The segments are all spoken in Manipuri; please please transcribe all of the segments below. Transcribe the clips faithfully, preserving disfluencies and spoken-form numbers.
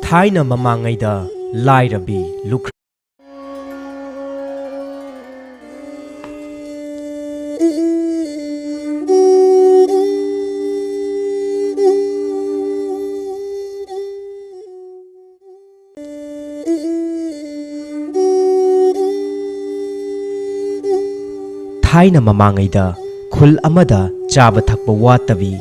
ꯊꯥꯏꯅ ꯃꯃꯥꯡꯉꯩꯗ ꯂꯥꯏꯔꯕꯤ ꯂꯨꯈ꯭ꯔꯥ ꯊꯥꯏꯅ ꯃꯃꯥꯡꯉꯩꯗ ꯈꯨꯜ ꯑꯃꯗ ꯆꯥꯕ ꯊꯛꯄ ꯋꯥꯠꯇꯕꯤ,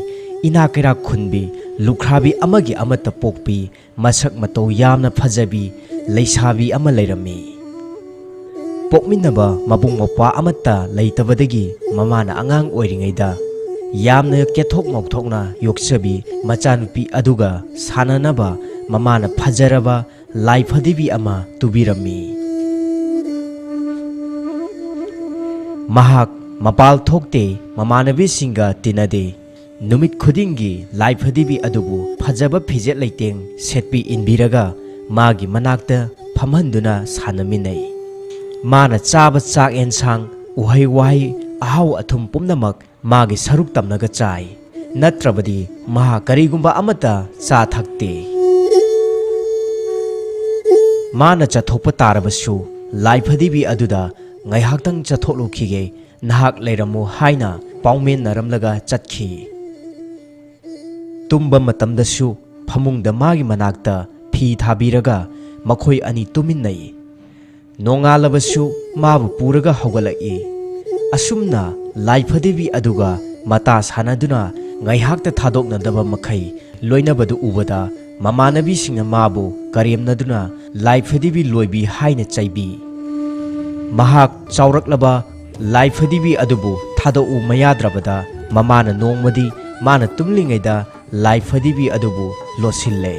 ꯏꯅꯥꯛ ꯀꯩꯔꯥꯛ ꯈꯨꯟꯕꯤ, ꯂꯨꯈ꯭ꯔꯥꯕꯤ ꯑꯃꯒꯤ ꯑꯃꯠꯇ ꯄꯣꯛꯄꯤ, ꯃꯁꯛ ꯃꯇꯧ ꯌꯥꯝꯅ ꯐꯖꯕꯤ ꯂꯩꯁꯥꯕꯤ ꯑꯃ ꯂꯩꯔꯝꯃꯤ꯫ ꯄꯣꯛꯃꯤꯟꯅꯕ ꯃꯕꯨꯡ ꯃꯧꯄ꯭ꯋꯥ ꯑꯃꯠꯇ ꯂꯩꯇꯕꯗꯒꯤ ꯃꯃꯥꯅ ꯑꯉꯥꯡ ꯑꯣꯏꯔꯤꯉꯩꯗ ꯌꯥꯝꯅ ꯀꯦꯊꯣꯛ ꯃꯧꯊꯣꯛꯅ ꯌꯣꯛꯆꯕꯤ ꯃꯆꯥꯅꯨꯄꯤ ꯑꯗꯨꯒ ꯁꯥꯟꯅꯅꯕ ꯃꯃꯥꯅ ꯐꯖꯔꯕ ꯂꯥꯏꯐꯗꯤꯕꯤ ꯑꯃ ꯇꯨꯕꯤꯔꯝꯃꯤ꯫ ꯃꯍꯥꯛ ꯃꯄꯥꯜ ꯊꯣꯛꯇꯦ, ꯃꯃꯥꯟꯅꯕꯤꯁꯤꯡꯒ ꯇꯤꯟꯅꯗꯦ꯫ ꯅꯨꯃꯤꯠ ꯈꯨꯗꯤꯡꯒꯤ ꯂꯥꯏꯐꯗꯤꯕꯤ ꯑꯗꯨꯕꯨ ꯐꯖꯕ ꯐꯤꯖꯦꯠ ꯂꯩꯇꯦꯡ ꯁꯦꯠꯄꯤ ꯏꯟꯕꯤꯔꯒ ꯃꯥꯒꯤ ꯃꯅꯥꯛꯇ ꯐꯝꯍꯟꯗꯨꯅ ꯁꯥꯟꯅꯃꯤꯟꯅꯩ꯫ ꯃꯥꯅ ꯆꯥꯕ ꯆꯥꯛ ꯑꯦꯟꯁꯥꯡ, ꯎꯍꯩ ꯋꯥꯍꯩ, ꯑꯍꯥꯎ ꯑꯊꯨꯝ ꯄꯨꯝꯅꯃꯛ ꯃꯥꯒꯤ ꯁꯔꯨꯛ ꯇꯝꯅꯒ ꯆꯥꯏ, ꯅꯠꯇ꯭ꯔꯕꯗꯤ ꯃꯍꯥꯛ ꯀꯔꯤꯒꯨꯝꯕ ꯑꯃꯠꯇ ꯆꯥ ꯊꯛꯇꯦ꯫ ꯃꯥꯅ ꯆꯠꯊꯣꯛꯄ ꯇꯥꯔꯕꯁꯨ ꯂꯥꯏꯐꯗꯤꯕꯤ ꯑꯗꯨꯗ "ꯉꯥꯏꯍꯥꯛꯇꯪ ꯆꯠꯊꯣꯛꯂꯨꯈꯤꯒꯦ, ꯅꯍꯥꯛ ꯂꯩꯔꯝꯃꯨ" ꯍꯥꯏꯅ ꯄꯥꯎꯃꯦꯟꯅꯔꯝꯂꯒ ꯆꯠꯈꯤ꯫ ꯇꯨꯝꯕ ꯃꯇꯝꯗꯁꯨ ꯐꯃꯨꯡꯗ ꯃꯥꯒꯤ ꯃꯅꯥꯛꯇ ꯐꯤ ꯊꯥꯕꯤꯔꯒ ꯃꯈꯣꯏ ꯑꯅꯤ ꯇꯨꯃꯤꯟꯅꯩ꯫ ꯅꯣꯡꯉꯥꯜꯂꯕꯁꯨ ꯃꯥꯕꯨ ꯄꯨꯔꯒ ꯍꯧꯒꯠꯂꯛꯏ꯫ ꯑꯁꯨꯝꯅ ꯂꯥꯏꯐꯗꯤꯕꯤ ꯑꯗꯨꯒ ꯃꯇꯥ ꯁꯥꯟꯅꯗꯨꯅ ꯉꯥꯏꯍꯥꯛꯇ ꯊꯥꯗꯣꯛꯅꯗꯕ ꯃꯈꯩ ꯂꯣꯏꯅꯕꯗꯨ ꯎꯕꯗ ꯃꯃꯥꯟꯅꯕꯤꯁꯤꯡꯅ ꯃꯥꯕꯨ ꯀꯔꯦꯝꯅꯗꯨꯅ ꯂꯥꯏꯐꯗꯤꯕꯤ ꯂꯣꯏꯕꯤ ꯍꯥꯏꯅ ꯆꯩꯕꯤ꯫ ꯃꯍꯥꯛ ꯆꯥꯎꯔꯛꯂꯕ ꯂꯥꯏꯐꯗꯤꯕꯤ ꯑꯗꯨꯕꯨ ꯊꯥꯗꯣꯛꯎ ꯃꯌꯥꯗ꯭ꯔꯕꯗ ꯃꯃꯥꯅ ꯅꯣꯡꯃꯗꯤ ꯃꯥꯅ ꯇꯨꯝꯂꯤꯉꯩꯗ ꯂꯥꯏꯐꯗꯤꯕꯤ ꯑꯗꯨꯕꯨ ꯂꯣꯠꯁꯤꯜꯂꯦ꯫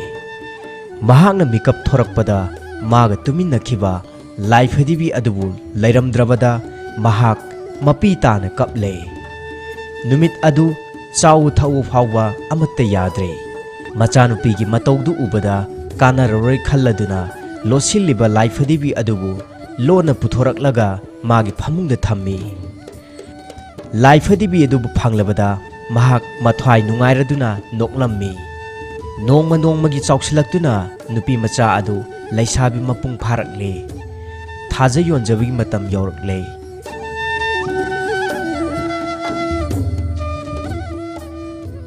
ꯃꯍꯥꯛꯅ ꯃꯤꯀꯞ ꯊꯣꯔꯛꯄꯗ ꯃꯥꯒ ꯇꯨꯃꯤꯟꯅꯈꯤꯕ ꯂꯥꯏꯐꯗꯤꯕꯤ ꯑꯗꯨꯕꯨ ꯂꯩꯔꯝꯗ꯭ꯔꯕꯗ ꯃꯍꯥꯛ ꯃꯄꯤ ꯇꯥꯅ ꯀꯞꯂꯦ꯫ ꯅꯨꯃꯤꯠ ꯑꯗꯨ ꯆꯥꯎ ꯊꯛꯎ ꯐꯥꯎꯕ ꯑꯃꯠꯇ ꯌꯥꯗ꯭ꯔꯦ꯫ ꯃꯆꯥꯅꯨꯄꯤꯒꯤ ꯃꯇꯧꯗꯨ ꯎꯕꯗ ꯀꯥꯟꯅꯔꯔꯣꯏ ꯈꯜꯂꯗꯨꯅ ꯂꯣꯠꯁꯤꯜꯂꯤꯕ ꯂꯥꯏꯐꯗꯤꯕꯤ ꯑꯗꯨꯕꯨ ꯂꯣꯟꯅ ꯄꯨꯊꯣꯔꯛꯂꯒ ꯃꯥꯒꯤ ꯐꯃꯨꯡꯗ ꯊꯝꯃꯤ꯫ ꯂꯥꯏꯐꯗꯤꯕꯤ ꯑꯗꯨꯕꯨ ꯐꯪꯂꯕꯗ ꯃꯍꯥꯛ ꯃꯊ꯭ꯋꯥꯏ ꯅꯨꯡꯉꯥꯏꯔꯗꯨꯅ ꯅꯣꯛꯂꯝꯃꯤ꯫ ꯅꯣꯡꯃ ꯅꯣꯡꯃꯒꯤ ꯆꯥꯎꯁꯤꯜꯂꯛꯇꯨꯅ ꯅꯨꯄꯤ ꯃꯆꯥ ꯑꯗꯨ ꯂꯩꯁꯥꯕꯤ ꯃꯄꯨꯡ ꯐꯥꯔꯛꯂꯦ꯫ ꯊꯥꯖ ꯌꯣꯟꯖꯕꯒꯤ ꯃꯇꯝ ꯌꯧꯔꯛꯂꯦ꯫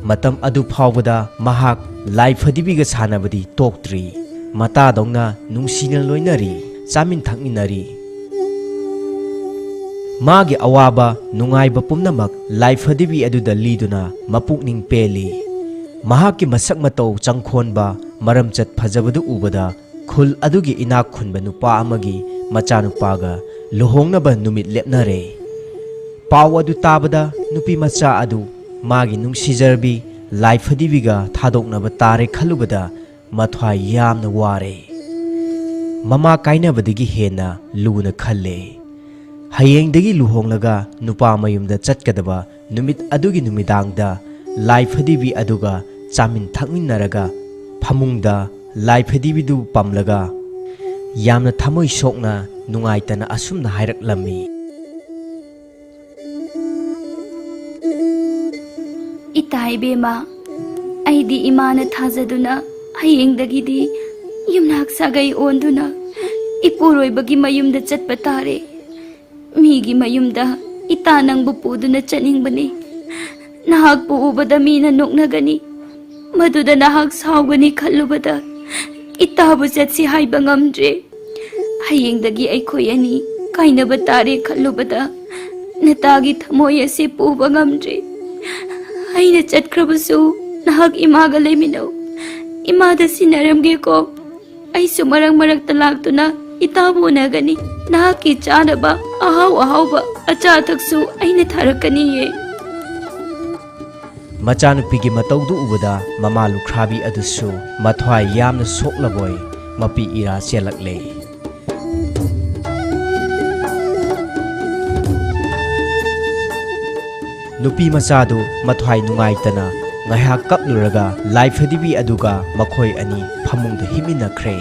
ꯃꯇꯝ ꯑꯗꯨ ꯐꯥꯎꯕꯗ ꯃꯍꯥꯛ ꯂꯥꯏꯐꯗꯤꯕꯤꯒ ꯁꯥꯟꯅꯕꯗꯤ ꯇꯣꯛꯇ꯭ꯔꯤ꯫ ꯃꯇꯥꯗꯧꯅ ꯅꯨꯡꯁꯤꯅ ꯂꯣꯏꯅꯔꯤ, ꯆꯥꯃꯤꯟ ꯊꯛꯃꯤꯟꯅꯔꯤ꯫ ꯃꯥꯒꯤ ꯑꯋꯥꯕ ꯅꯨꯡꯉꯥꯏꯕ ꯄꯨꯝꯅꯃꯛ ꯂꯥꯏꯐꯗꯤꯕꯤ ꯑꯗꯨꯗ ꯂꯤꯗꯨꯅ ꯃꯄꯨꯛꯅꯤꯡ ꯄꯦꯜꯂꯤ꯫ ꯃꯍꯥꯛꯀꯤ ꯃꯁꯛ ꯃꯇꯧ ꯆꯪꯈꯣꯟꯕ, ꯃꯔꯝꯆꯠ ꯐꯖꯕꯗꯨ ꯎꯕꯗ ꯈꯨꯜ ꯑꯗꯨꯒꯤ ꯏꯅꯥꯛ ꯈꯨꯟꯕ ꯅꯨꯄꯥ ꯑꯃꯒꯤ ꯃꯆꯥꯅꯨꯄꯥꯒ ꯂꯨꯍꯣꯡꯅꯕ ꯅꯨꯃꯤꯠ ꯂꯦꯞꯅꯔꯦ꯫ ꯄꯥꯎ ꯑꯗꯨ ꯇꯥꯕꯗ ꯅꯨꯄꯤ ꯃꯆꯥ ꯑꯗꯨ ꯃꯥꯒꯤ ꯅꯨꯡꯁꯤꯖꯔꯕꯤ ꯂꯥꯏꯐꯗꯤꯕꯤꯒ ꯊꯥꯗꯣꯛꯅꯕ ꯇꯥꯔꯦ ꯈꯜꯂꯨꯕꯗ ꯃꯊ꯭ꯋꯥꯏ ꯌꯥꯝꯅ ꯋꯥꯔꯦ꯫ ꯃꯃꯥ ꯀꯥꯏꯅꯕꯗꯒꯤ ꯍꯦꯟꯅ ꯂꯨꯅ ꯈꯜꯂꯦ꯫ ꯍꯌꯦꯡꯗꯒꯤ ꯂꯨꯍꯣꯡꯂꯒ ꯅꯨꯄꯥ ꯃꯌꯨꯝꯗ ꯆꯠꯀꯗꯕ ꯅꯨꯃꯤꯠ ꯑꯗꯨꯒꯤ ꯅꯨꯃꯤꯗꯥꯡꯗ ꯂꯥꯏꯐꯗꯤꯕꯤ ꯑꯗꯨꯒ ꯆꯥꯃꯤꯟ ꯊꯛꯃꯤꯟꯅꯔꯒ ꯐꯃꯨꯡꯗ ꯂꯥꯏꯐꯗꯤꯕꯤꯗꯨ ꯄꯝꯂꯒ ꯌꯥꯝꯅ ꯊꯃꯣꯏ ꯁꯣꯛꯅ ꯅꯨꯡꯉꯥꯏꯇꯅ ꯑꯁꯨꯝꯅ ꯍꯥꯏꯔꯛꯂꯝꯃꯤ꯫ "ꯏꯇꯥ ꯏꯕꯦꯝꯃ, ꯑꯩꯗꯤ ꯏꯃꯥꯅ ꯊꯥꯖꯗꯨꯅ ꯍꯌꯦꯡꯗꯒꯤꯗꯤ ꯌꯨꯝꯅꯥꯛ ꯁꯥꯒꯩ ꯑꯣꯟꯗꯨꯅ ꯏꯄꯨꯔꯣꯏꯕꯒꯤ ꯃꯌꯨꯝꯗ ꯆꯠꯄ ꯇꯥꯔꯦ꯫ ꯃꯤꯒꯤ ꯃꯌꯨꯝꯗ ꯏꯇꯥ ꯅꯪꯕꯨ ꯄꯨꯗꯨꯅ ꯆꯠꯅꯤꯡꯕꯅꯤ꯫ ꯅꯍꯥꯛꯄꯨ ꯎꯕꯗ ꯃꯤꯅ ꯅꯣꯛꯅꯒꯅꯤ꯫ ꯃꯗꯨꯗ ꯅꯍꯥꯛ ꯁꯥꯎꯒꯅꯤ ꯈꯜꯂꯨꯕꯗ ꯏꯇꯥꯕꯨ ꯆꯠꯁꯤ ꯍꯥꯏꯕ ꯉꯝꯗ꯭ꯔꯦ꯫ ꯍꯌꯦꯡꯗꯒꯤ ꯑꯩꯈꯣꯏ ꯑꯅꯤ ꯀꯥꯏꯅꯕ ꯇꯥꯔꯦ ꯈꯜꯂꯨꯕꯗ ꯅꯇꯥꯒꯤ ꯊꯃꯣꯏ ꯑꯁꯤ ꯄꯨꯕ ꯉꯝꯗ꯭ꯔꯦ꯫ ꯑꯩꯅ ꯆꯠꯈ꯭ꯔꯕꯁꯨ ꯅꯍꯥꯛ ꯏꯃꯥꯒ ꯂꯩꯃꯤꯟꯅꯧ꯫ ꯏꯃꯥꯗ ꯁꯤꯟꯅꯔꯝꯒꯦꯀꯣ꯫ ꯑꯩꯁꯨ ꯃꯔꯛ ꯃꯔꯛꯇ ꯂꯥꯛꯇꯨꯅ ꯏꯇꯥꯕꯨ ꯎꯅꯒꯅꯤ꯫ ꯅꯍꯥꯛꯀꯤ ꯆꯥꯅꯕ ꯑꯍꯥꯎ ꯑꯍꯥꯎꯕ ꯑꯆꯥ ꯑꯊꯛꯁꯨ ꯑꯩꯅ ꯊꯥꯔꯛꯀꯅꯤꯌꯦ꯫" ꯃꯆꯥꯅꯨꯄꯤꯒꯤ ꯃꯇꯧꯗꯨ ꯎꯕꯗ ꯃꯃꯥ ꯂꯨꯈ꯭ꯔꯥꯕꯤ ꯑꯗꯨꯁꯨ ꯃꯊ꯭ꯋꯥꯏ ꯌꯥꯝꯅ ꯁꯣꯛꯂꯕꯣꯏ ꯃꯄꯤ ꯏꯔꯥ ꯆꯦꯜꯂꯛꯂꯦ꯫ ꯅꯨꯄꯤ ꯃꯆꯥꯗꯨ ꯃꯊ꯭ꯋꯥꯏ ꯅꯨꯡꯉꯥꯏꯇꯅ ꯉꯥꯏꯍꯥꯛ ꯀꯞꯂꯨꯔꯒ ꯂꯥꯏꯐꯗꯤꯕꯤ ꯑꯗꯨꯒ ꯃꯈꯣꯏ ꯑꯅꯤ ꯐꯃꯨꯡꯗ ꯍꯤꯞꯃꯤꯟꯅꯈ꯭ꯔꯦ꯫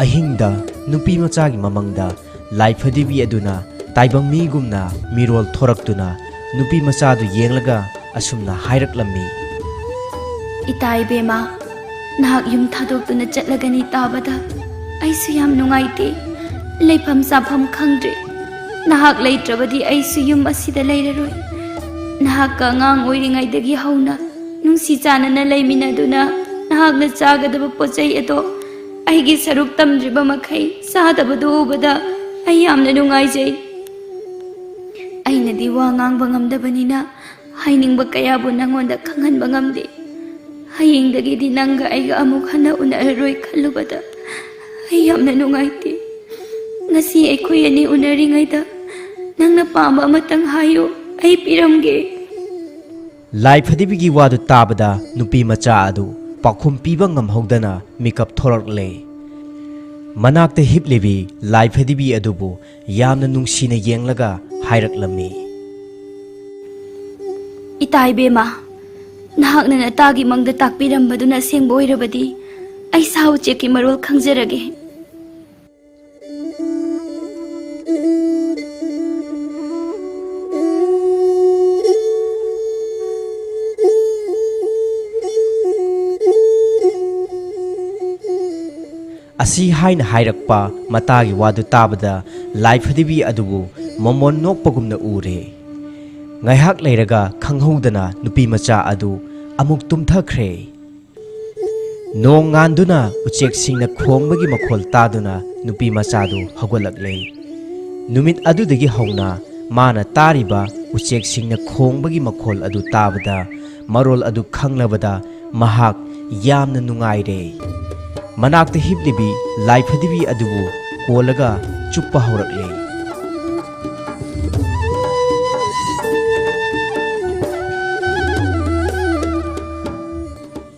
ꯑꯍꯤꯡꯗ ꯅꯨꯄꯤ ꯃꯆꯥꯒꯤ ꯃꯃꯪꯗ ꯂꯥꯏꯐꯗꯤꯕꯤ ꯑꯗꯨꯅ ꯇꯥꯏꯕꯪ ꯃꯤꯒꯨꯝꯅ ꯃꯤꯔꯣꯜ ꯊꯣꯔꯛꯇꯨꯅ ꯅꯨꯄꯤ ꯃꯆꯥꯗꯨ ꯌꯦꯡꯂꯒ ꯑꯁꯨꯝꯅ ꯍꯥꯏꯔꯛꯂꯝꯃꯤ꯫ "ꯏꯇꯥ ꯏꯕꯦꯝꯃ, ꯅꯍꯥꯛ ꯌꯨꯝ ꯊꯥꯗꯣꯛꯇꯨꯅ ꯆꯠꯂꯒꯅꯤ ꯇꯥꯕꯗ ꯑꯩꯁꯨ ꯌꯥꯝ ꯅꯨꯡꯉꯥꯏꯇꯦ꯫ ꯂꯩꯐꯝ ꯆꯥꯐꯝ ꯈꯪꯗ꯭ꯔꯦ꯫ ꯅꯍꯥꯛ ꯂꯩꯇ꯭ꯔꯕꯗꯤ ꯑꯩꯁꯨ ꯌꯨꯝ ꯑꯁꯤꯗ ꯂꯩꯔꯔꯣꯏ꯫ ꯅꯍꯥꯛꯀ ꯑꯉꯥꯡ ꯑꯣꯏꯔꯤꯉꯩꯗꯒꯤ ꯍꯧꯅ ꯅꯨꯡꯁꯤ ꯆꯥꯟꯅꯅ ꯂꯩꯃꯤꯟꯅꯗꯨꯅ ꯅꯍꯥꯛꯅ ꯆꯥꯒꯗꯕ ꯄꯣꯠ ꯆꯩ ꯑꯗꯣ ꯑꯩꯒꯤ ꯁꯔꯨꯛ ꯇꯝꯗ꯭ꯔꯤꯕ ꯃꯈꯩ ꯆꯥꯗꯕꯗꯨ ꯎꯕꯗ ꯑꯩ ꯌꯥꯝꯅ ꯅꯨꯡꯉꯥꯏꯖꯩ꯫ ꯑꯩꯅꯗꯤ ꯋꯥ ꯉꯥꯡꯕ ꯉꯝꯗꯕꯅꯤꯅ ꯍꯥꯏꯅꯤꯡꯕ ꯀꯌꯥꯕꯨ ꯅꯪꯉꯣꯟꯗ ꯈꯪꯍꯟꯕ ꯉꯝꯗꯦ꯫ ꯍꯌꯦꯡꯗꯒꯤꯗꯤ ꯅꯪꯒ ꯑꯩꯒ ꯑꯃꯨꯛ ꯍꯟꯅ ꯎꯅꯔꯔꯣꯏ ꯈꯜꯂꯨꯕꯗ ꯑꯩ ꯌꯥꯝꯅ ꯅꯨꯡꯉꯥꯏꯇꯦ꯫ ꯉꯁꯤ ꯑꯩꯈꯣꯏ ꯑꯅꯤ ꯎꯅꯔꯤꯉꯩꯗ ꯅꯪꯅ ꯄꯥꯝꯕ ꯑꯃꯇꯪ ꯍꯥꯏꯌꯨ, ꯑꯩ ꯄꯤꯔꯝꯒꯦ꯫" ꯂꯥꯏꯐꯗꯤꯕꯤꯒꯤ ꯋꯥꯗꯨ ꯇꯥꯕꯗ ꯅꯨꯄꯤ ꯃꯆꯥ ꯑꯗꯨ ꯄꯥꯎꯈꯨꯝ ꯄꯤꯕ ꯉꯝꯍꯧꯗꯅ ꯃꯤꯀꯞ ꯊꯣꯔꯛꯂꯦ꯫ ꯃꯅꯥꯛꯇ ꯍꯤꯞꯂꯤꯕꯤ ꯂꯥꯏꯐꯗꯤꯕꯤ ꯑꯗꯨꯕꯨ ꯌꯥꯝꯅ ꯅꯨꯡꯁꯤꯅ ꯌꯦꯡꯂꯒ ꯍꯥꯏꯔꯛꯂꯝꯃꯤ꯫ "ꯏꯇꯥ ꯏꯕꯦꯝꯃ, ꯅꯍꯥꯛꯅ ꯅꯇꯥꯒꯤ ꯃꯪꯗ ꯇꯥꯛꯄꯤꯔꯝꯕꯗꯨꯅ ꯑꯁꯦꯡꯕ ꯑꯣꯏꯔꯕꯗꯤ ꯑꯩ ꯁꯥ ꯎꯆꯦꯛꯀꯤ ꯃꯔꯣꯜ ꯈꯪꯖꯔꯒꯦ꯫" ꯑꯁꯤ ꯍꯥꯏꯅ ꯍꯥꯏꯔꯛꯄ ꯃꯇꯥꯒꯤ ꯋꯥꯗꯨ ꯇꯥꯕꯗ ꯂꯥꯏꯐꯗꯤꯕꯤ ꯑꯗꯨꯕꯨ ꯃꯃꯣꯟ ꯅꯣꯛꯄꯒꯨꯝꯅ ꯎꯔꯦ꯫ ꯉꯥꯏꯍꯥꯛ ꯂꯩꯔꯒ ꯈꯪꯍꯧꯗꯅ ꯅꯨꯄꯤ ꯃꯆꯥ ꯑꯗꯨ ꯑꯃꯨꯛ ꯇꯨꯝꯊꯈ꯭ꯔꯦ꯫ ꯅꯣꯡ ꯉꯥꯟꯗꯨꯅ ꯎꯆꯦꯛꯁꯤꯡꯅ ꯈꯣꯡꯕꯒꯤ ꯃꯈꯣꯜ ꯇꯥꯗꯨꯅ ꯅꯨꯄꯤ ꯃꯆꯥꯗꯨ ꯍꯧꯒꯠꯂꯛꯂꯦ꯫ ꯅꯨꯃꯤꯠ ꯑꯗꯨꯗꯒꯤ ꯍꯧꯅ ꯃꯥꯅ ꯇꯥꯔꯤꯕ ꯎꯆꯦꯛꯁꯤꯡꯅ ꯈꯣꯡꯕꯒꯤ ꯃꯈꯣꯜ ꯑꯗꯨ ꯇꯥꯕꯗ, ꯃꯔꯣꯜ ꯑꯗꯨ ꯈꯪꯂꯕꯗ ꯃꯍꯥꯛ ꯌꯥꯝꯅ ꯅꯨꯡꯉꯥꯏꯔꯦ꯫ ꯃꯅꯥꯛꯇ ꯍꯤꯞꯂꯤꯕꯤ ꯂꯥꯏꯐꯗꯤꯕꯤ ꯑꯗꯨꯕꯨ ꯀꯣꯜꯂꯒ ꯆꯨꯞꯄ ꯍꯧꯔꯛꯂꯦ꯫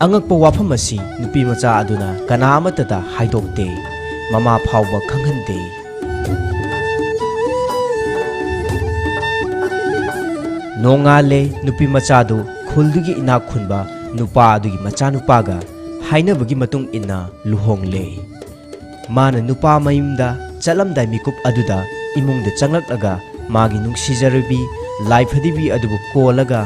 ꯑꯉꯛꯄ ꯋꯥꯐꯝ ꯑꯁꯤ ꯅꯨꯄꯤ ꯃꯆꯥ ꯑꯗꯨꯅ ꯀꯅꯥ ꯑꯃꯠꯇꯗ ꯍꯥꯏꯗꯣꯛꯇꯦ, ꯃꯃꯥ ꯐꯥꯎꯕ ꯈꯪꯍꯟꯗꯦ꯫ ꯅꯣꯡꯉꯥꯜꯂꯦ, ꯅꯨꯄꯤ ꯃꯆꯥꯗꯨ ꯈꯨꯜꯗꯨꯒꯤ ꯏꯅꯥꯛ ꯈꯨꯟꯕ ꯅꯨꯄꯥ ꯑꯗꯨꯒꯤ ꯃꯆꯥꯅꯨꯄꯥꯒ ꯍꯥꯏꯅꯕꯒꯤ ꯃꯇꯨꯡ ꯏꯟꯅ ꯂꯨꯍꯣꯡꯂꯦ꯫ ꯃꯥꯅ ꯅꯨꯄꯥ ꯃꯌꯨꯝꯗ ꯆꯠꯂꯝꯗꯥꯏ ꯃꯤꯀꯨꯞ ꯑꯗꯨꯗ ꯏꯃꯨꯡꯗ ꯆꯪꯂꯛꯂꯒ ꯃꯥꯒꯤ ꯅꯨꯡꯁꯤꯖꯔꯕꯤ ꯂꯥꯏꯐꯗꯤꯕꯤ ꯑꯗꯨꯕꯨ ꯀꯣꯜꯂꯒ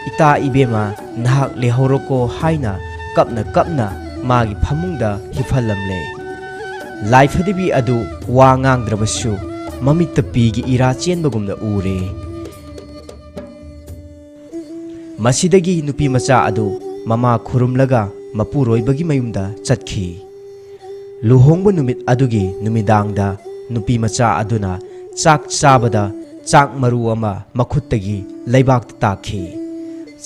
"ꯏꯇꯥ ꯏꯕꯦꯝꯃ, ꯅꯍꯥꯛ ꯂꯩꯍꯧꯔꯣꯀꯣ" ꯍꯥꯏꯅ ꯀꯞꯅ ꯀꯞꯅ ꯃꯥꯒꯤ ꯐꯃꯨꯡꯗ ꯍꯤꯞꯍꯜꯂꯝꯂꯦ꯫ ꯂꯥꯏꯐꯗꯤꯕꯤ ꯑꯗꯨ ꯋꯥ ꯉꯥꯡꯗ꯭ꯔꯕꯁꯨ ꯃꯃꯤꯠꯇ ꯄꯤꯒꯤ ꯏꯔꯥ ꯆꯦꯟꯕꯒꯨꯝꯅ ꯎꯔꯦ꯫ ꯃꯁꯤꯗꯒꯤ ꯅꯨꯄꯤ ꯃꯆꯥ ꯑꯗꯨ ꯃꯃꯥ ꯈꯨꯔꯨꯝꯂꯒ ꯃꯄꯨꯔꯣꯏꯕꯒꯤ ꯃꯌꯨꯝꯗ ꯆꯠꯈꯤ꯫ ꯂꯨꯍꯣꯡꯕ ꯅꯨꯃꯤꯠ ꯑꯗꯨꯒꯤ ꯅꯨꯃꯤꯗꯥꯡꯗ ꯅꯨꯄꯤ ꯃꯆꯥ ꯑꯗꯨꯅ ꯆꯥꯛ ꯆꯥꯕꯗ ꯆꯥꯛ ꯃꯔꯨ ꯑꯃ ꯃꯈꯨꯠꯇꯒꯤ ꯂꯩꯕꯥꯛꯇ ꯇꯥꯈꯤ꯫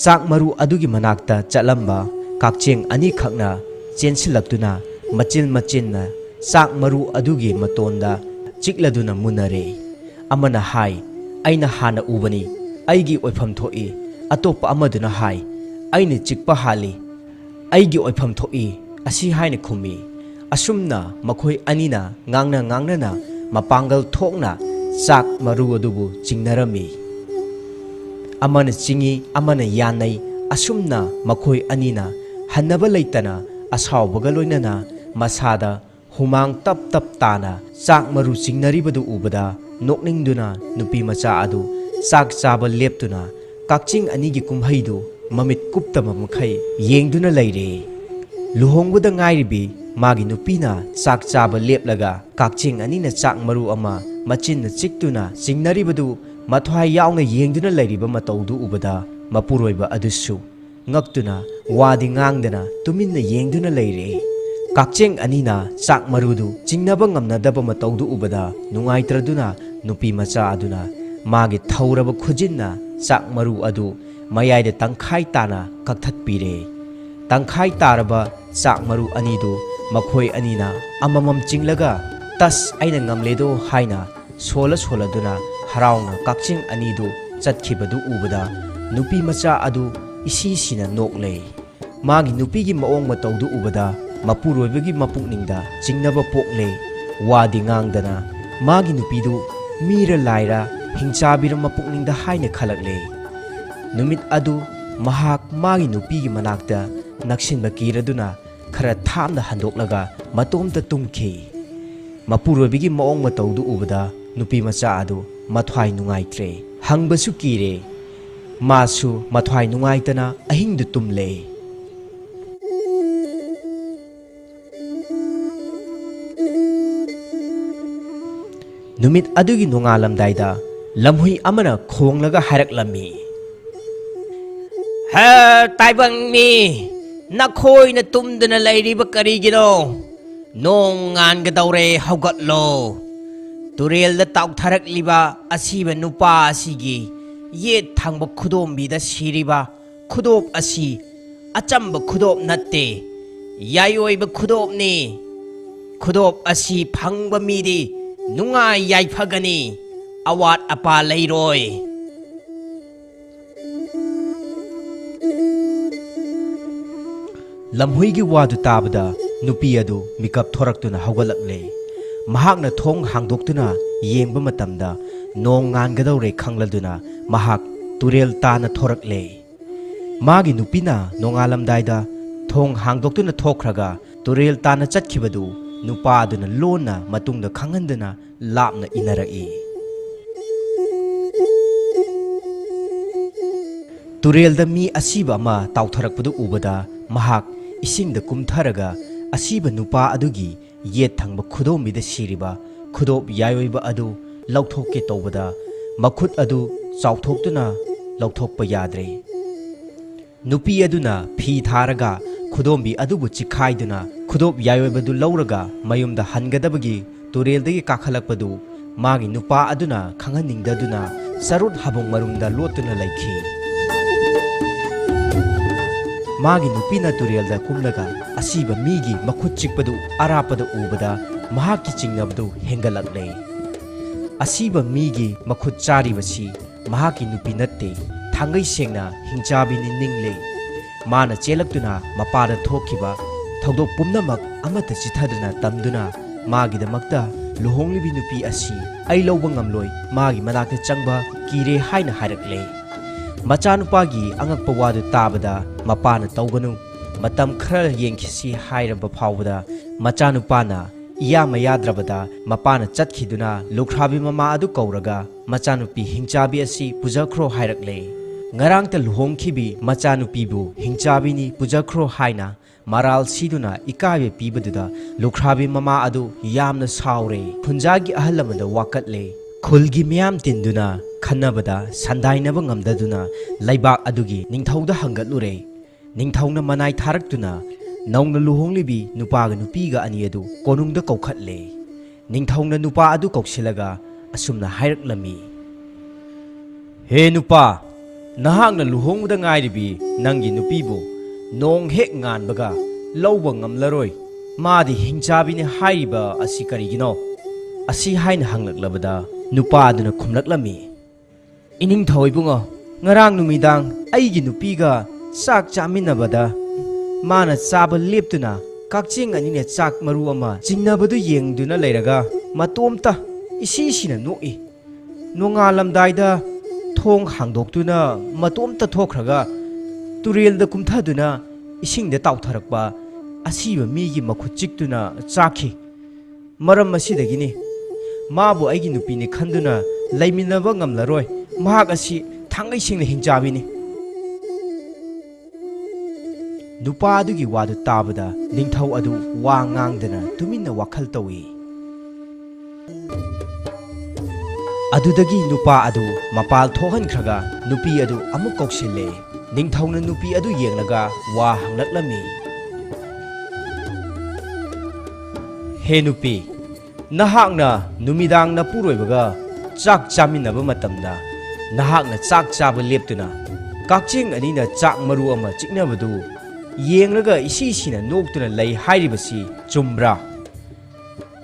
ꯆꯥꯛ ꯃꯔꯨ ꯑꯗꯨꯒꯤ ꯃꯅꯥꯛꯇ ꯆꯠꯂꯝꯕ ꯀꯛꯆꯦꯡ ꯑꯅꯤꯈꯛꯅ ꯆꯦꯟꯁꯤꯜꯂꯛꯇꯨꯅ ꯃꯆꯤꯟ ꯃꯆꯤꯟꯅ ꯆꯥꯛ ꯃꯔꯨ ꯑꯗꯨꯒꯤ ꯃꯇꯣꯟꯗ ꯆꯤꯛꯂꯗꯨꯅ ꯃꯨꯟꯅꯔꯦ꯫ ꯑꯃꯅ ꯍꯥꯏ, "ꯑꯩꯅ ꯍꯥꯟꯅ ꯎꯕꯅꯤ, ꯑꯩꯒꯤ ꯑꯣꯏꯐꯝ ꯊꯣꯛꯏ"꯫ ꯑꯇꯣꯞꯄ ꯑꯃꯗꯨꯅ ꯍꯥꯏ, "ꯑꯩꯅ ꯆꯤꯛꯄ ꯍꯥꯜꯂꯤ, ꯑꯩꯒꯤ ꯑꯣꯏꯐꯝ ꯊꯣꯛꯏ" ꯑꯁꯤ ꯍꯥꯏꯅ ꯈꯨꯝꯃꯤ꯫ ꯑꯁꯨꯝꯅ ꯃꯈꯣꯏ ꯑꯅꯤꯅ ꯉꯥꯡꯅ ꯉꯥꯡꯅꯅ ꯃꯄꯥꯡꯒꯜ ꯊꯣꯛꯅ ꯆꯥꯛ ꯃꯔꯨ ꯑꯗꯨꯕꯨ ꯆꯤꯡꯅꯔꯝꯃꯤ꯫ ꯑꯃꯅ ꯆꯤꯡꯏ, ꯑꯃꯅ ꯌꯥꯟꯅꯩ꯫ ꯑꯁꯨꯝꯅ ꯃꯈꯣꯏ ꯑꯅꯤꯅ ꯍꯟꯅꯕ ꯂꯩꯇꯅ ꯑꯁꯥꯎꯕꯒ ꯂꯣꯏꯅꯅ ꯃꯁꯥꯗ ꯍꯨꯃꯥꯡ ꯇꯞ ꯇꯞ ꯇꯥꯅ ꯆꯥꯛ ꯃꯔꯨ ꯆꯤꯡꯅꯔꯤꯕꯗꯨ ꯎꯕꯗ ꯅꯣꯛꯅꯤꯡꯗꯨꯅ ꯅꯨꯄꯤ ꯃꯆꯥ ꯑꯗꯨ ꯆꯥꯛ ꯆꯥꯕ ꯂꯦꯞꯇꯨꯅ ꯀꯛꯆꯤꯡ ꯑꯅꯤꯒꯤ ꯀꯨꯝꯍꯩꯗꯨ ꯃꯃꯤꯠ ꯀꯨꯞꯇꯕ ꯃꯈꯩ ꯌꯦꯡꯗꯨꯅ ꯂꯩꯔꯦ꯫ ꯂꯨꯍꯣꯡꯕꯗ ꯉꯥꯏꯔꯤꯕꯤ ꯃꯥꯒꯤ ꯅꯨꯄꯤꯅ ꯆꯥꯛ ꯆꯥꯕ ꯂꯦꯞꯂꯒ ꯀꯛꯆꯤꯡ ꯑꯅꯤꯅ ꯆꯥꯛ ꯃꯔꯨ ꯑꯃ ꯃꯆꯤꯟꯅ ꯆꯤꯛꯇꯨꯅ ꯆꯤꯡꯅꯔꯤꯕꯗꯨ ꯃꯊ꯭ꯋꯥꯏ ꯌꯥꯎꯅ ꯌꯦꯡꯗꯨꯅ ꯂꯩꯔꯤꯕ ꯃꯇꯧꯗꯨ ꯎꯕꯗ ꯃꯄꯨꯔꯣꯏꯕ ꯑꯗꯨꯁꯨ ꯉꯛꯇꯨꯅ ꯋꯥꯗꯤ ꯉꯥꯡꯗꯅ ꯇꯨꯃꯤꯟꯅ ꯌꯦꯡꯗꯨꯅ ꯂꯩꯔꯦ꯫ ꯀꯛꯆꯦꯡ ꯑꯅꯤꯅ ꯆꯥꯛ ꯃꯔꯨꯗꯨ ꯆꯤꯡꯅꯕ ꯉꯝꯅꯗꯕ ꯃꯇꯧꯗꯨ ꯎꯕꯗ ꯅꯨꯡꯉꯥꯏꯇ꯭ꯔꯗꯨꯅ ꯅꯨꯄꯤ ꯃꯆꯥ ꯑꯗꯨꯅ ꯃꯥꯒꯤ ꯊꯧꯔꯕ ꯈꯨꯖꯤꯟꯅ ꯆꯥꯛ ꯃꯔꯨ ꯑꯗꯨ ꯃꯌꯥꯏꯗ ꯇꯪꯈꯥꯏ ꯇꯥꯅ ꯀꯛꯊꯠꯄꯤꯔꯦ꯫ ꯇꯪꯈꯥꯏ ꯇꯥꯔꯕ ꯆꯥꯛ ꯃꯔꯨ ꯑꯅꯤꯗꯨ ꯃꯈꯣꯏ ꯑꯅꯤꯅ ꯑꯃꯃꯝ ꯆꯤꯡꯂꯒ "ꯇꯁ, ꯑꯩꯅ ꯉꯝꯂꯦꯗꯣ" ꯍꯥꯏꯅ ꯁꯣꯜꯂ ꯁꯣꯜꯂꯗꯨꯅ ꯍꯔꯥꯎꯅ ꯀꯛꯆꯦꯡ ꯑꯅꯤꯗꯨ ꯆꯠꯈꯤꯕꯗꯨ ꯎꯕꯗ ꯅꯨꯄꯤ ꯃꯆꯥ ꯑꯗꯨ ꯏꯁꯤ ꯁꯤꯅ ꯅꯣꯛꯂꯦ꯫ ꯃꯥꯒꯤ ꯅꯨꯄꯤꯒꯤ ꯃꯑꯣꯡ ꯃꯇꯧꯗꯨ ꯎꯕꯗ ꯃꯄꯨꯔꯣꯏꯕꯒꯤ ꯃꯄꯨꯛꯅꯤꯡꯗ ꯆꯤꯡꯅꯕ ꯄꯣꯛꯂꯦ꯫ ꯋꯥꯗꯤ ꯉꯥꯡꯗꯅ ꯃꯥꯒꯤ ꯅꯨꯄꯤꯗꯨ ꯃꯤꯔ ꯂꯥꯏꯔ ꯍꯤꯡꯆꯥꯕꯤꯔ ꯃꯄꯨꯛꯅꯤꯡꯗ ꯍꯥꯏꯅ ꯈꯜꯂꯛꯂꯦ꯫ ꯅꯨꯃꯤꯠ ꯑꯗꯨ ꯃꯍꯥꯛ ꯃꯥꯒꯤ ꯅꯨꯄꯤꯒꯤ ꯃꯅꯥꯛꯇ ꯅꯛꯁꯤꯟꯕ ꯀꯤꯔꯗꯨꯅ ꯈꯔ ꯊꯥꯞꯅ ꯍꯟꯗꯣꯛꯂꯒ ꯃꯇꯣꯝꯇ ꯇꯨꯝꯈꯤ꯫ ꯃꯄꯨꯔꯣꯏꯕꯒꯤ ꯃꯑꯣꯡ ꯃꯇꯧꯗꯨ ꯎꯕꯗ ꯅꯨꯄꯤ ꯃꯆꯥ ꯑꯗꯨ ꯃꯊ꯭ꯋꯥꯏ ꯅꯨꯡꯉꯥꯏꯇ꯭ꯔꯦ꯫ ꯍꯪꯕꯁꯨ ꯀꯤꯔꯦ꯫ ꯃꯥꯁꯨ ꯃꯊ꯭ꯋꯥꯏ ꯅꯨꯡꯉꯥꯏꯇꯅ ꯑꯍꯤꯡꯗꯨ ꯇꯨꯝꯂꯦ꯫ ꯅꯨꯃꯤꯠ ꯑꯗꯨꯒꯤ ꯅꯣꯡꯉꯥꯜꯂꯝꯗꯥꯏꯗ ꯂꯝꯍꯨꯏ ꯑꯃꯅ ꯈꯣꯡꯂꯒ ꯍꯥꯏꯔꯛꯂꯝꯃꯤ, "ꯍꯦ ꯇꯥꯏꯕꯪ ꯃꯤ, ꯅꯈꯣꯏꯅ ꯇꯨꯝꯗꯨꯅ ꯂꯩꯔꯤꯕ ꯀꯔꯤꯒꯤꯅꯣ? ꯅꯣꯡ ꯉꯥꯟꯒꯗꯧꯔꯦ, ꯍꯧꯒꯠꯂꯣ꯫ ꯇꯨꯔꯦꯜꯗ ꯇꯥꯎꯊꯔꯛꯂꯤꯕ ꯑꯁꯤꯕ ꯅꯨꯄꯥ ꯑꯁꯤꯒꯤ ꯌꯦꯠ ꯊꯪꯕ ꯈꯨꯗꯣꯝꯕꯤꯗ ꯁꯤꯔꯤꯕ ꯈꯨꯗꯣꯞ ꯑꯁꯤ ꯑꯆꯝꯕ ꯈꯨꯗꯣꯞ ꯅꯠꯇꯦ, ꯌꯥꯏꯑꯣꯏꯕ ꯈꯨꯗꯣꯞꯅꯤ꯫ ꯈꯨꯗꯣꯞ ꯑꯁꯤ ꯐꯪꯕ ꯃꯤꯗꯤ ꯅꯨꯡꯉꯥꯏ ꯌꯥꯏꯐꯒꯅꯤ, ꯑꯋꯥꯠ ꯑꯄꯥ ꯂꯩꯔꯣꯏ꯫" ꯂꯝꯍꯨꯏꯒꯤ ꯋꯥꯗꯨ ꯇꯥꯕꯗ ꯅꯨꯄꯤ ꯑꯗꯨ ꯃꯤꯀꯞ ꯊꯣꯔꯛꯇꯨꯅ ꯍꯧꯒꯠꯂꯛꯂꯦ꯫ ꯃꯍꯥꯛꯅ ꯊꯣꯡ ꯍꯥꯡꯗꯣꯛꯇꯨꯅ ꯌꯦꯡꯕ ꯃꯇꯝꯗ ꯅꯣꯡ ꯉꯥꯟꯒꯗꯧꯔꯦ ꯈꯪꯂꯗꯨꯅ ꯃꯍꯥꯛ ꯇꯨꯔꯦꯜ ꯇꯥꯟꯅ ꯊꯣꯔꯛꯂꯦ꯫ ꯃꯥꯒꯤ ꯅꯨꯄꯤꯅ ꯅꯣꯡꯉꯥꯜꯂꯝꯗꯥꯏꯗ ꯊꯣꯡ ꯍꯥꯡꯗꯣꯛꯇꯨꯅ ꯊꯣꯛꯈ꯭ꯔꯒ ꯇꯨꯔꯦꯜ ꯇꯥꯟꯅ ꯆꯠꯈꯤꯕꯗꯨ ꯅꯨꯄꯥ ꯑꯗꯨꯅ ꯂꯣꯟꯅ ꯃꯇꯨꯡꯗ ꯈꯪꯍꯟꯗꯅ ꯂꯥꯞꯅ ꯏꯟꯅꯔꯛꯏ꯫ ꯇꯨꯔꯦꯜꯗ ꯃꯤ ꯑꯁꯤꯕ ꯑꯃ ꯇꯥꯎꯊꯔꯛꯄꯗꯨ ꯎꯕꯗ ꯃꯍꯥꯛ ꯏꯁꯤꯡꯗ ꯀꯨꯝꯊꯔꯒ ꯑꯁꯤꯕ ꯅꯨꯄꯥ ꯑꯗꯨꯒꯤ ꯌꯦꯠ ꯊꯪꯕ ꯈꯨꯗꯣꯝꯕꯤꯗ ꯁꯤꯔꯤꯕ ꯈꯨꯗꯣꯞ ꯌꯥꯏꯑꯣꯏꯕ ꯑꯗꯨ ꯂꯧꯊꯣꯛꯀꯦ ꯇꯧꯕꯗ ꯃꯈꯨꯠ ꯑꯗꯨ ꯆꯥꯎꯊꯣꯛꯇꯨꯅ ꯂꯧꯊꯣꯛꯄ ꯌꯥꯗ꯭ꯔꯦ꯫ ꯅꯨꯄꯤ ꯑꯗꯨꯅ ꯐꯤ ꯊꯥꯔꯒ ꯈꯨꯗꯣꯝꯕꯤ ꯑꯗꯨꯕꯨ ꯆꯤꯈꯥꯏꯗꯨꯅ ꯈꯨꯗꯣꯞ ꯌꯥꯏꯑꯣꯏꯕꯗꯨ ꯂꯧꯔꯒ ꯃꯌꯨꯝꯗ ꯍꯟꯒꯗꯕꯒꯤ ꯇꯨꯔꯦꯜꯗꯒꯤ ꯀꯥꯈꯠꯂꯛꯄꯗꯨ ꯃꯥꯒꯤ ꯅꯨꯄꯥ ꯑꯗꯨꯅ ꯈꯪꯍꯟꯅꯤꯡꯗꯗꯨꯅ ꯆꯔꯨꯠ ꯍꯥꯕꯨꯡ ꯃꯔꯨꯝꯗ ꯂꯣꯠꯇꯨꯅ ꯂꯩꯈꯤ꯫ ꯃꯥꯒꯤ ꯅꯨꯄꯤꯅ ꯇꯨꯔꯦꯜꯗ ꯀꯨꯝꯂꯒ ꯑꯁꯤꯕ ꯃꯤꯒꯤ ꯃꯈꯨꯠ ꯆꯤꯛꯄꯗꯨ ꯑꯔꯥꯞꯄꯗ ꯎꯕꯗ ꯃꯍꯥꯛꯀꯤ ꯆꯤꯡꯅꯕꯗꯨ ꯍꯦꯟꯒꯠꯂꯛꯂꯦ꯫ ꯑꯁꯤꯕ ꯃꯤꯒꯤ ꯃꯈꯨꯠ ꯆꯥꯔꯤꯕꯁꯤ ꯃꯍꯥꯛꯀꯤ ꯅꯨꯄꯤ ꯅꯠꯇꯦ, ꯊꯥꯡꯒꯩ ꯁꯦꯡꯅ ꯍꯤꯡꯆꯥꯕꯤꯅꯤ ꯅꯤꯡꯂꯦ꯫ ꯃꯥꯅ ꯆꯦꯜꯂꯛꯇꯨꯅ ꯃꯄꯥꯗ ꯊꯣꯛꯈꯤꯕ ꯊꯧꯗꯣꯛ ꯄꯨꯝꯅꯃꯛ ꯑꯃꯠꯇ ꯆꯤꯊꯗꯅ ꯇꯝꯗꯨꯅ ꯃꯥꯒꯤꯗꯃꯛꯇ ꯂꯨꯍꯣꯡꯂꯤꯕꯤ ꯅꯨꯄꯤ ꯑꯁꯤ ꯑꯩ ꯂꯧꯕ ꯉꯝꯂꯣꯏ, ꯃꯥꯒꯤ ꯃꯅꯥꯛꯇ ꯆꯪꯕ ꯀꯤꯔꯦ ꯍꯥꯏꯅ ꯍꯥꯏꯔꯛꯂꯦ꯫ ꯃꯆꯥꯅꯨꯄꯥꯒꯤ ꯑꯉꯛꯄ ꯋꯥꯗꯨ ꯇꯥꯕꯗ ꯃꯄꯥꯅ ꯇꯧꯒꯅꯨ, ꯃꯇꯝ ꯈꯔ ꯌꯦꯡꯈꯤꯁꯤ ꯍꯥꯏꯔꯕ ꯐꯥꯎꯕꯗ ꯃꯆꯥꯅꯨꯄꯥꯅ ꯏꯌꯥ ꯃꯌꯥꯗ꯭ꯔꯕꯗ ꯃꯄꯥꯅ ꯆꯠꯈꯤꯗꯨꯅ ꯂꯨꯈ꯭ꯔꯥꯕꯤ ꯃꯃꯥ ꯑꯗꯨ ꯀꯧꯔꯒ ꯃꯆꯥꯅꯨꯄꯤ ꯍꯤꯡꯆꯥꯕꯤ ꯑꯁꯤ ꯄꯨꯖꯈ꯭ꯔꯣ ꯍꯥꯏꯔꯛꯂꯦ꯫ ꯉꯔꯥꯡꯇ ꯂꯨꯍꯣꯡꯈꯤꯕꯤ ꯃꯆꯥꯅꯨꯄꯤꯕꯨ ꯍꯤꯡꯆꯥꯕꯤꯅꯤ ꯄꯨꯖꯈ꯭ꯔꯣ ꯍꯥꯏꯅ ꯃꯔꯥꯜ ꯁꯤꯗꯨꯅ ꯏꯀꯥꯏꯕ ꯄꯤꯕꯗꯨꯗ ꯂꯨꯈ꯭ꯔꯥꯕꯤ ꯃꯃꯥ ꯑꯗꯨ ꯌꯥꯝꯅ ꯁꯥꯎꯔꯦ꯫ ꯈꯨꯟꯖꯥꯒꯤ ꯑꯍꯜ ꯑꯃꯗ ꯋꯥꯀꯠꯂꯦ꯫ ꯈꯨꯜꯒꯤ ꯃꯤꯌꯥꯝ ꯇꯤꯟꯗꯨꯅ ꯈꯟꯅꯕꯗ ꯁꯟꯗꯥꯏꯅꯕ ꯉꯝꯗꯗꯨꯅ ꯂꯩꯕꯥꯛ ꯑꯗꯨꯒꯤ ꯅꯤꯡꯊꯧꯗ ꯍꯪꯒꯠꯂꯨꯔꯦ꯫ ꯅꯤꯡꯊꯧꯅ ꯃꯅꯥꯏ ꯊꯥꯔꯛꯇꯨꯅ ꯅꯧꯅ ꯂꯨꯍꯣꯡꯂꯤꯕꯤ ꯅꯨꯄꯥꯒ ꯅꯨꯄꯤꯒ ꯑꯅꯤ ꯑꯗꯨ ꯀꯣꯅꯨꯡꯗ ꯀꯧꯈꯠꯂꯦ꯫ ꯅꯤꯡꯊꯧꯅ ꯅꯨꯄꯥ ꯑꯗꯨ ꯀꯧꯁꯤꯜꯂꯒ ꯑꯁꯨꯝꯅ ꯍꯥꯏꯔꯛꯂꯝꯃꯤ, "ꯍꯦ ꯅꯨꯄꯥ, ꯅꯍꯥꯛꯅ ꯂꯨꯍꯣꯡꯕꯗ ꯉꯥꯏꯔꯤꯕꯤ ꯅꯪꯒꯤ ꯅꯨꯄꯤꯕꯨ ꯅꯣꯡ ꯍꯦꯛ ꯉꯥꯟꯕꯒ ꯂꯧꯕ ꯉꯝꯂꯔꯣꯏ꯫ ꯃꯥꯗꯤ ꯍꯤꯡꯆꯥꯕꯤꯅꯤ ꯍꯥꯏꯔꯤꯕ ꯑꯁꯤ ꯀꯔꯤꯒꯤꯅꯣ?" ꯑꯁꯤ ꯍꯥꯏꯅ ꯍꯪꯂꯛꯂꯕꯗ ꯅꯨꯄꯥ ꯑꯗꯨꯅ ꯈꯨꯝꯂꯛꯂꯝꯃꯤ, "ꯏꯅꯤꯡꯊꯧ ꯏꯕꯨꯡꯉꯣ, ꯉꯔꯥꯡ ꯅꯨꯃꯤꯗꯥꯡ ꯑꯩꯒꯤ ꯅꯨꯄꯤꯒ ꯆꯥꯛ ꯆꯥꯃꯤꯟꯅꯕꯗ ꯃꯥꯅ ꯆꯥꯕ ꯂꯦꯞꯇꯨꯅ ꯀꯛꯆꯦꯡ ꯑꯅꯤꯅ ꯆꯥꯛ ꯃꯔꯨ ꯑꯃ ꯆꯤꯡꯅꯕꯗꯨ ꯌꯦꯡꯗꯨꯅ ꯂꯩꯔꯒ ꯃꯇꯣꯝꯇ ꯏꯁꯤ ꯁꯤꯅ ꯅꯣꯛꯏ꯫ ꯅꯣꯡꯉꯥꯜꯂꯝꯗꯥꯏꯗ ꯊꯣꯡ ꯍꯥꯡꯗꯣꯛꯇꯨꯅ ꯃꯇꯣꯝꯇ ꯊꯣꯛꯈ꯭ꯔꯒ ꯇꯨꯔꯦꯜꯗ ꯀꯨꯝꯊꯗꯨꯅ ꯏꯁꯤꯡꯗ ꯇꯥꯎꯊꯔꯛꯄ ꯑꯁꯤꯕ ꯃꯤꯒꯤ ꯃꯈꯨꯠ ꯆꯤꯛꯇꯨꯅ ꯆꯥꯈꯤ꯫ ꯃꯔꯝ ꯑꯁꯤꯗꯒꯤꯅꯤ ꯃꯥꯕꯨ ꯑꯩꯒꯤ ꯅꯨꯄꯤꯅꯤ ꯈꯟꯗꯨꯅ ꯂꯩꯃꯤꯟꯅꯕ ꯉꯝꯂꯔꯣꯏ꯫ ꯃꯍꯥꯛ ꯑꯁꯤ ꯊꯥꯡꯒꯩ ꯁꯦꯡꯅ ꯍꯤꯡꯆꯥꯕꯤꯅꯤ꯫" ꯅꯨꯄꯥ ꯑꯗꯨꯒꯤ ꯋꯥꯗꯨ ꯇꯥꯕꯗ ꯅꯤꯡꯊꯧ ꯑꯗꯨ ꯋꯥ ꯉꯥꯡꯗꯅ ꯇꯨꯃꯤꯟꯅ ꯋꯥꯈꯜ ꯇꯧꯏ꯫ ꯑꯗꯨꯗꯒꯤ ꯅꯨꯄꯥ ꯑꯗꯨ ꯃꯄꯥꯜ ꯊꯣꯛꯍꯟꯈ꯭ꯔꯒ ꯅꯨꯄꯤ ꯑꯗꯨ ꯑꯃꯨꯛ ꯀꯧꯁꯤꯜꯂꯦ꯫ ꯅꯤꯡꯊꯧꯅ ꯅꯨꯄꯤ ꯑꯗꯨ ꯌꯦꯡꯂꯒ ꯋꯥ ꯍꯪꯂꯛꯂꯝꯃꯤ, "ꯍꯦ ꯅꯨꯄꯤ, ꯅꯍꯥꯛꯅ ꯅꯨꯃꯤꯗꯥꯡ ꯅꯄꯨꯔꯣꯏꯕꯒ ꯆꯥꯛ ꯆꯥꯃꯤꯟꯅꯕ ꯃꯇꯝꯗ ꯅꯍꯥꯛꯅ ꯆꯥꯛ ꯆꯥꯕ ꯂꯦꯞꯇꯨꯅ ꯀꯛꯆꯦꯡ ꯑꯅꯤꯅ ꯆꯥꯛ ꯃꯔꯨ ꯑꯃ ꯆꯤꯛꯅꯕꯗꯨ ꯌꯦꯡꯂꯒ ꯏꯁꯤ ꯁꯤꯅ ꯅꯣꯛꯇꯨꯅ ꯂꯩ ꯍꯥꯏꯔꯤꯕꯁꯤ ꯆꯨꯝꯕ꯭ꯔꯥ?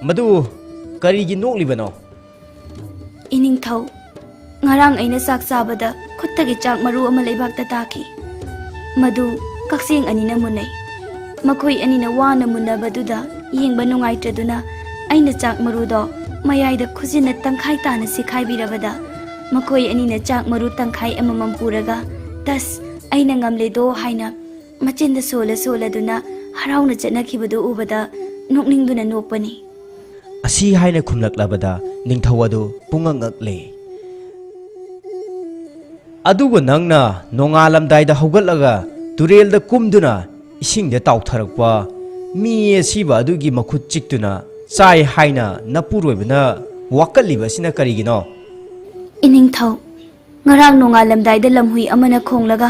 ꯃꯗꯨ ꯀꯔꯤꯒꯤ ꯅꯣꯛꯂꯤꯕꯅꯣ?" "ꯏꯅꯤꯡꯊꯧ, ꯉꯔꯥꯡ ꯑꯩꯅ ꯆꯥꯛ ꯆꯥꯕꯗ ꯈꯨꯠꯇꯒꯤ ꯆꯥꯛ ꯃꯔꯨ ꯑꯃ ꯂꯩꯕꯥꯛꯇ ꯇꯥꯈꯤ꯫ ꯃꯗꯨ ꯀꯛꯆꯦꯡ ꯑꯅꯤꯅ ꯃꯨꯟꯅꯩ꯫ ꯃꯈꯣꯏ ꯑꯅꯤꯅ ꯋꯥꯅ ꯃꯨꯟꯅꯕꯗꯨꯗ ꯌꯦꯡꯕ ꯅꯨꯡꯉꯥꯏꯇ꯭ꯔꯗꯨꯅ ꯑꯩꯅ ꯆꯥꯛ ꯃꯔꯨꯗꯣ ꯃꯌꯥꯏꯗ ꯈꯨꯖꯤꯟꯅ ꯇꯪꯈꯥꯏ ꯇꯥꯅ ꯁꯤꯈꯥꯏꯕꯤꯔꯕꯗ ꯃꯈꯣꯏ ꯑꯅꯤꯅ ꯆꯥꯛ ꯃꯔꯨ ꯇꯪꯈꯥꯏ ꯑꯃꯃꯝ ꯄꯨꯔꯒ, 'ꯇꯁ, ꯑꯩꯅ ꯉꯝꯂꯦꯗꯣ' ꯍꯥꯏꯅ ꯃꯆꯤꯟꯗ ꯁꯣꯜꯂ ꯁꯣꯜꯂꯗꯨꯅ ꯍꯔꯥꯎꯅ ꯆꯠꯅꯈꯤꯕꯗꯨ ꯎꯕꯗ ꯅꯣꯛꯅꯤꯡꯗꯨꯅ ꯅꯣꯛꯄꯅꯤ꯫" ꯑꯁꯤ ꯍꯥꯏꯅ ꯈꯨꯝꯂꯛꯂꯕꯗ ꯅꯤꯡꯊꯧ ꯑꯗꯨ ꯄꯨꯡꯉꯛ ꯉꯛꯂꯦ꯫ ꯑꯗꯨꯒ ꯅꯪꯅ ꯅꯣꯡꯉꯥꯜꯂꯝꯗꯥꯏꯗ ꯍꯧꯒꯠꯂꯒ ꯇꯨꯔꯦꯜꯗ ꯀꯨꯝꯗꯨꯅ ꯏꯁꯤꯡꯗ ꯇꯥꯎꯊꯔꯛꯄ ꯃꯤ ꯑꯁꯤꯕ ꯑꯗꯨꯒꯤ ꯃꯈꯨꯠ ꯆꯤꯛꯇꯨꯅ ꯆꯥꯏ ꯍꯥꯏꯅ ꯅꯄꯨꯔꯣꯏꯕꯅ ꯋꯥꯀꯠꯂꯤꯕ ꯑꯁꯤꯅ ꯀꯔꯤꯒꯤꯅꯣ? ꯏꯅꯤꯡꯊꯧ, ꯉꯔꯥꯡ ꯅꯣꯡꯉꯥꯜꯂꯝꯗꯥꯏꯗ ꯂꯝꯍꯨꯏ ꯑꯃꯅ ꯈꯣꯡꯂꯒ,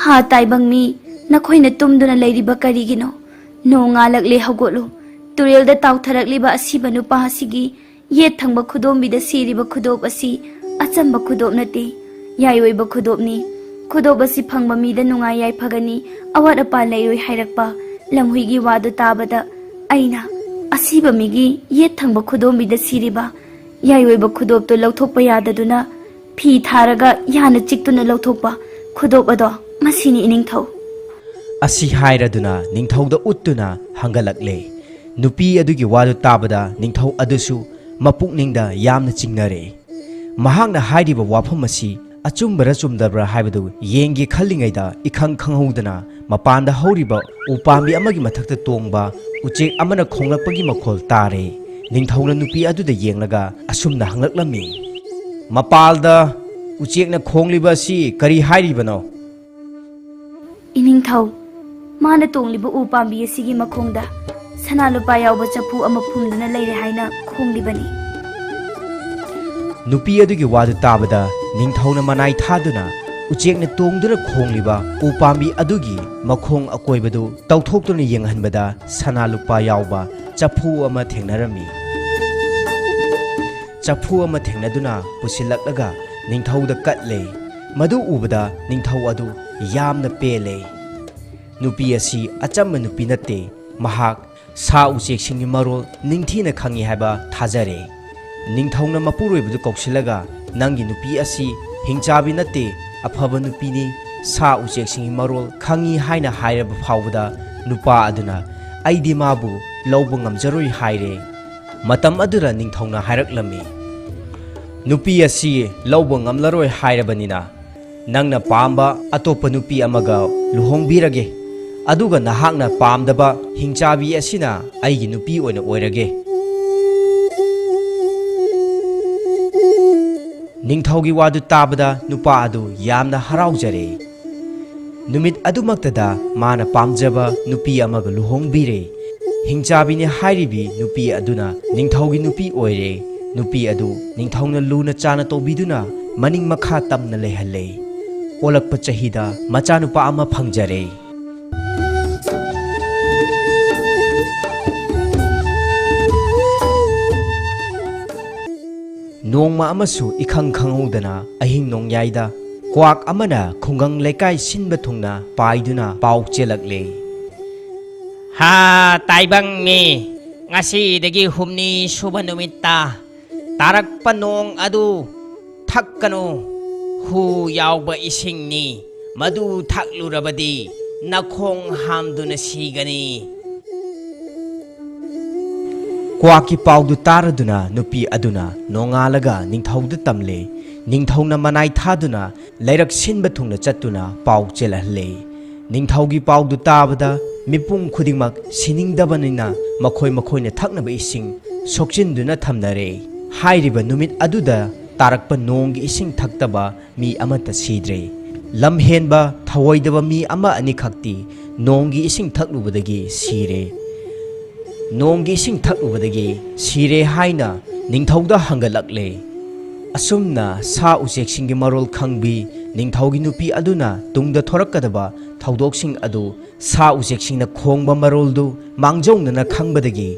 "ꯍꯥ ꯇꯥꯏꯕꯪ ꯃꯤ, ꯅꯈꯣꯏꯅ ꯇꯨꯝꯗꯨꯅ ꯂꯩꯔꯤꯕ ꯀꯔꯤꯒꯤꯅꯣ? ꯅꯣꯡ ꯉꯥꯜꯂꯛꯂꯦ, ꯍꯧꯒꯠꯂꯨ꯫ ꯇꯨꯔꯦꯜꯗ ꯇꯥꯎꯊꯔꯛꯂꯤꯕ ꯑꯁꯤꯕ ꯅꯨꯄꯥ ꯑꯁꯤꯒꯤ ꯌꯦꯠ ꯊꯪꯕ ꯈꯨꯗꯣꯝꯕꯤꯗ ꯁꯤꯔꯤꯕ ꯈꯨꯗꯣꯞ ꯑꯁꯤ ꯑꯆꯝꯕ ꯈꯨꯗꯣꯞ ꯅꯠꯇꯦ꯫ ꯌꯥꯏꯑꯣꯏꯕ ꯈꯨꯗꯣꯞꯅꯤ꯫ ꯈꯨꯗꯣꯞ ꯑꯁꯤ ꯐꯪꯕ ꯃꯤꯗ ꯅꯨꯡꯉꯥꯏ ꯌꯥꯏꯐꯒꯅꯤ, ꯑꯋꯥꯠ ꯑꯄꯥ ꯂꯩꯔꯣꯏ" ꯍꯥꯏꯔꯛꯄ ꯂꯝꯍꯨꯏꯒꯤ ꯋꯥꯗꯨ ꯇꯥꯕꯗ ꯑꯩꯅ ꯑꯁꯤꯕ ꯃꯤꯒꯤ ꯌꯦꯠ ꯊꯪꯕ ꯈꯨꯗꯣꯝꯕꯤꯗ ꯁꯤꯔꯤꯕ ꯌꯥꯏꯑꯣꯏꯕ ꯈꯨꯗꯣꯞꯇꯨ ꯂꯧꯊꯣꯛꯄ ꯌꯥꯗꯗꯨꯅ ꯐꯤ ꯊꯥꯔꯒ ꯌꯥꯅ ꯆꯤꯛꯇꯨꯅ ꯂꯧꯊꯣꯛꯄ ꯈꯨꯗꯣꯞ ꯑꯗꯣ ꯃꯁꯤꯅꯤ, ꯏꯅꯤꯡꯊꯧ꯫ ꯑꯁꯤ ꯍꯥꯏꯔꯗꯨꯅ ꯅꯤꯡꯊꯧꯗ ꯎꯠꯇꯨꯅ ꯍꯪꯒꯠꯂꯛꯂꯦ꯫ ꯅꯨꯄꯤ ꯑꯗꯨꯒꯤ ꯋꯥꯗꯨ ꯇꯥꯕꯗ ꯅꯤꯡꯊꯧ ꯑꯗꯨꯁꯨ ꯃꯄꯨꯛꯅꯤꯡꯗ ꯌꯥꯝꯅ ꯆꯤꯡꯅꯔꯦ꯫ ꯃꯍꯥꯛꯅ ꯍꯥꯏꯔꯤꯕ ꯋꯥꯐꯝ ꯑꯁꯤ ꯑꯆꯨꯝꯕꯔ ꯆꯨꯝꯗꯕ꯭ꯔꯥ ꯍꯥꯏꯕꯗꯨ ꯌꯦꯡꯒꯦ ꯈꯜꯂꯤꯉꯩꯗ, ꯏꯈꯪ ꯈꯪꯍꯧꯗꯅ ꯃꯄꯥꯟꯗ ꯍꯧꯔꯤꯕ ꯎꯄꯥꯝꯕꯤ ꯑꯃꯒꯤ ꯃꯊꯛꯇ ꯇꯣꯡꯕ ꯎꯆꯦꯛ ꯑꯃꯅ ꯈꯣꯡꯂꯛꯄꯒꯤ ꯃꯈꯣꯜ ꯇꯥꯔꯦ꯫ ꯅꯤꯡꯊꯧꯅ ꯅꯨꯄꯤ ꯑꯗꯨꯗ ꯌꯦꯡꯂꯒ ꯑꯁꯨꯝꯅ ꯍꯪꯂꯛꯂꯝꯃꯤ, "ꯃꯄꯥꯜꯗ ꯎꯆꯦꯛꯅ ꯈꯣꯡꯂꯤꯕ ꯑꯁꯤ ꯀꯔꯤ ꯍꯥꯏꯔꯤꯕꯅꯣ?" ꯏꯅꯤꯡꯊꯧ, ꯃꯥꯅ ꯇꯣꯡꯂꯤꯕ ꯎ ꯄꯥꯝꯕꯤ ꯑꯁꯤꯒꯤ ꯃꯈꯣꯡꯗ ꯁꯅꯥ ꯂꯨꯄꯥ ꯌꯥꯎꯕ ꯆꯐꯨ ꯑꯃ ꯐꯨꯝꯗꯨꯅ ꯂꯩꯔꯦ ꯍꯥꯏꯅ ꯈꯣꯡꯂꯤꯕꯅꯤ꯫ ꯅꯨꯄꯤ ꯑꯗꯨꯒꯤ ꯋꯥꯗꯨ ꯇꯥꯕꯗ ꯅꯤꯡꯊꯧꯅ ꯃꯅꯥꯏ ꯊꯥꯗꯨꯅ ꯎꯆꯦꯛꯅ ꯇꯣꯡꯗꯨꯅ ꯈꯣꯡꯂꯤꯕ ꯎ ꯄꯥꯝꯕꯤ ꯑꯗꯨꯒꯤ ꯃꯈꯣꯡ ꯑꯀꯣꯏꯕꯗꯨ ꯇꯧꯊꯣꯛꯇꯨꯅ ꯌꯦꯡꯍꯟꯕꯗ ꯁꯅꯥ ꯂꯨꯄꯥ ꯌꯥꯎꯕ ꯆꯐꯨ ꯑꯃ ꯊꯦꯡꯅꯔꯝꯃꯤ꯫ ꯆꯐꯨ ꯑꯃ ꯊꯦꯡꯅꯗꯨꯅ ꯄꯨꯁꯤꯜꯂꯛꯂꯒ ꯅꯤꯡꯊꯧꯗ ꯀꯠꯂꯦ꯫ ꯃꯗꯨ ꯎꯕꯗ ꯅꯤꯡꯊꯧ ꯑꯗꯨ ꯌꯥꯝꯅ ꯄꯦꯜꯂꯦ꯫ ꯅꯨꯄꯤ ꯑꯁꯤ ꯑꯆꯝꯕ ꯅꯨꯄꯤ ꯅꯠꯇꯦ꯫ ꯃꯍꯥꯛ ꯁꯥ ꯎꯆꯦꯛꯁꯤꯡꯒꯤ ꯃꯔꯣꯜ ꯅꯤꯡꯊꯤꯅ ꯈꯪꯏ ꯍꯥꯏꯕ ꯊꯥꯖꯔꯦ꯫ ꯅꯤꯡꯊꯧꯅ ꯃꯄꯨꯔꯣꯏꯕꯗꯨ ꯀꯧꯁꯤꯜꯂꯒ, "ꯅꯪꯒꯤ ꯅꯨꯄꯤ ꯑꯁꯤ ꯍꯤꯡꯆꯥꯕꯤ ꯅꯠꯇꯦ, ꯑꯐꯕ ꯅꯨꯄꯤꯅꯤ, ꯁꯥ ꯎꯆꯦꯛꯁꯤꯡꯒꯤ ꯃꯔꯣꯜ ꯈꯪꯏ" ꯍꯥꯏꯅ ꯍꯥꯏꯔꯕ ꯐꯥꯎꯕꯗ ꯅꯨꯄꯥ ꯑꯗꯨꯅ, "ꯑꯩꯗꯤ ꯃꯥꯕꯨ ꯂꯧꯕ ꯉꯝꯖꯔꯣꯏ" ꯍꯥꯏꯔꯦ꯫ ꯃꯇꯝ ꯑꯗꯨꯗ ꯅꯤꯡꯊꯧꯅ ꯍꯥꯏꯔꯛꯂꯝꯃꯤ, "ꯅꯨꯄꯤ ꯑꯁꯤ ꯂꯧꯕ ꯉꯝꯂꯔꯣꯏ ꯍꯥꯏꯔꯕꯅꯤꯅ, ꯅꯪꯅ ꯄꯥꯝꯕ ꯑꯇꯣꯞꯄ ꯅꯨꯄꯤ ꯑꯃꯒ ꯂꯨꯍꯣꯡꯕꯤꯔꯒꯦ, ꯑꯗꯨꯒ ꯅꯍꯥꯛꯅ ꯄꯥꯝꯗꯕ ꯍꯤꯡꯆꯥꯕꯤ ꯑꯁꯤꯅ ꯑꯩꯒꯤ ꯅꯨꯄꯤ ꯑꯣꯏꯅ ꯑꯣꯏꯔꯒꯦ"꯫ ꯅꯤꯡꯊꯧꯒꯤ ꯋꯥꯗꯨ ꯇꯥꯕꯗ ꯅꯨꯄꯥ ꯑꯗꯨ ꯌꯥꯝꯅ ꯍꯔꯥꯎꯖꯔꯦ꯫ ꯅꯨꯃꯤꯠ ꯑꯗꯨꯃꯛꯇꯗ ꯃꯥꯅ ꯄꯥꯝꯖꯕ ꯅꯨꯄꯤ ꯑꯃꯒ ꯂꯨꯍꯣꯡꯕꯤꯔꯦ꯫ ꯍꯤꯡꯆꯥꯕꯤꯅꯤ ꯍꯥꯏꯔꯤꯕꯤ ꯅꯨꯄꯤ ꯑꯗꯨꯅ ꯅꯤꯡꯊꯧꯒꯤ ꯅꯨꯄꯤ ꯑꯣꯏꯔꯦ꯫ ꯅꯨꯄꯤ ꯑꯗꯨ ꯅꯤꯡꯊꯧꯅ ꯂꯨꯅ ꯆꯥꯅ ꯇꯧꯕꯤꯗꯨꯅ ꯃꯅꯤꯡ ꯃꯈꯥ ꯇꯝꯅ ꯂꯩꯍꯜꯂꯦ꯫ ꯑꯣꯜꯂꯛꯄ ꯆꯍꯤꯗ ꯃꯆꯥꯅꯨꯄꯥ ꯑꯃ ꯐꯪꯖꯔꯦ꯫ ꯅꯣꯡꯃ ꯑꯃꯁꯨ ꯏꯈꯪ ꯈꯪꯍꯧꯗꯅ ꯑꯍꯤꯡ ꯅꯣꯡꯌꯥꯏꯗ ꯀ꯭ꯋꯥꯛ ꯑꯃꯅ ꯈꯨꯡꯒꯪ ꯂꯩꯀꯥꯏ ꯁꯤꯟꯕ ꯊꯨꯡꯅ ꯄꯥꯏꯗꯨꯅ ꯄꯥꯎ ꯆꯦꯜꯂꯛꯂꯦ꯫ ꯍꯥ, ꯇꯥꯏꯕꯪ ꯃꯤ, ꯉꯁꯤꯗꯒꯤ ꯍꯨꯝꯅꯤ ꯁꯨꯕ ꯅꯨꯃꯤꯠꯇ ꯇꯥꯔꯛꯄ ꯅꯣꯡ ꯑꯗꯨ ꯊꯛꯀꯅꯨ, ꯍꯨ ꯌꯥꯎꯕ ꯏꯁꯤꯡꯅꯤ, ꯃꯗꯨ ꯊꯛꯂꯨꯔꯕꯗꯤ ꯅꯈꯣꯡ ꯍꯥꯝꯗꯨꯅ ꯁꯤꯒꯅꯤ꯫ ꯀ꯭ꯋꯥꯛꯀꯤ ꯄꯥꯎꯗꯨ ꯇꯥꯔꯗꯨꯅ ꯅꯨꯄꯤ ꯑꯗꯨꯅ ꯅꯣꯡꯉꯥꯜꯂꯒ ꯅꯤꯡꯊꯧꯗ ꯇꯝꯂꯦ꯫ ꯅꯤꯡꯊꯧꯅ ꯃꯅꯥꯏ ꯊꯥꯗꯨꯅ ꯂꯩꯔꯛ ꯁꯤꯟꯕ ꯊꯨꯡꯅ ꯆꯠꯇꯨꯅ ꯄꯥꯎ ꯆꯦꯜꯍꯜꯂꯦ꯫ ꯅꯤꯡꯊꯧꯒꯤ ꯄꯥꯎꯗꯨ ꯇꯥꯕꯗ ꯃꯤꯄꯨꯝ ꯈꯨꯗꯤꯡꯃꯛ ꯁꯤꯅꯤꯡꯗꯕꯅꯤꯅ ꯃꯈꯣꯏ ꯃꯈꯣꯏꯅ ꯊꯛꯅꯕ ꯏꯁꯤꯡ ꯁꯣꯛꯆꯤꯟꯗꯨꯅ ꯊꯝꯅꯔꯦ꯫ ꯍꯥꯏꯔꯤꯕ ꯅꯨꯃꯤꯠ ꯑꯗꯨꯗ ꯇꯥꯔꯛꯄ ꯅꯣꯡꯒꯤ ꯏꯁꯤꯡ ꯊꯛꯇꯕ ꯃꯤ ꯑꯃꯠꯇ ꯁꯤꯗ꯭ꯔꯦ꯫ ꯂꯝꯍꯦꯟꯕ ꯊꯧꯑꯣꯏꯗꯕ ꯃꯤ ꯑꯃ ꯑꯅꯤꯈꯛꯇꯤ ꯅꯣꯡꯒꯤ ꯏꯁꯤꯡ ꯊꯛꯂꯨꯕꯗꯒꯤ ꯁꯤꯔꯦ꯫ ꯅꯣꯡꯒꯤ ꯏꯁꯤꯡ ꯊꯛꯂꯨꯕꯗꯒꯤ ꯁꯤꯔꯦ ꯍꯥꯏꯅ ꯅꯤꯡꯊꯧꯗ ꯍꯪꯒꯠꯂꯛꯂꯦ꯫ ꯑꯁꯨꯝꯅ ꯁꯥ ꯎꯆꯦꯛꯁꯤꯡꯒꯤ ꯃꯔꯣꯜ ꯈꯪꯕꯤ ꯅꯤꯡꯊꯧꯒꯤ ꯅꯨꯄꯤ ꯑꯗꯨꯅ ꯇꯨꯡꯗ ꯊꯣꯔꯛꯀꯗꯕ ꯊꯧꯗꯣꯛꯁꯤꯡ ꯑꯗꯨ ꯁꯥ ꯎꯆꯦꯛꯁꯤꯡꯅ ꯈꯣꯡꯕ ꯃꯔꯣꯜꯗꯨ ꯃꯥꯡꯖꯧꯅꯅ ꯈꯪꯕꯗꯒꯤ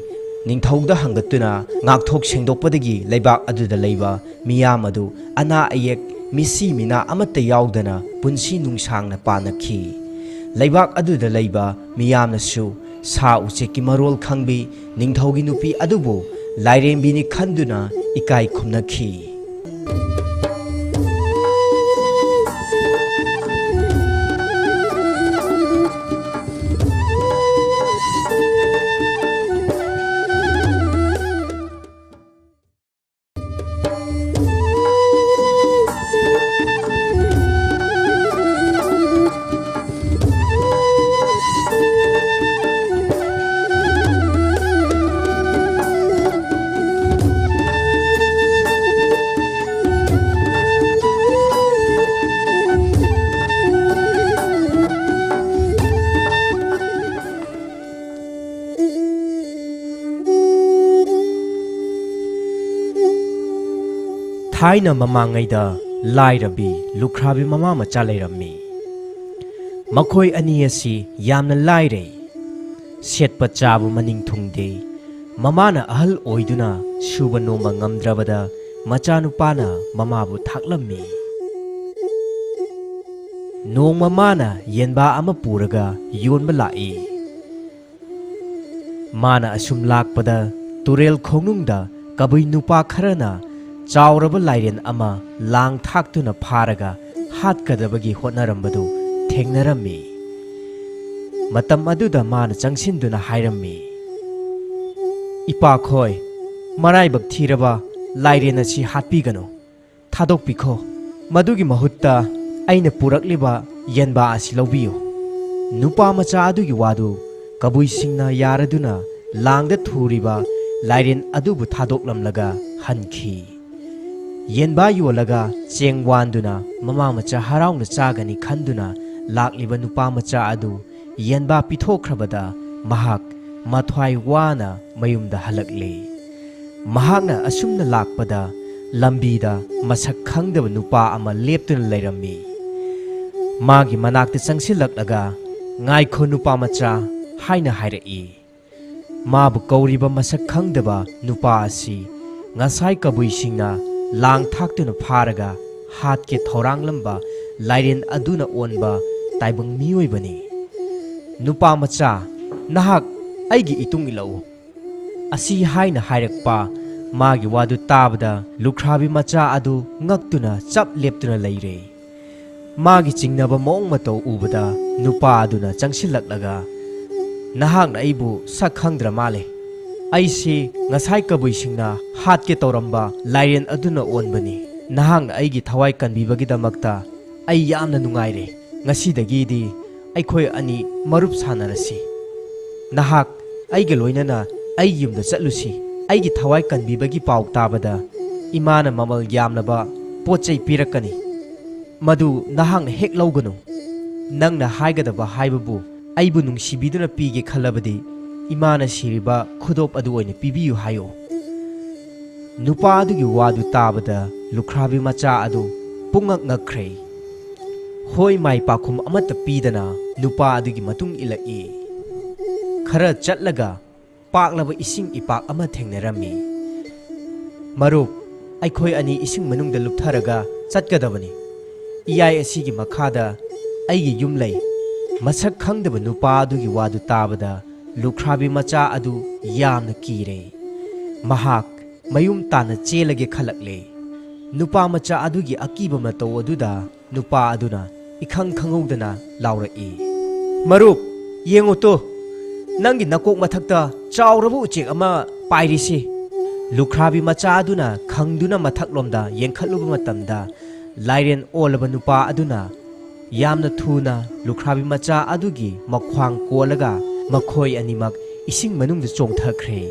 ꯅꯤꯡꯊꯧꯗ ꯍꯪꯒꯠꯇꯨꯅ ꯉꯥꯛꯊꯣꯛ ꯁꯦꯡꯗꯣꯛꯄꯗꯒꯤ ꯂꯩꯕꯥꯛ ꯑꯗꯨꯗ ꯂꯩꯕ ꯃꯤꯌꯥꯝ ꯑꯗꯨ ꯑꯅꯥ ꯑꯌꯦꯛ, ꯃꯤꯁꯤ ꯃꯤꯅꯥ ꯑꯃꯠꯇ ꯌꯥꯎꯗꯅ ꯄꯨꯟꯁꯤ ꯅꯨꯡꯁꯥꯡꯅ ꯄꯥꯟꯅꯈꯤ꯫ ꯂꯩꯕꯥꯛ ꯑꯗꯨꯗ ꯂꯩꯕ ꯃꯤꯌꯥꯝꯅꯁꯨ ꯁꯥ ꯎꯆꯦꯛꯀꯤ ꯃꯔꯣꯜ ꯈꯪꯕꯤ ꯅꯤꯡꯊꯧꯒꯤ ꯅꯨꯄꯤ ꯑꯗꯨꯕꯨ ꯂꯥꯏꯔꯦꯝꯕꯤꯅꯤ ꯈꯟꯗꯨꯅ ꯏꯀꯥꯏ ꯈꯨꯝꯅꯈꯤ꯫ ꯊꯥꯏꯅ ꯃꯃꯥꯡꯉꯩꯗ ꯂꯥꯏꯔꯕꯤ ꯂꯨꯈ꯭ꯔꯥꯕꯤ ꯃꯃꯥ ꯃꯆꯥ ꯂꯩꯔꯝꯃꯤ꯫ ꯃꯈꯣꯏ ꯑꯅꯤ ꯑꯁꯤ ꯌꯥꯝꯅ ꯂꯥꯏꯔꯩ꯫ ꯁꯦꯠꯄ ꯆꯥꯕ ꯃꯅꯤꯡ ꯊꯨꯡꯗꯦ꯫ ꯃꯃꯥꯅ ꯑꯍꯜ ꯑꯣꯏꯗꯨꯅ ꯁꯨꯕ ꯅꯣꯝꯕ ꯉꯝꯗ꯭ꯔꯕꯗ ꯃꯆꯥꯅꯨꯄꯥꯅ ꯃꯃꯥꯕꯨ ꯊꯥꯛꯂꯝꯃꯤ꯫ ꯅꯣꯡꯃ ꯃꯥꯅ ꯌꯦꯟꯕꯥ ꯑꯃ ꯄꯨꯔꯒ ꯌꯣꯟꯕ ꯂꯥꯛꯏ꯫ ꯃꯥꯅ ꯑꯁꯨꯝ ꯂꯥꯛꯄꯗ ꯇꯨꯔꯦꯜ ꯈꯣꯡꯅꯨꯡꯗ ꯀꯕꯨꯏ ꯅꯨꯄꯥ ꯈꯔꯅ ꯆꯥꯎꯔꯕ ꯂꯥꯏꯔꯦꯟ ꯑꯃ ꯂꯥꯡ ꯊꯥꯛꯇꯨꯅ ꯐꯥꯔꯒ ꯍꯥꯠꯀꯗꯕꯒꯤ ꯍꯣꯠꯅꯔꯝꯕꯗꯨ ꯊꯦꯡꯅꯔꯝꯃꯤ꯫ ꯃꯇꯝ ꯑꯗꯨꯗ ꯃꯥꯅ ꯆꯪꯁꯤꯟꯗꯨꯅ ꯍꯥꯏꯔꯝꯃꯤ, "ꯏꯄꯥꯈꯣꯏ, ꯃꯔꯥꯏꯕꯛ ꯊꯤꯔꯕ ꯂꯥꯏꯔꯦꯟ ꯑꯁꯤ ꯍꯥꯠꯄꯤꯒꯅꯨ, ꯊꯥꯗꯣꯛꯄꯤꯈꯣ꯫ ꯃꯗꯨꯒꯤ ꯃꯍꯨꯠꯇ ꯑꯩꯅ ꯄꯨꯔꯛꯂꯤꯕ ꯌꯦꯟꯕꯥ ꯑꯁꯤ ꯂꯧꯕꯤꯌꯨ"꯫ ꯅꯨꯄꯥ ꯃꯆꯥ ꯑꯗꯨꯒꯤ ꯋꯥꯗꯨ ꯀꯕꯨꯏꯁꯤꯡꯅ ꯌꯥꯔꯗꯨꯅ ꯂꯥꯡꯗ ꯊꯨꯔꯤꯕ ꯂꯥꯏꯔꯦꯟ ꯑꯗꯨꯕꯨ ꯊꯥꯗꯣꯛꯂꯝꯂꯒ ꯍꯟꯈꯤ꯫ ꯌꯦꯟꯕꯥ ꯌꯣꯜꯂꯒ ꯆꯦꯡ ꯋꯥꯟꯗꯨꯅ ꯃꯃꯥ ꯃꯆꯥ ꯍꯔꯥꯎꯅ ꯆꯥꯒꯅꯤ ꯈꯟꯗꯨꯅ ꯂꯥꯛꯂꯤꯕ ꯅꯨꯄꯥ ꯃꯆꯥ ꯑꯗꯨ ꯌꯦꯟꯕꯥ ꯄꯤꯊꯣꯛꯈ꯭ꯔꯕꯗ ꯃꯍꯥꯛ ꯃꯊ꯭ꯋꯥꯏ ꯋꯥꯅ ꯃꯌꯨꯝꯗ ꯍꯜꯂꯛꯂꯦ꯫ ꯃꯍꯥꯛꯅ ꯑꯁꯨꯝꯅ ꯂꯥꯛꯄꯗ ꯂꯝꯕꯤꯗ ꯃꯁꯛ ꯈꯪꯗꯕ ꯅꯨꯄꯥ ꯑꯃ ꯂꯦꯞꯇꯨꯅ ꯂꯩꯔꯝꯃꯤ꯫ ꯃꯥꯒꯤ ꯃꯅꯥꯛꯇ ꯆꯪꯁꯤꯜꯂꯛꯂꯒ, "ꯉꯥꯏꯈꯣ ꯅꯨꯄꯥ ꯃꯆꯥ" ꯍꯥꯏꯅ ꯍꯥꯏꯔꯛꯏ꯫ ꯃꯥꯕꯨ ꯀꯧꯔꯤꯕ ꯃꯁꯛ ꯈꯪꯗꯕ ꯅꯨꯄꯥ ꯑꯁꯤ ꯉꯁꯥꯏ ꯀꯕꯨꯏꯁꯤꯡꯅ ꯂꯥꯡ ꯊꯥꯛꯇꯨꯅ ꯐꯥꯔꯒ ꯍꯥꯠꯀꯦ ꯊꯧꯔꯥꯡꯂꯝꯕ ꯂꯥꯏꯔꯦꯟ ꯑꯗꯨꯅ ꯑꯣꯟꯕ ꯇꯥꯏꯕꯪ ꯃꯤꯑꯣꯏꯕꯅꯤ꯫ "ꯅꯨꯄꯥ ꯃꯆꯥ, ꯅꯍꯥꯛ ꯑꯩꯒꯤ ꯏꯇꯨꯡ ꯏꯜꯂꯛꯎ" ꯑꯁꯤ ꯍꯥꯏꯅ ꯍꯥꯏꯔꯛꯄ꯫ ꯃꯥꯒꯤ ꯋꯥꯗꯨ ꯇꯥꯕꯗ ꯂꯨꯈ꯭ꯔꯥꯕꯤ ꯃꯆꯥ ꯑꯗꯨ ꯉꯛꯇꯨꯅ ꯆꯞ ꯂꯦꯞꯇꯨꯅ ꯂꯩꯔꯦ꯫ ꯃꯥꯒꯤ ꯆꯤꯡꯅꯕ ꯃꯑꯣꯡ ꯃꯇꯧ ꯎꯕꯗ ꯅꯨꯄꯥ ꯑꯗꯨꯅ ꯆꯪꯁꯤꯜꯂꯛꯂꯒ, "ꯅꯍꯥꯛꯅ ꯑꯩꯕꯨ ꯁꯛ ꯈꯪꯗ꯭ꯔ ꯃꯥꯜꯂꯦ꯫ ꯑꯩꯁꯤ ꯉꯁꯥꯏ ꯀꯕꯨꯏꯁꯤꯡꯅ ꯍꯥꯠꯀꯦ ꯇꯧꯔꯝꯕ ꯂꯥꯏꯔꯦꯟ ꯑꯗꯨꯅ ꯑꯣꯟꯕꯅꯤ꯫ ꯅꯍꯥꯛꯅ ꯑꯩꯒꯤ ꯊꯋꯥꯏ ꯀꯟꯕꯤꯕꯒꯤꯗꯃꯛꯇ ꯑꯩ ꯌꯥꯝꯅ ꯅꯨꯡꯉꯥꯏꯔꯦ꯫ ꯉꯁꯤꯗꯒꯤꯗꯤ ꯑꯩꯈꯣꯏ ꯑꯅꯤ ꯃꯔꯨꯞ ꯁꯥꯟꯅꯔꯁꯤ꯫ ꯅꯍꯥꯛ ꯑꯩꯒ ꯂꯣꯏꯅꯅ ꯑꯩꯒꯤ ꯌꯨꯝꯗ ꯆꯠꯂꯨꯁꯤ꯫ ꯑꯩꯒꯤ ꯊꯋꯥꯏ ꯀꯟꯕꯤꯕꯒꯤ ꯄꯥꯎ ꯇꯥꯕꯗ ꯏꯃꯥꯅ ꯃꯃꯜ ꯌꯥꯝꯂꯕ ꯄꯣꯠ ꯆꯩ ꯄꯤꯔꯛꯀꯅꯤ꯫ ꯃꯗꯨ ꯅꯍꯥꯛꯅ ꯍꯦꯛ ꯂꯧꯒꯅꯨ꯫ ꯅꯪꯅ ꯍꯥꯏꯒꯗꯕ ꯍꯥꯏꯕꯕꯨ ꯑꯩꯕꯨ ꯅꯨꯡꯁꯤꯕꯤꯗꯨꯅ ꯄꯤꯒꯦ ꯈꯜꯂꯕꯗꯤ ꯏꯃꯥꯅ ꯁꯤꯔꯤꯕ ꯈꯨꯗꯣꯞ ꯑꯗꯨ ꯑꯣꯏꯅ ꯄꯤꯕꯤꯌꯨ ꯍꯥꯏꯌꯨ"꯫ ꯅꯨꯄꯥ ꯑꯗꯨꯒꯤ ꯋꯥꯗꯨ ꯇꯥꯕꯗ ꯂꯨꯈ꯭ꯔꯥꯕꯤ ꯃꯆꯥ ꯑꯗꯨ ꯄꯨꯡꯉꯛ ꯉꯛꯈ꯭ꯔꯦ꯫ ꯍꯣꯏ ꯃꯥꯏ ꯄꯥꯎꯈꯨꯝ ꯑꯃꯠꯇ ꯄꯤꯗꯅ ꯅꯨꯄꯥ ꯑꯗꯨꯒꯤ ꯃꯇꯨꯡ ꯏꯜꯂꯛꯏ꯫ ꯈꯔ ꯆꯠꯂꯒ ꯄꯥꯛꯂꯕ ꯏꯁꯤꯡ ꯏꯄꯥꯛ ꯑꯃ ꯊꯦꯡꯅꯔꯝꯃꯤ꯫ "ꯃꯔꯨꯞ, ꯑꯩꯈꯣꯏ ꯑꯅꯤ ꯏꯁꯤꯡ ꯃꯅꯨꯡꯗ ꯂꯨꯞꯊꯔꯒ ꯆꯠꯀꯗꯕꯅꯤ꯫ ꯏꯌꯥꯏ ꯑꯁꯤꯒꯤ ꯃꯈꯥꯗ ꯑꯩꯒꯤ ꯌꯨꯝ ꯂꯩ꯫" ꯃꯁꯛ ꯈꯪꯗꯕ ꯅꯨꯄꯥ ꯑꯗꯨꯒꯤ ꯋꯥꯗꯨ ꯇꯥꯕꯗ ꯂꯨꯈ꯭ꯔꯥꯕꯤ ꯃꯆꯥ ꯑꯗꯨ ꯌꯥꯝꯅ ꯀꯤꯔꯦ꯫ ꯃꯍꯥꯛ ꯃꯌꯨꯝ ꯇꯥꯟꯅ ꯆꯦꯜꯂꯒꯦ ꯈꯜꯂꯛꯂꯦ꯫ ꯅꯨꯄꯥ ꯃꯆꯥ ꯑꯗꯨꯒꯤ ꯑꯀꯤꯕ ꯃꯇꯧ ꯑꯗꯨꯗ ꯅꯨꯄꯥ ꯑꯗꯨꯅ ꯏꯈꯪ ꯈꯪꯍꯧꯗꯅ ꯂꯥꯎꯔꯛꯏ, "ꯃꯔꯨꯞ, ꯌꯦꯡꯉꯨ ꯇꯨ, ꯅꯪꯒꯤ ꯅꯀꯣꯛ ꯃꯊꯛꯇ ꯆꯥꯎꯔꯕ ꯎꯆꯦꯛ ꯑꯃ ꯄꯥꯏꯔꯤꯁꯤ!" ꯂꯨꯈ꯭ꯔꯥꯕꯤ ꯃꯆꯥ ꯑꯗꯨꯅ ꯈꯪꯗꯨꯅ ꯃꯊꯛꯂꯣꯝꯗ ꯌꯦꯡꯈꯠꯂꯨꯕ ꯃꯇꯝꯗ, ꯂꯥꯏꯔꯦꯟ ꯑꯣꯜꯂꯕ ꯅꯨꯄꯥ ꯑꯗꯨꯅ ꯌꯥꯝꯅ ꯊꯨꯅ ꯂꯨꯈ꯭ꯔꯥꯕꯤ ꯃꯆꯥ ꯑꯗꯨꯒꯤ ꯃꯈ꯭ꯋꯥꯡ ꯀꯣꯜꯂꯒ ꯃꯈꯣꯏ ꯑꯅꯤꯃꯛ ꯏꯁꯤꯡ ꯃꯅꯨꯡꯗ ꯆꯣꯡꯊꯈ꯭ꯔꯦ꯫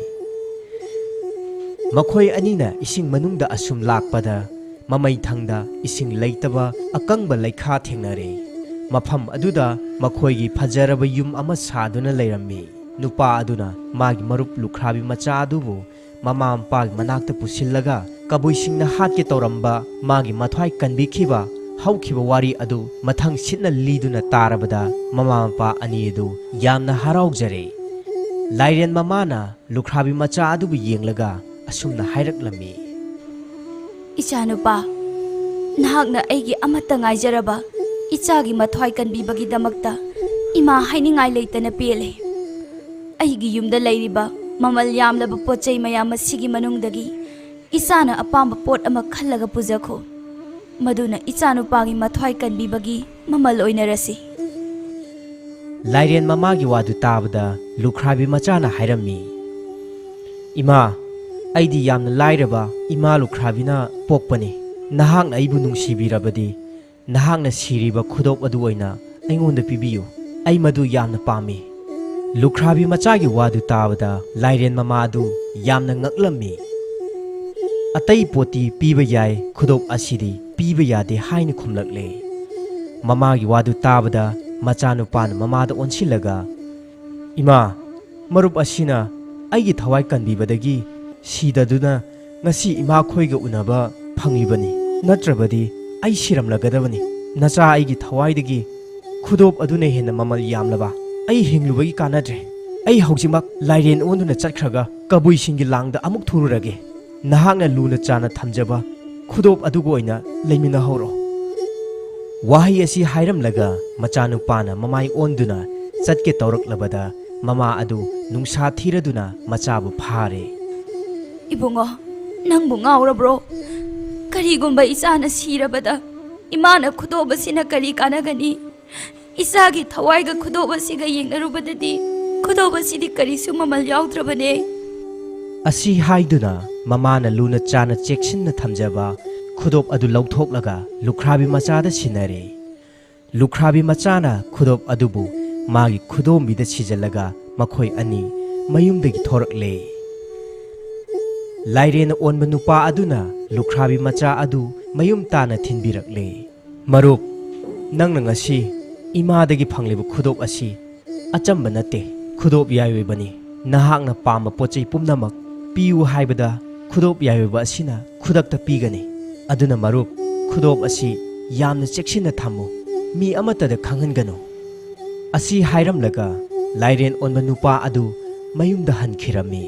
ꯃꯈꯣꯏ ꯑꯅꯤꯅ ꯏꯁꯤꯡ ꯃꯅꯨꯡꯗ ꯑꯁꯨꯝ ꯂꯥꯛꯄꯗ, ꯃꯃꯩꯊꯪꯗ ꯏꯁꯤꯡ ꯂꯩꯇꯕ ꯑꯀꯪꯕ ꯂꯩꯈꯥ ꯊꯦꯡꯅꯔꯦ꯫ ꯃꯐꯝ ꯑꯗꯨꯗ ꯃꯈꯣꯏꯒꯤ ꯐꯖꯔꯕ ꯌꯨꯝ ꯑꯃ ꯁꯥꯗꯨꯅ ꯂꯩꯔꯝꯃꯤ꯫ ꯅꯨꯄꯥ ꯑꯗꯨꯅ ꯃꯥꯒꯤ ꯃꯔꯨꯞ ꯂꯨꯈ꯭ꯔꯥꯕꯤ ꯃꯆꯥ ꯑꯗꯨꯕꯨ ꯃꯃꯥ ꯃꯄꯥꯒꯤ ꯃꯅꯥꯛꯇ ꯄꯨꯁꯤꯜꯂꯒ ꯀꯕꯨꯏꯁꯤꯡꯅ ꯍꯥꯠꯀꯦ ꯇꯧꯔꯝꯕ ꯃꯥꯒꯤ ꯃꯊ꯭ꯋꯥꯏ ꯀꯟꯕꯤꯈꯤꯕ ꯍꯧꯈꯤꯕ ꯋꯥꯔꯤ ꯑꯗꯨ ꯃꯊꯪ ꯁꯤꯠꯅ ꯂꯤꯗꯨꯅ ꯇꯥꯔꯕꯗ, ꯃꯃꯥ ꯃꯄꯥ ꯑꯅꯤ ꯑꯗꯨ ꯌꯥꯝꯅ ꯍꯔꯥꯎꯖꯔꯦ꯫ ꯂꯥꯏꯔꯦꯟ ꯃꯃꯥꯅ ꯂꯨꯈ꯭ꯔꯥꯕꯤ ꯃꯆꯥ ꯑꯗꯨꯕꯨ ꯌꯦꯡꯂꯒ ꯑꯁꯨꯝꯅ ꯍꯥꯏꯔꯛꯂꯝꯃꯤ, "ꯏꯆꯥꯅꯨꯄꯥ, ꯅꯍꯥꯛꯅ ꯑꯩꯒꯤ ꯑꯃꯠꯇ ꯉꯥꯏꯖꯔꯕ ꯏꯆꯥꯒꯤ ꯃꯊ꯭ꯋꯥꯏ ꯀꯟꯕꯤꯕꯒꯤꯗꯃꯛꯇ ꯏꯃꯥ ꯍꯥꯏꯅꯤꯡꯉꯥꯏ ꯂꯩꯇꯅ ꯄꯦꯜꯂꯦ꯫ ꯑꯩꯒꯤ ꯌꯨꯝꯗ ꯂꯩꯔꯤꯕ ꯃꯃꯜ ꯌꯥꯝꯂꯕ ꯄꯣꯠ ꯆꯩ ꯃꯌꯥꯝ ꯑꯁꯤꯒꯤ ꯃꯅꯨꯡꯗꯒꯤ ꯏꯆꯥꯅ ꯑꯄꯥꯝꯕ ꯄꯣꯠ ꯑꯃ ꯈꯜꯂꯒ ꯄꯨꯖꯈꯣ꯫ ꯃꯗꯨꯅ ꯏꯆꯥꯅꯨꯄꯥꯒꯤ ꯃꯊ꯭ꯋꯥꯏ ꯀꯟꯕꯤꯕꯒꯤ ꯃꯃꯜ ꯑꯣꯏꯅꯔꯁꯤ꯫" ꯂꯥꯏꯔꯦꯟ ꯃꯃꯥꯒꯤ ꯋꯥꯗꯨ ꯇꯥꯕꯗ ꯂꯨꯈ꯭ꯔꯥꯕꯤ ꯃꯆꯥꯅ ꯍꯥꯏꯔꯝꯃꯤ, "ꯏꯃꯥ, ꯑꯩꯗꯤ ꯌꯥꯝꯅ ꯂꯥꯏꯔꯕ ꯏꯃꯥ ꯂꯨꯈ꯭ꯔꯥꯕꯤꯅ ꯄꯣꯛꯄꯅꯤ꯫ ꯅꯍꯥꯛꯅ ꯑꯩꯕꯨ ꯅꯨꯡꯁꯤꯕꯤꯔꯕꯗꯤ ꯅꯍꯥꯛꯅ ꯁꯤꯔꯤꯕ ꯈꯨꯗꯣꯞ ꯑꯗꯨ ꯑꯣꯏꯅ ꯑꯩꯉꯣꯟꯗ ꯄꯤꯕꯤꯌꯨ꯫ ꯑꯩ ꯃꯗꯨ ꯌꯥꯝꯅ ꯄꯥꯝꯃꯤ꯫" ꯂꯨꯈ꯭ꯔꯥꯕꯤ ꯃꯆꯥꯒꯤ ꯋꯥꯗꯨ ꯇꯥꯕꯗ ꯂꯥꯏꯔꯦꯟ ꯃꯃꯥ ꯑꯗꯨ ꯌꯥꯝꯅ ꯉꯛꯂꯝꯃꯤ꯫ "ꯑꯇꯩ ꯄꯣꯠꯇꯤ ꯄꯤꯕ ꯌꯥꯏ, ꯈꯨꯗꯣꯞ ꯑꯁꯤꯗꯤ ꯄꯤꯕ ꯌꯥꯗꯦ" ꯍꯥꯏꯅ ꯈꯨꯝꯂꯛꯂꯦ꯫ ꯃꯃꯥꯒꯤ ꯋꯥꯗꯨ ꯇꯥꯕꯗ ꯃꯆꯥꯅꯨꯄꯥꯅ ꯃꯃꯥꯗ ꯑꯣꯟꯁꯤꯜꯂꯒ, "ꯏꯃꯥ, ꯃꯔꯨꯞ ꯑꯁꯤꯅ ꯑꯩꯒꯤ ꯊꯋꯥꯏ ꯀꯟꯕꯤꯕꯗꯒꯤ ꯁꯤꯗꯗꯨꯅ ꯉꯁꯤ ꯏꯃꯥꯈꯣꯏꯒ ꯎꯅꯕ ꯐꯪꯂꯤꯕꯅꯤ, ꯅꯠꯇ꯭ꯔꯕꯗꯤ ꯑꯩ ꯁꯤꯔꯝꯂꯒꯗꯕꯅꯤ꯫ ꯅꯆꯥ ꯑꯩꯒꯤ ꯊꯋꯥꯏꯗꯒꯤ ꯈꯨꯗꯣꯞ ꯑꯗꯨꯅ ꯍꯦꯟꯅ ꯃꯃꯜ ꯌꯥꯝꯂꯕ꯫ ꯑꯩ ꯍꯤꯡꯂꯨꯕꯒꯤ ꯀꯥꯟꯅꯗ꯭ꯔꯦ꯫ ꯑꯩ ꯍꯧꯖꯤꯛꯃꯛ ꯂꯥꯏꯔꯦꯟ ꯑꯣꯟꯗꯨꯅ ꯆꯠꯈ꯭ꯔꯒ ꯀꯕꯨꯏꯁꯤꯡꯒꯤ ꯂꯥꯡꯗ ꯑꯃꯨꯛ ꯊꯨꯔꯨꯔꯒꯦ꯫ ꯅꯍꯥꯛꯅ ꯂꯨꯅ ꯆꯥꯅ ꯊꯝꯖꯕ ꯈꯨꯗꯣꯞ ꯑꯗꯨꯒ ꯑꯣꯏꯅ ꯂꯩꯃꯤꯟꯅꯍꯧꯔꯣ꯫ ꯋꯥꯍꯩ ꯑꯁꯤ ꯍꯥꯏꯔꯝꯂꯒ ꯃꯆꯥꯅꯨꯄꯥꯅ ꯃꯃꯥꯏ ꯑꯣꯟꯗꯨꯅ ꯆꯠꯀꯦ ꯇꯧꯔꯛꯂꯕꯗ ꯃꯃꯥ ꯑꯗꯨ ꯅꯨꯡꯁꯥ ꯊꯤꯔꯗꯨꯅ ꯃꯆꯥꯕꯨ ꯐꯥꯔꯦ꯫ "ꯏꯕꯨꯡꯉꯣ, ꯅꯪꯕꯨ ꯉꯥꯎꯔꯕ꯭ꯔꯣ? ꯀꯔꯤꯒꯨꯝꯕ ꯏꯆꯥꯅ ꯁꯤꯔꯕꯗ ꯏꯃꯥꯅ ꯈꯨꯗꯣꯞ ꯑꯁꯤꯅ ꯀꯔꯤ ꯀꯥꯟꯅꯒꯅꯤ? ꯏꯆꯥꯒꯤ ꯊꯋꯥꯏꯒ ꯈꯨꯗꯣꯞ ꯑꯁꯤꯒ ꯌꯦꯡꯅꯔꯨꯕꯗꯗꯤ ꯈꯨꯗꯣꯞ ꯑꯁꯤꯗꯤ ꯀꯔꯤꯁꯨ ꯃꯃꯜ ꯌꯥꯎꯗ꯭ꯔꯕꯅꯦ"꯫ ꯑꯁꯤ ꯍꯥꯏꯗꯨꯅ ꯃꯃꯥꯅ ꯂꯨꯅ ꯆꯥꯅ ꯆꯦꯛꯁꯤꯟꯅ ꯊꯝꯖꯕ ꯈꯨꯗꯣꯞ ꯑꯗꯨ ꯂꯧꯊꯣꯛꯂꯒ ꯂꯨꯈ꯭ꯔꯥꯕꯤ ꯃꯆꯥꯗ ꯁꯤꯟꯅꯔꯦ꯫ ꯂꯨꯈ꯭ꯔꯥꯕꯤ ꯃꯆꯥꯅ ꯈꯨꯗꯣꯞ ꯑꯗꯨꯕꯨ ꯃꯥꯒꯤ ꯈꯨꯗꯣꯝꯕꯤꯗ ꯁꯤꯖꯜꯂꯒ ꯃꯈꯣꯏ ꯑꯅꯤ ꯃꯌꯨꯝꯗꯒꯤ ꯊꯣꯔꯛꯂꯦ꯫ ꯂꯥꯏꯔꯦꯟ ꯑꯣꯟꯕ ꯅꯨꯄꯥ ꯑꯗꯨꯅ ꯂꯨꯈ꯭ꯔꯥꯕꯤ ꯃꯆꯥ ꯑꯗꯨ ꯃꯌꯨꯝ ꯇꯥꯅ ꯊꯤꯟꯕꯤꯔꯛꯂꯦ꯫ "ꯃꯔꯨꯞ, ꯅꯪꯅ ꯉꯁꯤ ꯏꯃꯥꯗꯒꯤ ꯐꯪꯂꯤꯕ ꯈꯨꯗꯣꯞ ꯑꯁꯤ ꯑꯆꯝꯕ ꯅꯠꯇꯦ, ꯈꯨꯗꯣꯞ ꯌꯥꯏꯑꯣꯏꯕꯅꯤ꯫ ꯅꯍꯥꯛꯅ ꯄꯥꯝꯕ ꯄꯣꯠ ꯆꯩ ꯄꯨꯝꯅꯃꯛ ꯄꯤꯌꯨ ꯍꯥꯏꯕꯗ ꯈꯨꯗꯣꯞ ꯌꯥꯏꯑꯣꯏꯕ ꯑꯁꯤꯅ ꯈꯨꯗꯛꯇ ꯄꯤꯒꯅꯤ꯫ ꯑꯗꯨꯅ ꯃꯔꯨꯞ, ꯈꯨꯗꯣꯞ ꯑꯁꯤ ꯌꯥꯝꯅ ꯆꯦꯛꯁꯤꯟꯅ ꯊꯝꯃꯨ, ꯃꯤ ꯑꯃꯠꯇꯗ ꯈꯪꯍꯟꯒꯅꯨ"꯫ ꯑꯁꯤ ꯍꯥꯏꯔꯝꯂꯒ ꯂꯥꯏꯔꯦꯟ ꯑꯣꯟꯕ ꯅꯨꯄꯥ ꯑꯗꯨ ꯃꯌꯨꯝꯗ ꯍꯟꯈꯤꯔꯝꯃꯤ꯫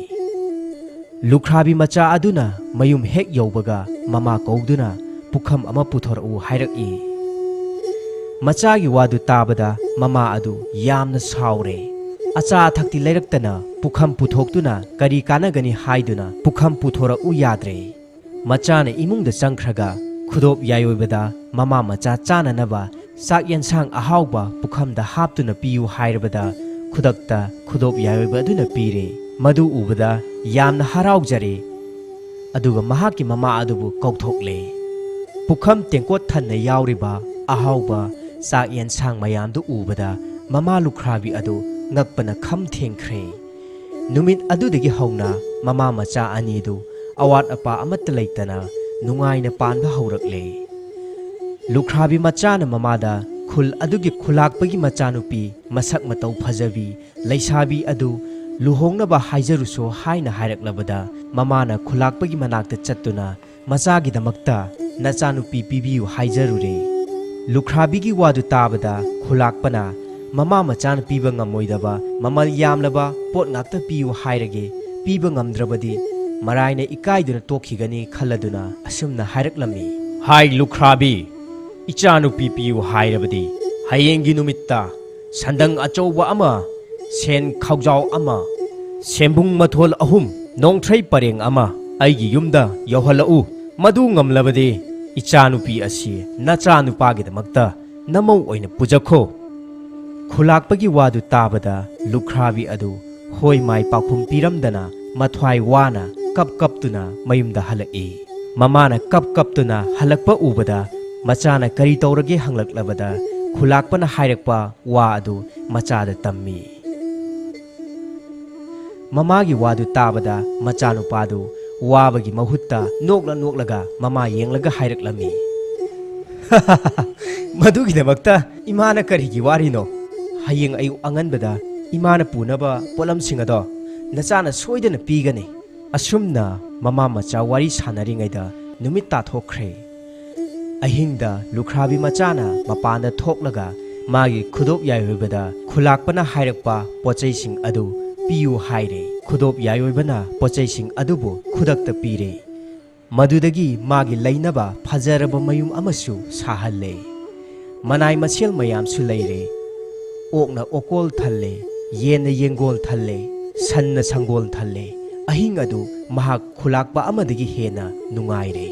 ꯂꯨꯈ꯭ꯔꯥꯕꯤ ꯃꯆꯥ ꯑꯗꯨꯅ ꯃꯌꯨꯝ ꯍꯦꯛ ꯌꯧꯕꯒ ꯃꯃꯥ ꯀꯧꯗꯨꯅ ꯄꯨꯈꯝ ꯑꯃ ꯄꯨꯊꯣꯔꯛꯎ ꯍꯥꯏꯔꯛꯏ꯫ ꯃꯆꯥꯒꯤ ꯋꯥꯗꯨ ꯇꯥꯕꯗ ꯃꯃꯥ ꯑꯗꯨ ꯌꯥꯝꯅ ꯁꯥꯎꯔꯦ꯫ ꯑꯆꯥ ꯑꯊꯛꯇꯤ ꯂꯩꯔꯛꯇꯅ ꯄꯨꯈꯝ ꯄꯨꯊꯣꯛꯇꯨꯅ ꯀꯔꯤ ꯀꯥꯟꯅꯒꯅꯤ ꯍꯥꯏꯗꯨꯅ ꯄꯨꯈꯝ ꯄꯨꯊꯣꯔꯛꯎ ꯌꯥꯗ꯭ꯔꯦ꯫ ꯃꯆꯥꯅ ꯏꯃꯨꯡꯗ ꯆꯪꯈ꯭ꯔꯒ ꯈꯨꯗꯣꯞ ꯌꯥꯏꯑꯣꯏꯕꯗ ꯃꯃꯥ ꯃꯆꯥ ꯆꯥꯅꯅꯕ ꯆꯥꯛ ꯌꯦꯟꯁꯥꯡ ꯑꯍꯥꯎꯕ ꯄꯨꯈꯝꯗ ꯍꯥꯞꯇꯨꯅ ꯄꯤꯌꯨ ꯍꯥꯏꯔꯕꯗ ꯈꯨꯗꯛꯇ ꯈꯨꯗꯣꯞ ꯌꯥꯏꯑꯣꯏꯕ ꯑꯗꯨꯅ ꯄꯤꯔꯦ꯫ ꯃꯗꯨ ꯎꯕꯗ ꯌꯥꯝꯅ ꯍꯔꯥꯎꯖꯔꯦ꯫ ꯑꯗꯨꯒ ꯃꯍꯥꯛꯀꯤ ꯃꯃꯥ ꯑꯗꯨꯕꯨ ꯀꯧꯊꯣꯛꯂꯦ꯫ ꯄꯨꯈꯝ ꯇꯦꯡꯀꯣꯠ ꯊꯟꯅ ꯌꯥꯎꯔꯤꯕ ꯑꯍꯥꯎꯕ ꯆꯥꯛ ꯌꯦꯟꯁꯥꯡ ꯃꯌꯥꯝꯗꯨ ꯎꯕꯗ ꯃꯃꯥ ꯂꯨꯈ꯭ꯔꯥꯕꯤ ꯑꯗꯨ ꯉꯛꯄꯅ ꯈꯝ ꯊꯦꯡꯈ꯭ꯔꯦ꯫ ꯅꯨꯃꯤꯠ ꯑꯗꯨꯗꯒꯤ ꯍꯧꯅ ꯃꯃꯥ ꯃꯆꯥ ꯑꯅꯤꯗꯨ ꯑꯋꯥꯠ ꯑꯄꯥ ꯑꯃꯠꯇ ꯂꯩꯇꯅ ꯅꯨꯡꯉꯥꯏꯅ ꯄꯥꯟꯕ ꯍꯧꯔꯛꯂꯦ꯫ ꯂꯨꯈ꯭ꯔꯥꯕꯤ ꯃꯆꯥꯅ ꯃꯃꯥꯗ ꯈꯨꯜ ꯑꯗꯨꯒꯤ ꯈꯨꯂꯥꯛꯄꯒꯤ ꯃꯆꯥꯅꯨꯄꯤ ꯃꯁꯛ ꯃꯇꯧ ꯐꯖꯕꯤ ꯂꯩꯁꯥꯕꯤ ꯑꯗꯨ ꯂꯨꯍꯣꯡꯅꯕ ꯍꯥꯏꯖꯔꯨꯁꯣ" ꯍꯥꯏꯅ ꯍꯥꯏꯔꯛꯂꯕꯗ, ꯃꯃꯥꯅ ꯈꯨꯂꯥꯛꯄꯒꯤ ꯃꯅꯥꯛꯇ ꯆꯠꯇꯨꯅ ꯃꯆꯥꯒꯤꯗꯃꯛꯇ ꯅꯆꯥꯅꯨꯄꯤ ꯄꯤꯕꯤꯌꯨ ꯍꯥꯏꯖꯔꯨꯔꯦ꯫ ꯂꯨꯈ꯭ꯔꯥꯕꯤꯒꯤ ꯋꯥꯗꯨ ꯇꯥꯕꯗ ꯈꯨꯂꯥꯛꯄꯅ, "ꯃꯃꯥ ꯃꯆꯥꯅ ꯄꯤꯕ ꯉꯝꯃꯣꯏꯗꯕ ꯃꯃꯜ ꯌꯥꯝꯂꯕ ꯄꯣꯠ ꯉꯥꯛꯇ ꯄꯤꯌꯨ ꯍꯥꯏꯔꯒꯦ, ꯄꯤꯕ ꯉꯝꯗ꯭ꯔꯕꯗꯤ ꯃꯔꯥꯏꯅ ꯏꯀꯥꯏꯗꯨꯅ ꯇꯣꯛꯈꯤꯒꯅꯤ" ꯈꯜꯂꯗꯨꯅ ꯑꯁꯨꯝꯅ ꯍꯥꯏꯔꯛꯂꯝꯃꯤ, "ꯍꯥꯏ ꯂꯨꯈ꯭ꯔꯥꯕꯤ, ꯏꯆꯥꯅꯨꯄꯤ ꯄꯤꯌꯨ ꯍꯥꯏꯔꯕꯗꯤ ꯍꯌꯦꯡꯒꯤ ꯅꯨꯃꯤꯠꯇ ꯁꯟꯗꯪ ꯑꯆꯧꯕ ꯑꯃ, ꯁꯦꯟ ꯈꯥꯎꯖꯥꯎ ꯑꯃ, ꯁꯦꯝꯕꯨꯡ ꯃꯊꯣꯜ ꯑꯍꯨꯝ, ꯅꯣꯡꯊ꯭ꯔꯩ ꯄꯔꯦꯡ ꯑꯃ ꯑꯩꯒꯤ ꯌꯨꯝꯗ ꯌꯧꯍꯜꯂꯛꯎ꯫ ꯃꯗꯨ ꯉꯝꯂꯕꯗꯤ ꯏꯆꯥꯅꯨꯄꯤ ꯑꯁꯤ ꯅꯆꯥꯅꯨꯄꯥꯒꯤꯗꯃꯛꯇ ꯅꯃꯧ ꯑꯣꯏꯅ ꯄꯨꯖꯈꯣ"꯫ ꯈꯨꯂꯥꯛꯄꯒꯤ ꯋꯥꯗꯨ ꯇꯥꯕꯗ ꯂꯨꯈ꯭ꯔꯥꯕꯤ ꯑꯗꯨ ꯍꯣꯏ ꯃꯥꯏ ꯄꯥꯎꯈꯨꯝ ꯄꯤꯔꯝꯗꯅ ꯃꯊ꯭ꯋꯥꯏ ꯋꯥꯅ ꯀꯞ ꯀꯞꯇꯨꯅ ꯃꯌꯨꯝꯗ ꯍꯜꯂꯛꯏ꯫ ꯃꯃꯥꯅ ꯀꯞ ꯀꯞꯇꯨꯅ ꯍꯜꯂꯛꯄ ꯎꯕꯗ ꯃꯆꯥꯅ ꯀꯔꯤ ꯇꯧꯔꯒꯦ ꯍꯪꯂꯛꯂꯕꯗ ꯈꯨꯂꯥꯛꯄꯅ ꯍꯥꯏꯔꯛꯄ ꯋꯥ ꯑꯗꯨ ꯃꯆꯥꯗ ꯇꯝꯃꯤ꯫ ꯃꯃꯥꯒꯤ ꯋꯥꯗꯨ ꯇꯥꯕꯗ ꯃꯆꯥꯅꯨꯄꯥꯗꯨ ꯋꯥꯕꯒꯤ ꯃꯍꯨꯠꯇ ꯅꯣꯛꯂ ꯅꯣꯛꯂꯒ ꯃꯃꯥ ꯌꯦꯡꯂꯒ ꯍꯥꯏꯔꯛꯂꯝꯃꯤ, "ꯃꯗꯨꯒꯤꯗꯃꯛꯇ ꯏꯃꯥꯅ ꯀꯔꯤꯒꯤ ꯋꯥꯔꯤꯅꯣ? ꯍꯌꯦꯡ ꯑꯌꯨꯛ ꯑꯉꯟꯕꯗ ꯏꯃꯥꯅ ꯄꯨꯅꯕ ꯄꯣꯠꯂꯝꯁꯤꯡ ꯑꯗꯣ ꯅꯆꯥꯅ ꯁꯣꯏꯗꯅ ꯄꯤꯒꯅꯤ"꯫ ꯑꯁꯨꯝꯅ ꯃꯃꯥ ꯃꯆꯥ ꯋꯥꯔꯤ ꯁꯥꯟꯅꯔꯤꯉꯩꯗ ꯅꯨꯃꯤꯠ ꯇꯥꯊꯣꯛꯈ꯭ꯔꯦ꯫ ꯑꯍꯤꯡꯗ ꯂꯨꯈ꯭ꯔꯥꯕꯤ ꯃꯆꯥꯅ ꯃꯄꯥꯟꯗ ꯊꯣꯛꯂꯒ ꯃꯥꯒꯤ ꯈꯨꯗꯣꯞ ꯌꯥꯏꯑꯣꯏꯕꯗ ꯈꯨꯂꯥꯛꯄꯅ ꯍꯥꯏꯔꯛꯄ ꯄꯣꯠꯆꯩꯁꯤꯡ ꯑꯗꯨ ꯄꯤꯌꯨ ꯍꯥꯏꯔꯦ꯫ ꯈꯨꯗꯣꯞ ꯌꯥꯏꯑꯣꯏꯕꯅ ꯄꯣꯠꯆꯩꯁꯤꯡ ꯑꯗꯨꯕꯨ ꯈꯨꯗꯛꯇ ꯄꯤꯔꯦ꯫ ꯃꯗꯨꯗꯒꯤ ꯃꯥꯒꯤ ꯂꯩꯅꯕ ꯐꯖꯔꯕ ꯃꯌꯨꯝ ꯑꯃꯁꯨ ꯁꯥꯍꯜꯂꯦ꯫ ꯃꯅꯥꯏ ꯃꯁꯦꯜ ꯃꯌꯥꯝꯁꯨ ꯂꯩꯔꯦ꯫ ꯑꯣꯛꯅ ꯑꯣꯀꯣꯜ ꯊꯜꯂꯦ, ꯌꯦꯟꯅ ꯌꯦꯡꯒꯣꯜ ꯊꯜꯂꯦ, ꯁꯟꯅ ꯁꯪꯒꯣꯜ ꯊꯜꯂꯦ꯫ ꯑꯍꯤꯡ ꯑꯗꯨ ꯃꯍꯥꯛ ꯈꯨꯂꯥꯛꯄ ꯑꯃꯗꯒꯤ ꯍꯦꯟꯅ ꯅꯨꯡꯉꯥꯏꯔꯦ꯫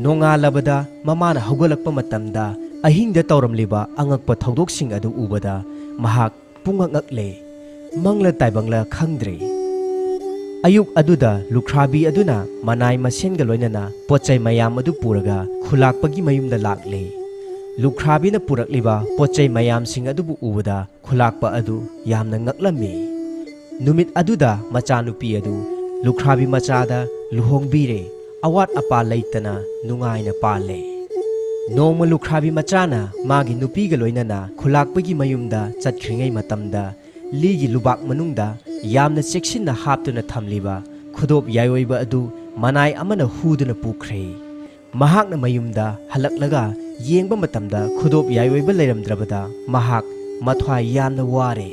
ꯅꯣꯡꯉꯥꯜꯂꯕꯗ ꯃꯃꯥꯅ ꯍꯧꯒꯠꯂꯛꯄ ꯃꯇꯝꯗ ꯑꯍꯤꯡꯗ ꯇꯧꯔꯝꯂꯤꯕ ꯑꯉꯛꯄ ꯊꯧꯗꯣꯛꯁꯤꯡ ꯑꯗꯨ ꯎꯕꯗ ꯃꯍꯥꯛ ꯄꯨꯡꯉꯛ ꯉꯛꯂꯦ꯫ ꯃꯪꯂ ꯇꯥꯏꯕꯪꯂ ꯈꯪꯗ꯭ꯔꯦ꯫ ꯑꯌꯨꯛ ꯑꯗꯨꯗ ꯂꯨꯈ꯭ꯔꯥꯕꯤ ꯑꯗꯨꯅ ꯃꯅꯥꯏ ꯃꯁꯦꯟꯒ ꯂꯣꯏꯅꯅ ꯄꯣꯠꯆꯩ ꯃꯌꯥꯝ ꯑꯗꯨ ꯄꯨꯔꯒ ꯈꯨꯂꯥꯛꯄꯒꯤ ꯃꯌꯨꯝꯗ ꯂꯥꯛꯂꯦ꯫ ꯂꯨꯈ꯭ꯔꯥꯕꯤꯅ ꯄꯨꯔꯛꯂꯤꯕ ꯄꯣꯠꯆꯩ ꯃꯌꯥꯝꯁꯤꯡ ꯑꯗꯨꯕꯨ ꯎꯕꯗ ꯈꯨꯂꯥꯛꯄ ꯑꯗꯨ ꯌꯥꯝꯅ ꯉꯛꯂꯝꯃꯤ꯫ ꯅꯨꯃꯤꯠ ꯑꯗꯨꯗ ꯃꯆꯥꯅꯨꯄꯤ ꯑꯗꯨ ꯂꯨꯈ꯭ꯔꯥꯕꯤ ꯃꯆꯥꯗ ꯂꯨꯍꯣꯡꯕꯤꯔꯦ꯫ ꯑꯋꯥꯠ ꯑꯄꯥ ꯂꯩꯇꯅ ꯅꯨꯡꯉꯥꯏꯅ ꯄꯥꯜꯂꯦ꯫ ꯅꯣꯡꯃ ꯂꯨꯈ꯭ꯔꯥꯕꯤ ꯃꯆꯥꯅ ꯃꯥꯒꯤ ꯅꯨꯄꯤꯒ ꯂꯣꯏꯅꯅ ꯈꯨꯂꯥꯛꯄꯒꯤ ꯃꯌꯨꯝꯗ ꯆꯠꯈ꯭ꯔꯤꯉꯩ ꯃꯇꯝꯗ ꯂꯤꯒꯤ ꯂꯨꯕꯥꯛ ꯃꯅꯨꯡꯗ ꯌꯥꯝꯅ ꯆꯦꯛꯁꯤꯟꯅ ꯍꯥꯞꯇꯨꯅ ꯊꯝꯂꯤꯕ ꯈꯨꯗꯣꯞ ꯌꯥꯏꯑꯣꯏꯕ ꯑꯗꯨ ꯃꯅꯥꯏ ꯑꯃꯅ ꯍꯨꯗꯨꯅ ꯄꯨꯈ꯭ꯔꯦ꯫ ꯃꯍꯥꯛꯅ ꯃꯌꯨꯝꯗ ꯍꯜꯂꯛꯂꯒ ꯌꯦꯡꯕ ꯃꯇꯝꯗ ꯈꯨꯗꯣꯞ ꯌꯥꯏꯑꯣꯏꯕ ꯂꯩꯔꯝꯗ꯭ꯔꯕꯗ ꯃꯍꯥꯛ ꯃꯊ꯭ꯋꯥꯏ ꯌꯥꯝꯅ ꯋꯥꯔꯦ꯫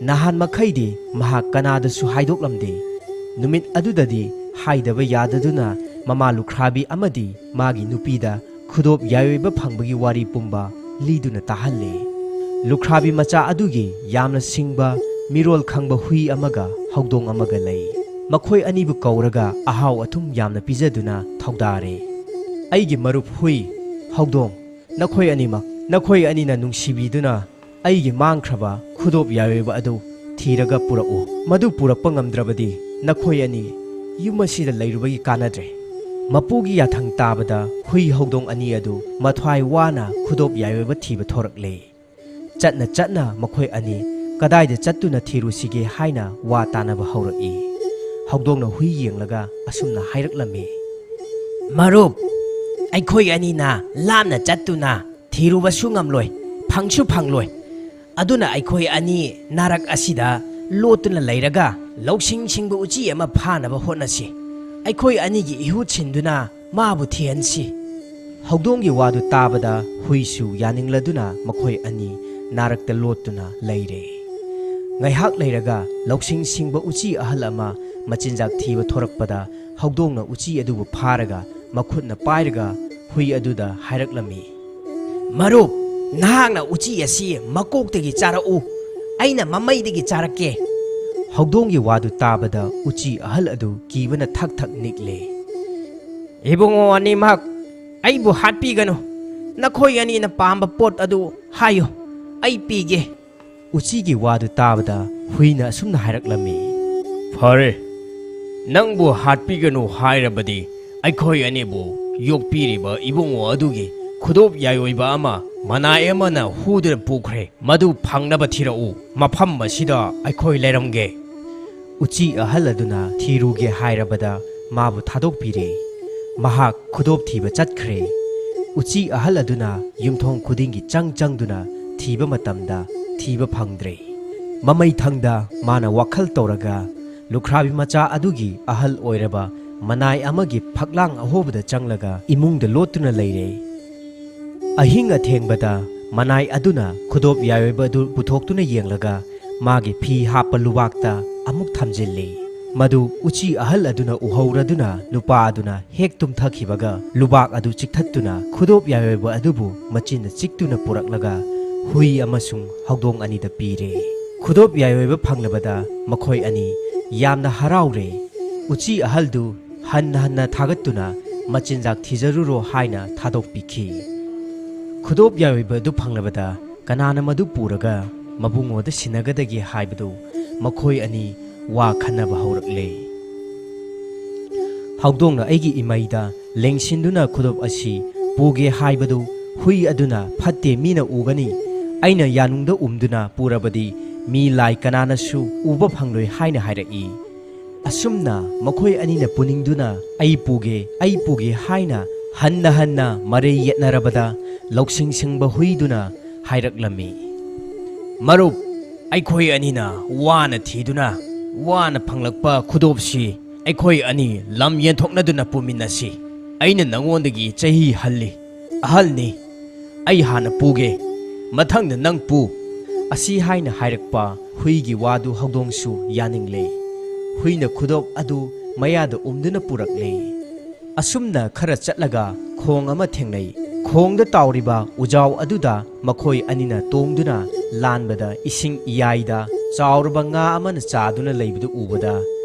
ꯅꯍꯥꯟ ꯃꯈꯩꯗꯤ ꯃꯍꯥꯛ ꯀꯅꯥꯗꯁꯨ ꯍꯥꯏꯗꯣꯛꯂꯝꯗꯦ꯫ ꯅꯨꯃꯤꯠ ꯑꯗꯨꯗꯗꯤ ꯍꯥꯏꯗꯕ ꯌꯥꯗꯗꯨꯅ ꯃꯃꯥ ꯂꯨꯈ꯭ꯔꯥꯕꯤ ꯑꯃꯗꯤ ꯃꯥꯒꯤ ꯅꯨꯄꯤꯗ ꯈꯨꯗꯣꯞ ꯌꯥꯏꯑꯣꯏꯕ ꯐꯪꯕꯒꯤ ꯋꯥꯔꯤ ꯄꯨꯝꯕ ꯂꯤꯗꯨꯅ ꯇꯥꯍꯜꯂꯦ꯫ ꯂꯨꯈ꯭ꯔꯥꯕꯤ ꯃꯆꯥ ꯑꯗꯨꯒꯤ ꯌꯥꯝꯅ ꯁꯤꯡꯕ, ꯃꯤꯔꯣꯜ ꯈꯪꯕ ꯍꯨꯏ ꯑꯃꯒ ꯍꯧꯗꯣꯡ ꯑꯃꯒ ꯂꯩ꯫ ꯃꯈꯣꯏ ꯑꯅꯤꯕꯨ ꯀꯧꯔꯒ ꯑꯍꯥꯎ ꯑꯊꯨꯝ ꯌꯥꯝꯅ ꯄꯤꯖꯗꯨꯅ ꯊꯧꯗꯥꯔꯦ꯫ "ꯑꯩꯒꯤ ꯃꯔꯨꯞ ꯍꯨꯏ, ꯍꯧꯗꯣꯡ, ꯅꯈꯣꯏ ꯑꯅꯤꯃꯛ, ꯅꯈꯣꯏ ꯑꯅꯤꯅ ꯅꯨꯡꯁꯤꯕꯤꯗꯨꯅ ꯑꯩꯒꯤ ꯃꯥꯡꯈ꯭ꯔꯕ ꯈꯨꯗꯣꯞ ꯌꯥꯏꯑꯣꯏꯕ ꯑꯗꯨ ꯊꯤꯔꯒ ꯄꯨꯔꯛꯎ꯫ ꯃꯗꯨ ꯄꯨꯔꯛꯄ ꯉꯝꯗ꯭ꯔꯕꯗꯤ ꯅꯈꯣꯏ ꯑꯅꯤ ꯌꯨꯝ ꯑꯁꯤꯗ ꯂꯩꯔꯨꯕꯒꯤ ꯀꯥꯟꯅꯗ꯭ꯔꯦ꯫" ꯃꯄꯨꯒꯤ ꯌꯥꯊꯪ ꯇꯥꯕꯗ ꯍꯨꯏ ꯍꯧꯗꯣꯡ ꯑꯅꯤ ꯑꯗꯨ ꯃꯊ꯭ꯋꯥꯏ ꯋꯥꯅ ꯈꯨꯗꯣꯞ ꯌꯥꯏꯑꯣꯏꯕ ꯊꯤꯕ ꯊꯣꯔꯛꯂꯦ꯫ ꯆꯠꯅ ꯆꯠꯅ ꯃꯈꯣꯏ ꯑꯅꯤ ꯀꯗꯥꯏꯗ ꯆꯠꯇꯨꯅ ꯊꯤꯔꯨꯁꯤꯒꯦ ꯍꯥꯏꯅ ꯋꯥ ꯇꯥꯅꯕ ꯍꯧꯔꯛꯏ꯫ ꯍꯧꯗꯣꯡꯅ ꯍꯨꯏ ꯌꯦꯡꯂꯒ ꯑꯁꯨꯝꯅ ꯍꯥꯏꯔꯛꯂꯝꯃꯤ: "ꯃꯔꯨꯞ, ꯑꯩꯈꯣꯏ ꯑꯅꯤꯅ ꯂꯥꯞꯅ ꯆꯠꯇꯨꯅ ꯊꯤꯔꯨꯕꯁꯨ ꯉꯝꯂꯣꯏ, ꯐꯪꯁꯨ ꯐꯪꯂꯣꯏ꯫ ꯑꯗꯨꯅ ꯑꯩꯈꯣꯏ ꯑꯅꯤ ꯅꯥꯔꯛ ꯑꯁꯤꯗ ꯂꯣꯠꯇꯨꯅ ꯂꯩꯔꯒ ꯂꯧꯁꯤꯡ ꯁꯤꯡꯕ ꯎꯆꯤ ꯑꯃ ꯐꯥꯅꯕ ꯍꯣꯠꯅꯁꯤ꯫ ꯑꯩꯈꯣꯏ ꯑꯅꯤꯒꯤ ꯏꯍꯨꯠ ꯁꯤꯟꯗꯨꯅ ꯃꯥꯕꯨ ꯊꯤꯍꯟꯁꯤ꯫" ꯍꯧꯗꯣꯡꯒꯤ ꯋꯥꯗꯨ ꯇꯥꯕꯗ ꯍꯨꯏꯁꯨ ꯌꯥꯅꯤꯡꯂꯗꯨꯅ ꯃꯈꯣꯏ ꯑꯅꯤ ꯅꯥꯔꯛꯇ ꯂꯣꯠꯇꯨꯅ ꯂꯩꯔꯦ꯫ ꯉꯥꯏꯍꯥꯛ ꯂꯩꯔꯒ ꯂꯧꯁꯤꯡ ꯁꯤꯡꯕ ꯎꯆꯤ ꯑꯍꯜ ꯑꯃ ꯃꯆꯤꯟꯖꯥꯛ ꯊꯤꯕ ꯊꯣꯔꯛꯄꯗ ꯍꯧꯗꯣꯡꯅ ꯎꯆꯤ ꯑꯗꯨꯕꯨ ꯐꯥꯔꯒ ꯃꯈꯨꯠꯅ ꯄꯥꯏꯔꯒ ꯍꯨꯏ ꯑꯗꯨꯗ ꯍꯥꯏꯔꯛꯂꯝꯃꯤ: "ꯃꯔꯨꯞ, ꯅꯍꯥꯛꯅ ꯎꯆꯤ ꯑꯁꯤ ꯃꯀꯣꯛꯇꯒꯤ ꯆꯥꯔꯛꯎ, ꯑꯩꯅ ꯃꯃꯩꯗꯒꯤ ꯆꯥꯔꯛꯀꯦ꯫" ꯍꯧꯗꯣꯡꯒꯤ ꯋꯥꯗꯨ ꯇꯥꯕꯗ ꯎꯆꯤ ꯑꯍꯜ ꯑꯗꯨ ꯀꯤꯕꯅ ꯊꯛ ꯊꯛ ꯅꯤꯛꯂꯦ꯫ "ꯏꯕꯨꯡꯉꯣ ꯑꯅꯤꯃꯛ, ꯑꯩꯕꯨ ꯍꯥꯠꯄꯤꯒꯅꯨ꯫ ꯅꯈꯣꯏ ꯑꯅꯤꯅ ꯄꯥꯝꯕ ꯄꯣꯠ ꯑꯗꯨ ꯍꯥꯏꯌꯨ, ꯑꯩ ꯄꯤꯒꯦ꯫" ꯎꯆꯤꯒꯤ ꯋꯥꯗꯨ ꯇꯥꯕꯗ ꯍꯨꯏꯅ ꯑꯁꯨꯝꯅ ꯍꯥꯏꯔꯛꯂꯝꯃꯤ: "ꯐꯔꯦ, ꯅꯪꯕꯨ ꯍꯥꯠꯄꯤꯒꯅꯨ ꯍꯥꯏꯔꯕꯗꯤ ꯑꯩꯈꯣꯏ ꯑꯅꯤꯕꯨ ꯌꯣꯛꯄꯤꯔꯤꯕ ꯏꯕꯨꯡꯉꯣ ꯑꯗꯨꯒꯤ ꯈꯨꯗꯣꯞ ꯌꯥꯏꯑꯣꯏꯕ ꯑꯃ ꯃꯅꯥꯏ ꯑꯃꯅ ꯍꯨꯗꯨꯅ ꯄꯨꯈ꯭ꯔꯦ꯫ ꯃꯗꯨ ꯐꯪꯅꯕ ꯊꯤꯔꯛꯎ꯫ ꯃꯐꯝ ꯑꯁꯤꯗ ꯑꯩꯈꯣꯏ ꯂꯩꯔꯝꯒꯦ꯫" ꯎꯆꯤ ꯑꯍꯜ ꯑꯗꯨꯅ ꯊꯤꯔꯨꯒꯦ ꯍꯥꯏꯔꯕꯗ ꯃꯥꯕꯨ ꯊꯥꯗꯣꯛꯄꯤꯔꯦ꯫ ꯃꯍꯥꯛ ꯈꯨꯗꯣꯞ ꯊꯤꯕ ꯆꯠꯈ꯭ꯔꯦ꯫ ꯎꯆꯤ ꯑꯍꯜ ꯑꯗꯨꯅ ꯌꯨꯝꯊꯣꯡ ꯈꯨꯗꯤꯡꯒꯤ ꯆꯪ ꯆꯪꯗꯨꯅ ꯊꯤꯕ ꯃꯇꯝꯗ ꯊꯤꯕ ꯐꯪꯗ꯭ꯔꯦ꯫ ꯃꯃꯩꯊꯪꯗ ꯃꯥꯅ ꯋꯥꯈꯜ ꯇꯧꯔꯒ ꯂꯨꯈ꯭ꯔꯥꯕꯤ ꯃꯆꯥ ꯑꯗꯨꯒꯤ ꯑꯍꯜ ꯑꯣꯏꯔꯕ ꯃꯅꯥꯏ ꯑꯃꯒꯤ ꯐꯛꯂꯥꯡ ꯑꯍꯣꯕꯗ ꯆꯪꯂꯒ ꯏꯃꯨꯡꯗ ꯂꯣꯠꯇꯨꯅ ꯂꯩꯔꯦ꯫ ꯑꯍꯤꯡ ꯑꯊꯦꯡꯕꯗ ꯃꯅꯥꯏ ꯑꯗꯨꯅ ꯈꯨꯗꯣꯞ ꯌꯥꯏꯑꯣꯏꯕ ꯑꯗꯨ ꯄꯨꯊꯣꯛꯇꯨꯅ ꯌꯦꯡꯂꯒ ꯃꯥꯒꯤ ꯐꯤ ꯍꯥꯞꯄ ꯂꯨꯕꯥꯛꯇ ꯑꯃꯨꯛ ꯊꯝꯖꯤꯜꯂꯤ꯫ ꯃꯗꯨ ꯎꯆꯤ ꯑꯍꯜ ꯑꯗꯨꯅ ꯎꯍꯧꯔꯗꯨꯅ ꯅꯨꯄꯥ ꯑꯗꯨꯅ ꯍꯦꯛ ꯇꯨꯝꯊꯈꯤꯕꯒ ꯂꯨꯕꯥꯛ ꯑꯗꯨ ꯆꯤꯛꯊꯠꯇꯨꯅ ꯈꯨꯗꯣꯞ ꯌꯥꯏꯑꯣꯏꯕ ꯑꯗꯨꯕꯨ ꯃꯆꯤꯟꯅ ꯆꯤꯛꯇꯨꯅ ꯄꯨꯔꯛꯂꯒ ꯍꯨꯏ ꯑꯃꯁꯨꯡ ꯍꯧꯗꯣꯡ ꯑꯅꯤꯗ ꯄꯤꯔꯦ꯫ ꯈꯨꯗꯣꯞ ꯌꯥꯏꯑꯣꯏꯕ ꯐꯪꯂꯕꯗ ꯃꯈꯣꯏ ꯑꯅꯤ ꯌꯥꯝꯅ ꯍꯔꯥꯎꯔꯦ꯫ ꯎꯆꯤ ꯑꯍꯜꯗꯨ ꯍꯟꯅ ꯍꯟꯅ ꯊꯥꯒꯠꯇꯨꯅ ꯃꯆꯤꯟꯖꯥꯛ ꯊꯤꯖꯔꯨꯔꯣ ꯍꯥꯏꯅ ꯊꯥꯗꯣꯛꯄꯤꯈꯤ꯫ ꯈꯨꯗꯣꯞ ꯌꯥꯏꯑꯣꯏꯕ ꯑꯗꯨ ꯐꯪꯂꯕꯗ ꯀꯅꯥꯅ ꯃꯗꯨ ꯄꯨꯔꯒ ꯃꯕꯨꯡꯉꯣꯗ ꯁꯤꯟꯅꯒꯗꯒꯦ ꯍꯥꯏꯕꯗꯨ ꯃꯈꯣꯏ ꯑꯅꯤ ꯋꯥ ꯈꯟꯅꯕ ꯍꯧꯔꯛꯂꯦ꯫ ꯍꯧꯗꯣꯡꯅ ꯑꯩꯒꯤ ꯏꯃꯩꯗ ꯂꯦꯡꯁꯤꯟꯗꯨꯅ ꯈꯨꯗꯣꯞ ꯑꯁꯤ ꯄꯨꯒꯦ ꯍꯥꯏꯕꯗꯨ ꯍꯨꯏ ꯑꯗꯨꯅ ꯐꯠꯇꯦ, ꯃꯤꯅ ꯎꯒꯅꯤ, ꯑꯩꯅ ꯌꯥꯅꯨꯡꯗ ꯎꯝꯗꯨꯅ ꯄꯨꯔꯕꯗꯤ ꯃꯤ ꯂꯥꯏ ꯀꯅꯥꯅꯁꯨ ꯎꯕ ꯐꯪꯂꯣꯏ ꯍꯥꯏꯅ ꯍꯥꯏꯔꯛꯏ꯫ ꯑꯁꯨꯝꯅ ꯃꯈꯣꯏ ꯑꯅꯤꯅ ꯄꯨꯅꯤꯡꯗꯨꯅ ꯑꯩ ꯄꯨꯒꯦ, ꯑꯩ ꯄꯨꯒꯦ ꯍꯥꯏꯅ ꯍꯟꯅ ꯍꯟꯅ ꯃꯔꯩ ꯌꯦꯠꯅꯔꯕꯗ ꯂꯧꯁꯤꯡ ꯁꯤꯡꯕ ꯍꯨꯏꯗꯨꯅ ꯍꯥꯏꯔꯛꯂꯝꯃꯤ, "ꯃꯔꯨꯞ, ꯑꯩꯈꯣꯏ ꯑꯅꯤꯅ ꯋꯥꯅ ꯊꯤꯗꯨꯅ ꯋꯥꯅ ꯐꯪꯂꯛꯄ ꯈꯨꯗꯣꯞꯁꯤ ꯑꯩꯈꯣꯏ ꯑꯅꯤ ꯂꯝ ꯌꯦꯟꯊꯣꯛꯅꯗꯨꯅ ꯄꯨꯃꯤꯟꯅꯁꯤ꯫ ꯑꯩꯅ ꯅꯉꯣꯟꯗꯒꯤ ꯆꯍꯤ ꯍꯜꯂꯤ, ꯑꯍꯜꯅꯤ꯫ ꯑꯩ ꯍꯥꯟꯅ ꯄꯨꯒꯦ, ꯃꯊꯪꯗ ꯅꯪ ꯄꯨ꯫" ꯑꯁꯤ ꯍꯥꯏꯅ ꯍꯥꯏꯔꯛꯄ ꯍꯨꯏꯒꯤ ꯋꯥꯗꯨ ꯍꯧꯗꯣꯡꯁꯨ ꯌꯥꯅꯤꯡꯂꯦ꯫ ꯍꯨꯏꯅ ꯈꯨꯗꯣꯞ ꯑꯗꯨ ꯃꯌꯥꯗ ꯎꯝꯗꯨꯅ ꯄꯨꯔꯛꯂꯦ꯫ ꯑꯁꯨꯝꯅ ꯈꯔ ꯆꯠꯂꯒ ꯈꯣꯡ ꯑꯃ ꯊꯦꯡꯅꯩ꯫ ꯈꯣꯡꯗ ꯇꯥꯎꯔꯤꯕ ꯎꯖꯥꯎ ꯑꯗꯨꯗ ꯃꯈꯣꯏ ꯑꯅꯤꯅ ꯇꯣꯡꯗꯨꯅ ꯂꯥꯟꯕꯗ ꯏꯁꯤꯡ ꯏꯌꯥꯏꯗ ꯆꯥꯎꯔꯕ ꯉꯥ ꯑꯃꯅ ꯆꯥꯗꯨꯅ ꯂꯩꯕꯗꯨ ꯎꯕꯗ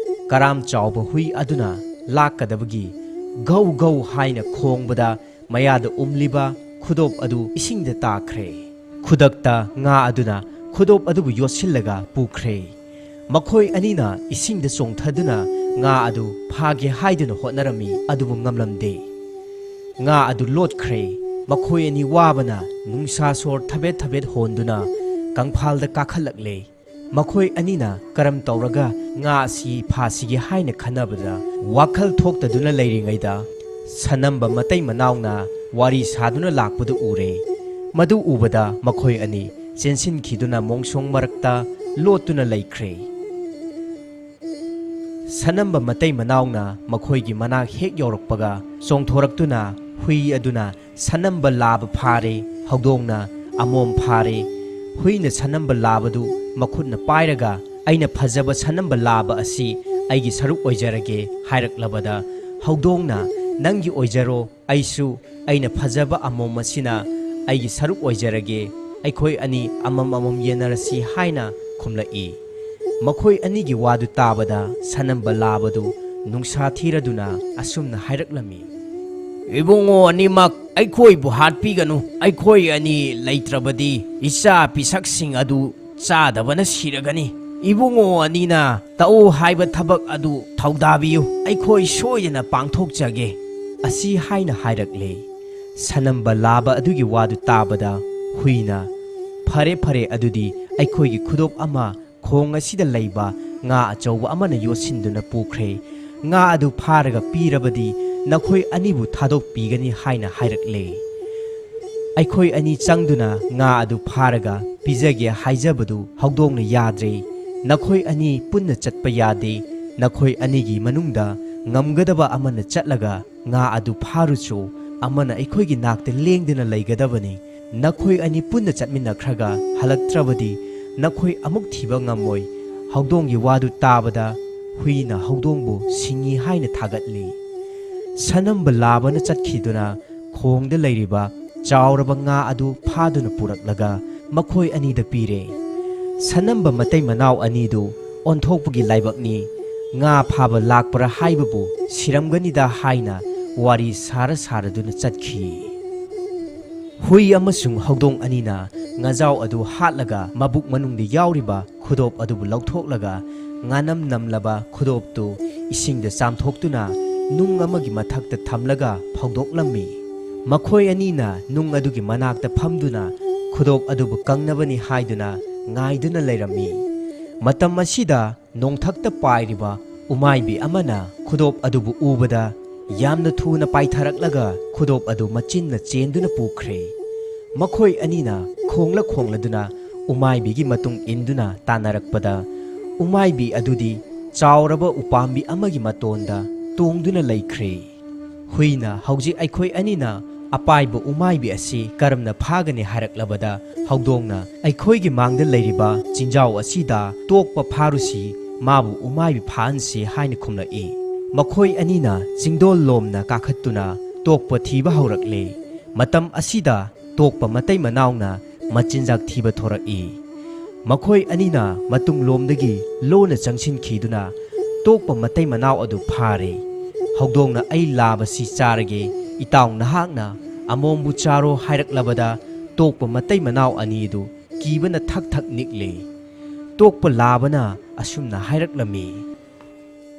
ꯀꯔꯥꯝ ꯆꯥꯎꯕ ꯍꯨꯏ ꯑꯗꯨꯅ ꯂꯥꯛꯀꯗꯕꯒꯤ ꯒꯧ ꯒꯧ ꯍꯥꯏꯅ ꯈꯣꯡꯕꯗ ꯃꯌꯥꯗ ꯎꯝꯂꯤꯕ ꯈꯨꯗꯣꯞ ꯑꯗꯨ ꯏꯁꯤꯡꯗ ꯇꯥꯈ꯭ꯔꯦ꯫ ꯈꯨꯗꯛꯇ ꯉꯥ ꯑꯗꯨꯅ ꯈꯨꯗꯣꯞ ꯑꯗꯨꯕꯨ ꯌꯣꯠꯁꯤꯜꯂꯒ ꯄꯨꯈ꯭ꯔꯦ꯫ ꯃꯈꯣꯏ ꯑꯅꯤꯅ ꯏꯁꯤꯡꯗ ꯆꯣꯡꯊꯗꯨꯅ ꯉꯥ ꯑꯗꯨ ꯐꯥꯒꯦ ꯍꯥꯏꯗꯨꯅ ꯍꯣꯠꯅꯔꯝꯃꯤ, ꯑꯗꯨꯕꯨ ꯉꯝꯂꯝꯗꯦ꯫ ꯉꯥ ꯑꯗꯨ ꯂꯣꯠꯈ꯭ꯔꯦ꯫ ꯃꯈꯣꯏ ꯑꯅꯤ ꯋꯥꯕꯅ ꯅꯨꯡꯁꯥ ꯁꯣꯔ ꯊꯕꯦꯠ ꯊꯕꯦꯠ ꯍꯣꯟꯗꯨꯅ ꯀꯪꯐꯥꯜꯗ ꯀꯥꯈꯠꯂꯛꯂꯦ꯫ ꯃꯈꯣꯏ ꯑꯅꯤꯅ ꯀꯔꯝ ꯇꯧꯔꯒ ꯉꯥ ꯑꯁꯤ ꯐꯥꯁꯤꯒꯦ ꯍꯥꯏꯅ ꯈꯟꯅꯕꯗ ꯋꯥꯈꯜ ꯊꯣꯛꯇꯗꯨꯅ ꯂꯩꯔꯤꯉꯩꯗ ꯁꯅꯝꯕ ꯃꯇꯩ ꯃꯅꯥꯎꯅ ꯋꯥꯔꯤ ꯁꯥꯗꯨꯅ ꯂꯥꯛꯄꯗꯨ ꯎꯔꯦ꯫ ꯃꯗꯨ ꯎꯕꯗ ꯃꯈꯣꯏ ꯑꯅꯤ ꯆꯦꯟꯁꯤꯟꯈꯤꯗꯨꯅ ꯃꯣꯡꯁꯣꯡ ꯃꯔꯛꯇ ꯂꯣꯠꯇꯨꯅ ꯂꯩꯈ꯭ꯔꯦ꯫ ꯁꯅꯝꯕ ꯃꯇꯩ ꯃꯅꯥꯎꯅ ꯃꯈꯣꯏꯒꯤ ꯃꯅꯥꯛ ꯍꯦꯛ ꯌꯧꯔꯛꯄꯒ ꯆꯣꯡꯊꯣꯔꯛꯇꯨꯅ ꯍꯨꯏ ꯑꯗꯨꯅ ꯁꯅꯝꯕ ꯂꯥꯕ ꯐꯥꯔꯦ, ꯍꯧꯗꯣꯡꯅ ꯑꯃꯣꯝ ꯐꯥꯔꯦ꯫ ꯍꯨꯏꯅ ꯁꯅꯝꯕ ꯂꯥꯕꯗꯨ ꯃꯈꯨꯠꯅ ꯄꯥꯏꯔꯒ, "ꯑꯩꯅ ꯐꯖꯕ ꯁꯅꯝꯕ ꯂꯥꯕ ꯑꯁꯤ ꯑꯩꯒꯤ ꯁꯔꯨꯛ ꯑꯣꯏꯖꯔꯒꯦ" ꯍꯥꯏꯔꯛꯂꯕꯗ, ꯍꯧꯗꯣꯡꯅ, "ꯅꯪꯒꯤ ꯑꯣꯏꯖꯔꯣ, ꯑꯩꯁꯨ ꯑꯩꯅ ꯐꯖꯕ ꯑꯃꯣꯝ ꯑꯁꯤꯅ ꯑꯩꯒꯤ ꯁꯔꯨꯛ ꯑꯣꯏꯖꯔꯒꯦ, ꯑꯩꯈꯣꯏ ꯑꯅꯤ ꯑꯃꯃꯝ ꯌꯦꯟꯅꯔꯁꯤ" ꯍꯥꯏꯅ ꯈꯨꯝꯂꯛꯏ꯫ ꯃꯈꯣꯏ ꯑꯅꯤꯒꯤ ꯋꯥꯗꯨ ꯇꯥꯕꯗ ꯁꯅꯝꯕ ꯂꯥꯕꯗꯨ ꯅꯨꯡꯁꯥ ꯊꯤꯔꯗꯨꯅ ꯑꯁꯨꯝꯅ ꯍꯥꯏꯔꯛꯂꯝꯃꯤ: "ꯏꯕꯨꯡꯉꯣ ꯑꯅꯤꯃꯛ, ꯑꯩꯈꯣꯏꯕꯨ ꯍꯥꯠꯄꯤꯒꯅꯨ꯫ ꯑꯩꯈꯣꯏ ꯑꯅꯤ ꯂꯩꯇ꯭ꯔꯕꯗꯤ ꯏꯆꯥ ꯄꯤꯁꯛꯁꯤꯡ ꯑꯗꯨ ꯆꯥꯗꯕꯅ ꯁꯤꯔꯒꯅꯤ꯫ ꯏꯕꯨꯡꯉꯣ ꯑꯅꯤꯅ ꯇꯧ ꯍꯥꯏꯕ ꯊꯕꯛ ꯑꯗꯨ ꯊꯧꯗꯥꯕꯤꯌꯨ꯫ ꯑꯩꯈꯣꯏ ꯁꯣꯏꯗꯅ ꯄꯥꯡꯊꯣꯛꯆꯒꯦ" ꯑꯁꯤ ꯍꯥꯏꯅ ꯍꯥꯏꯔꯛꯂꯦ꯫ ꯁꯅꯝꯕ ꯂꯥꯕ ꯑꯗꯨꯒꯤ ꯋꯥꯗꯨ ꯇꯥꯕꯗ ꯍꯨꯏꯅ, "ꯐꯔꯦ, ꯐꯔꯦ, ꯑꯗꯨꯗꯤ ꯑꯩꯈꯣꯏꯒꯤ ꯈꯨꯗꯣꯞ ꯑꯃ ꯈꯣꯡ ꯑꯁꯤꯗ ꯂꯩꯕ ꯉꯥ ꯑꯆꯧꯕ ꯑꯃꯅ ꯌꯣꯠꯁꯤꯟꯗꯨꯅ ꯄꯨꯈ꯭ꯔꯦ꯫ ꯉꯥ ꯑꯗꯨ ꯐꯥꯔꯒ ꯄꯤꯔꯕꯗꯤ ꯅꯈꯣꯏ ꯑꯅꯤꯕꯨ ꯊꯥꯗꯣꯛꯄꯤꯒꯅꯤ" ꯍꯥꯏꯅ ꯍꯥꯏꯔꯛꯂꯦ꯫ ꯑꯩꯈꯣꯏ ꯑꯅꯤ ꯆꯪꯗꯨꯅ ꯉꯥ ꯑꯗꯨ ꯐꯥꯔꯒ ꯄꯤꯖꯒꯦ ꯍꯥꯏꯖꯕꯗꯨ ꯍꯧꯗꯣꯡꯅ ꯌꯥꯗ꯭ꯔꯦ꯫ "ꯅꯈꯣꯏ ꯑꯅꯤ ꯄꯨꯟꯅ ꯆꯠꯄ ꯌꯥꯗꯦ꯫ ꯅꯈꯣꯏ ꯑꯅꯤꯒꯤ ꯃꯅꯨꯡꯗ ꯉꯝꯒꯗꯕ ꯑꯃꯅ ꯆꯠꯂꯒ ꯉꯥ ꯑꯗꯨ ꯐꯥꯔꯨꯆꯣ꯫ ꯑꯃꯅ ꯑꯩꯈꯣꯏꯒꯤ ꯅꯥꯛꯇ ꯂꯦꯡꯗꯅ ꯂꯩꯒꯗꯕꯅꯤ꯫ ꯅꯈꯣꯏ ꯑꯅꯤ ꯄꯨꯟꯅ ꯆꯠꯃꯤꯟꯅꯈ꯭ꯔꯒ ꯍꯜꯂꯛꯇ꯭ꯔꯕꯗꯤ ꯅꯈꯣꯏ ꯑꯃꯨꯛ ꯊꯤꯕ ꯉꯝꯃꯣꯏ"꯫ ꯍꯧꯗꯣꯡꯒꯤ ꯋꯥꯗꯨ ꯇꯥꯕꯗ ꯍꯨꯏꯅ ꯍꯧꯗꯣꯡꯕꯨ ꯁꯤꯡꯉꯤ ꯍꯥꯏꯅ ꯊꯥꯒꯠꯂꯤ꯫ ꯁꯅꯝꯕ ꯂꯥꯕꯅ ꯆꯠꯈꯤꯗꯨꯅ ꯈꯣꯡꯗ ꯂꯩꯔꯤꯕ ꯆꯥꯎꯔꯕ ꯉꯥ ꯑꯗꯨ ꯐꯥꯗꯨꯅ ꯄꯨꯔꯛꯂꯒ ꯃꯈꯣꯏ ꯑꯅꯤꯗ ꯄꯤꯔꯦ꯫ ꯁꯅꯝꯕ ꯃꯇꯩ ꯃꯅꯥꯎ ꯑꯅꯤꯗꯨ ꯑꯣꯟꯊꯣꯛꯄꯒꯤ ꯂꯥꯏꯕꯛꯅꯤ, ꯉꯥ ꯐꯥꯕ ꯂꯥꯛꯄ꯭ꯔꯥ ꯍꯥꯏꯕꯕꯨ ꯁꯤꯔꯝꯒꯅꯤꯗ ꯍꯥꯏꯅ ꯋꯥꯔꯤ ꯁꯥꯔ ꯁꯥꯔꯗꯨꯅ ꯆꯠꯈꯤ꯫ ꯍꯨꯏ ꯑꯃꯁꯨꯡ ꯍꯧꯗꯣꯡ ꯑꯅꯤꯅ ꯉꯥꯖꯥꯎ ꯑꯗꯨ ꯍꯥꯠꯂꯒ ꯃꯕꯨꯛ ꯃꯅꯨꯡꯗ ꯌꯥꯎꯔꯤꯕ ꯈꯨꯗꯣꯞ ꯑꯗꯨꯕꯨ ꯂꯧꯊꯣꯛꯂꯒ ꯉꯥꯅꯝ ꯅꯝꯂꯕ ꯈꯨꯗꯣꯞꯇꯨ ꯏꯁꯤꯡꯗ ꯆꯥꯝꯊꯣꯛꯇꯨꯅ ꯅꯨꯡ ꯑꯃꯒꯤ ꯃꯊꯛꯇ ꯊꯝꯂꯒ ꯐꯧꯗꯣꯛꯂꯝꯃꯤ꯫ ꯃꯈꯣꯏ ꯑꯅꯤꯅ ꯅꯨꯡ ꯑꯗꯨꯒꯤ ꯃꯅꯥꯛꯇ ꯐꯝꯗꯨꯅ ꯈꯨꯗꯣꯞ ꯑꯗꯨꯕꯨ ꯀꯪꯅꯕꯅꯤ ꯍꯥꯏꯗꯨꯅ ꯉꯥꯏꯗꯨꯅ ꯂꯩꯔꯝꯃꯤ꯫ ꯃꯇꯝ ꯑꯁꯤꯗ ꯅꯣꯡꯊꯛꯇ ꯄꯥꯏꯔꯤꯕ ꯎꯃꯥꯏꯕꯤ ꯑꯃꯅ ꯈꯨꯗꯣꯞ ꯑꯗꯨꯕꯨ ꯎꯕꯗ ꯌꯥꯝꯅ ꯊꯨꯅ ꯄꯥꯏꯊꯔꯛꯂꯒ ꯈꯨꯗꯣꯞ ꯑꯗꯨ ꯃꯆꯤꯟꯅ ꯆꯦꯟꯗꯨꯅ ꯄꯨꯈ꯭ꯔꯦ꯫ ꯃꯈꯣꯏ ꯑꯅꯤꯅ ꯈꯣꯡꯂ ꯈꯣꯡꯂꯗꯨꯅ ꯎꯃꯥꯏꯕꯤꯒꯤ ꯃꯇꯨꯡ ꯏꯟꯗꯨꯅ ꯇꯥꯟꯅꯔꯛꯄꯗ, ꯎꯃꯥꯏꯕꯤ ꯑꯗꯨꯗꯤ ꯆꯥꯎꯔꯕ ꯎꯄꯥꯝꯕꯤ ꯑꯃꯒꯤ ꯃꯇꯣꯟꯗ ꯇꯣꯡꯗꯨꯅ ꯂꯩꯈ꯭ꯔꯦ꯫ ꯍꯨꯏꯅ ꯍꯧꯖꯤꯛ ꯑꯩꯈꯣꯏ ꯑꯅꯤꯅ ꯑꯄꯥꯏꯕ ꯎꯃꯥꯏꯕꯤ ꯑꯁꯤ ꯀꯔꯝꯅ ꯐꯥꯒꯅꯤ ꯍꯥꯏꯔꯛꯂꯕꯗ, ꯍꯧꯗꯣꯡꯅ "ꯑꯩꯈꯣꯏꯒꯤ ꯃꯥꯡꯗ ꯂꯩꯔꯤꯕ ꯆꯤꯡꯖꯥꯎ ꯑꯁꯤꯗ ꯇꯣꯛꯄ ꯐꯥꯔꯨꯁꯤ, ꯃꯥꯕꯨ ꯎꯃꯥꯏꯕꯤ ꯐꯥꯍꯟꯁꯤ" ꯍꯥꯏꯅ ꯈꯨꯝꯂꯛꯏ꯫ ꯃꯈꯣꯏ ꯑꯅꯤꯅ ꯆꯤꯡꯗꯣꯜ ꯂꯣꯝꯅ ꯀꯥꯈꯠꯇꯨꯅ ꯇꯣꯛꯄ ꯊꯤꯕ ꯍꯧꯔꯛꯂꯦ꯫ ꯃꯇꯝ ꯑꯁꯤꯗ ꯇꯣꯛꯄ ꯃꯇꯩ ꯃꯅꯥꯎꯅ ꯃꯆꯤꯟꯖꯥꯛ ꯊꯤꯕ ꯊꯣꯔꯛꯏ꯫ ꯃꯈꯣꯏ ꯑꯅꯤꯅ ꯃꯇꯨꯡꯂꯣꯝꯗꯒꯤ ꯂꯣꯟꯅ ꯆꯪꯁꯤꯟꯈꯤꯗꯨꯅ ꯇꯣꯛꯄ ꯃꯇꯩ ꯃꯅꯥꯎ ꯑꯗꯨ ꯐꯥꯔꯦ꯫ ꯍꯧꯗꯣꯡꯅ "ꯑꯩ ꯂꯥꯕꯁꯤ ꯆꯥꯔꯒꯦ, ꯏꯇꯥꯎ ꯅꯍꯥꯛꯅ ꯑꯃꯣꯝꯕꯨ ꯆꯥꯔꯣ" ꯍꯥꯏꯔꯛꯂꯕꯗ, ꯇꯣꯛꯄ ꯃꯇꯩ ꯃꯅꯥꯎ ꯑꯅꯤꯗꯨ ꯀꯤꯕꯅ ꯊꯛ ꯊꯛ ꯅꯤꯛꯂꯦ꯫ ꯇꯣꯛꯄ ꯂꯥꯕꯅ ꯑꯁꯨꯝꯅ ꯍꯥꯏꯔꯛꯂꯝꯃꯤ: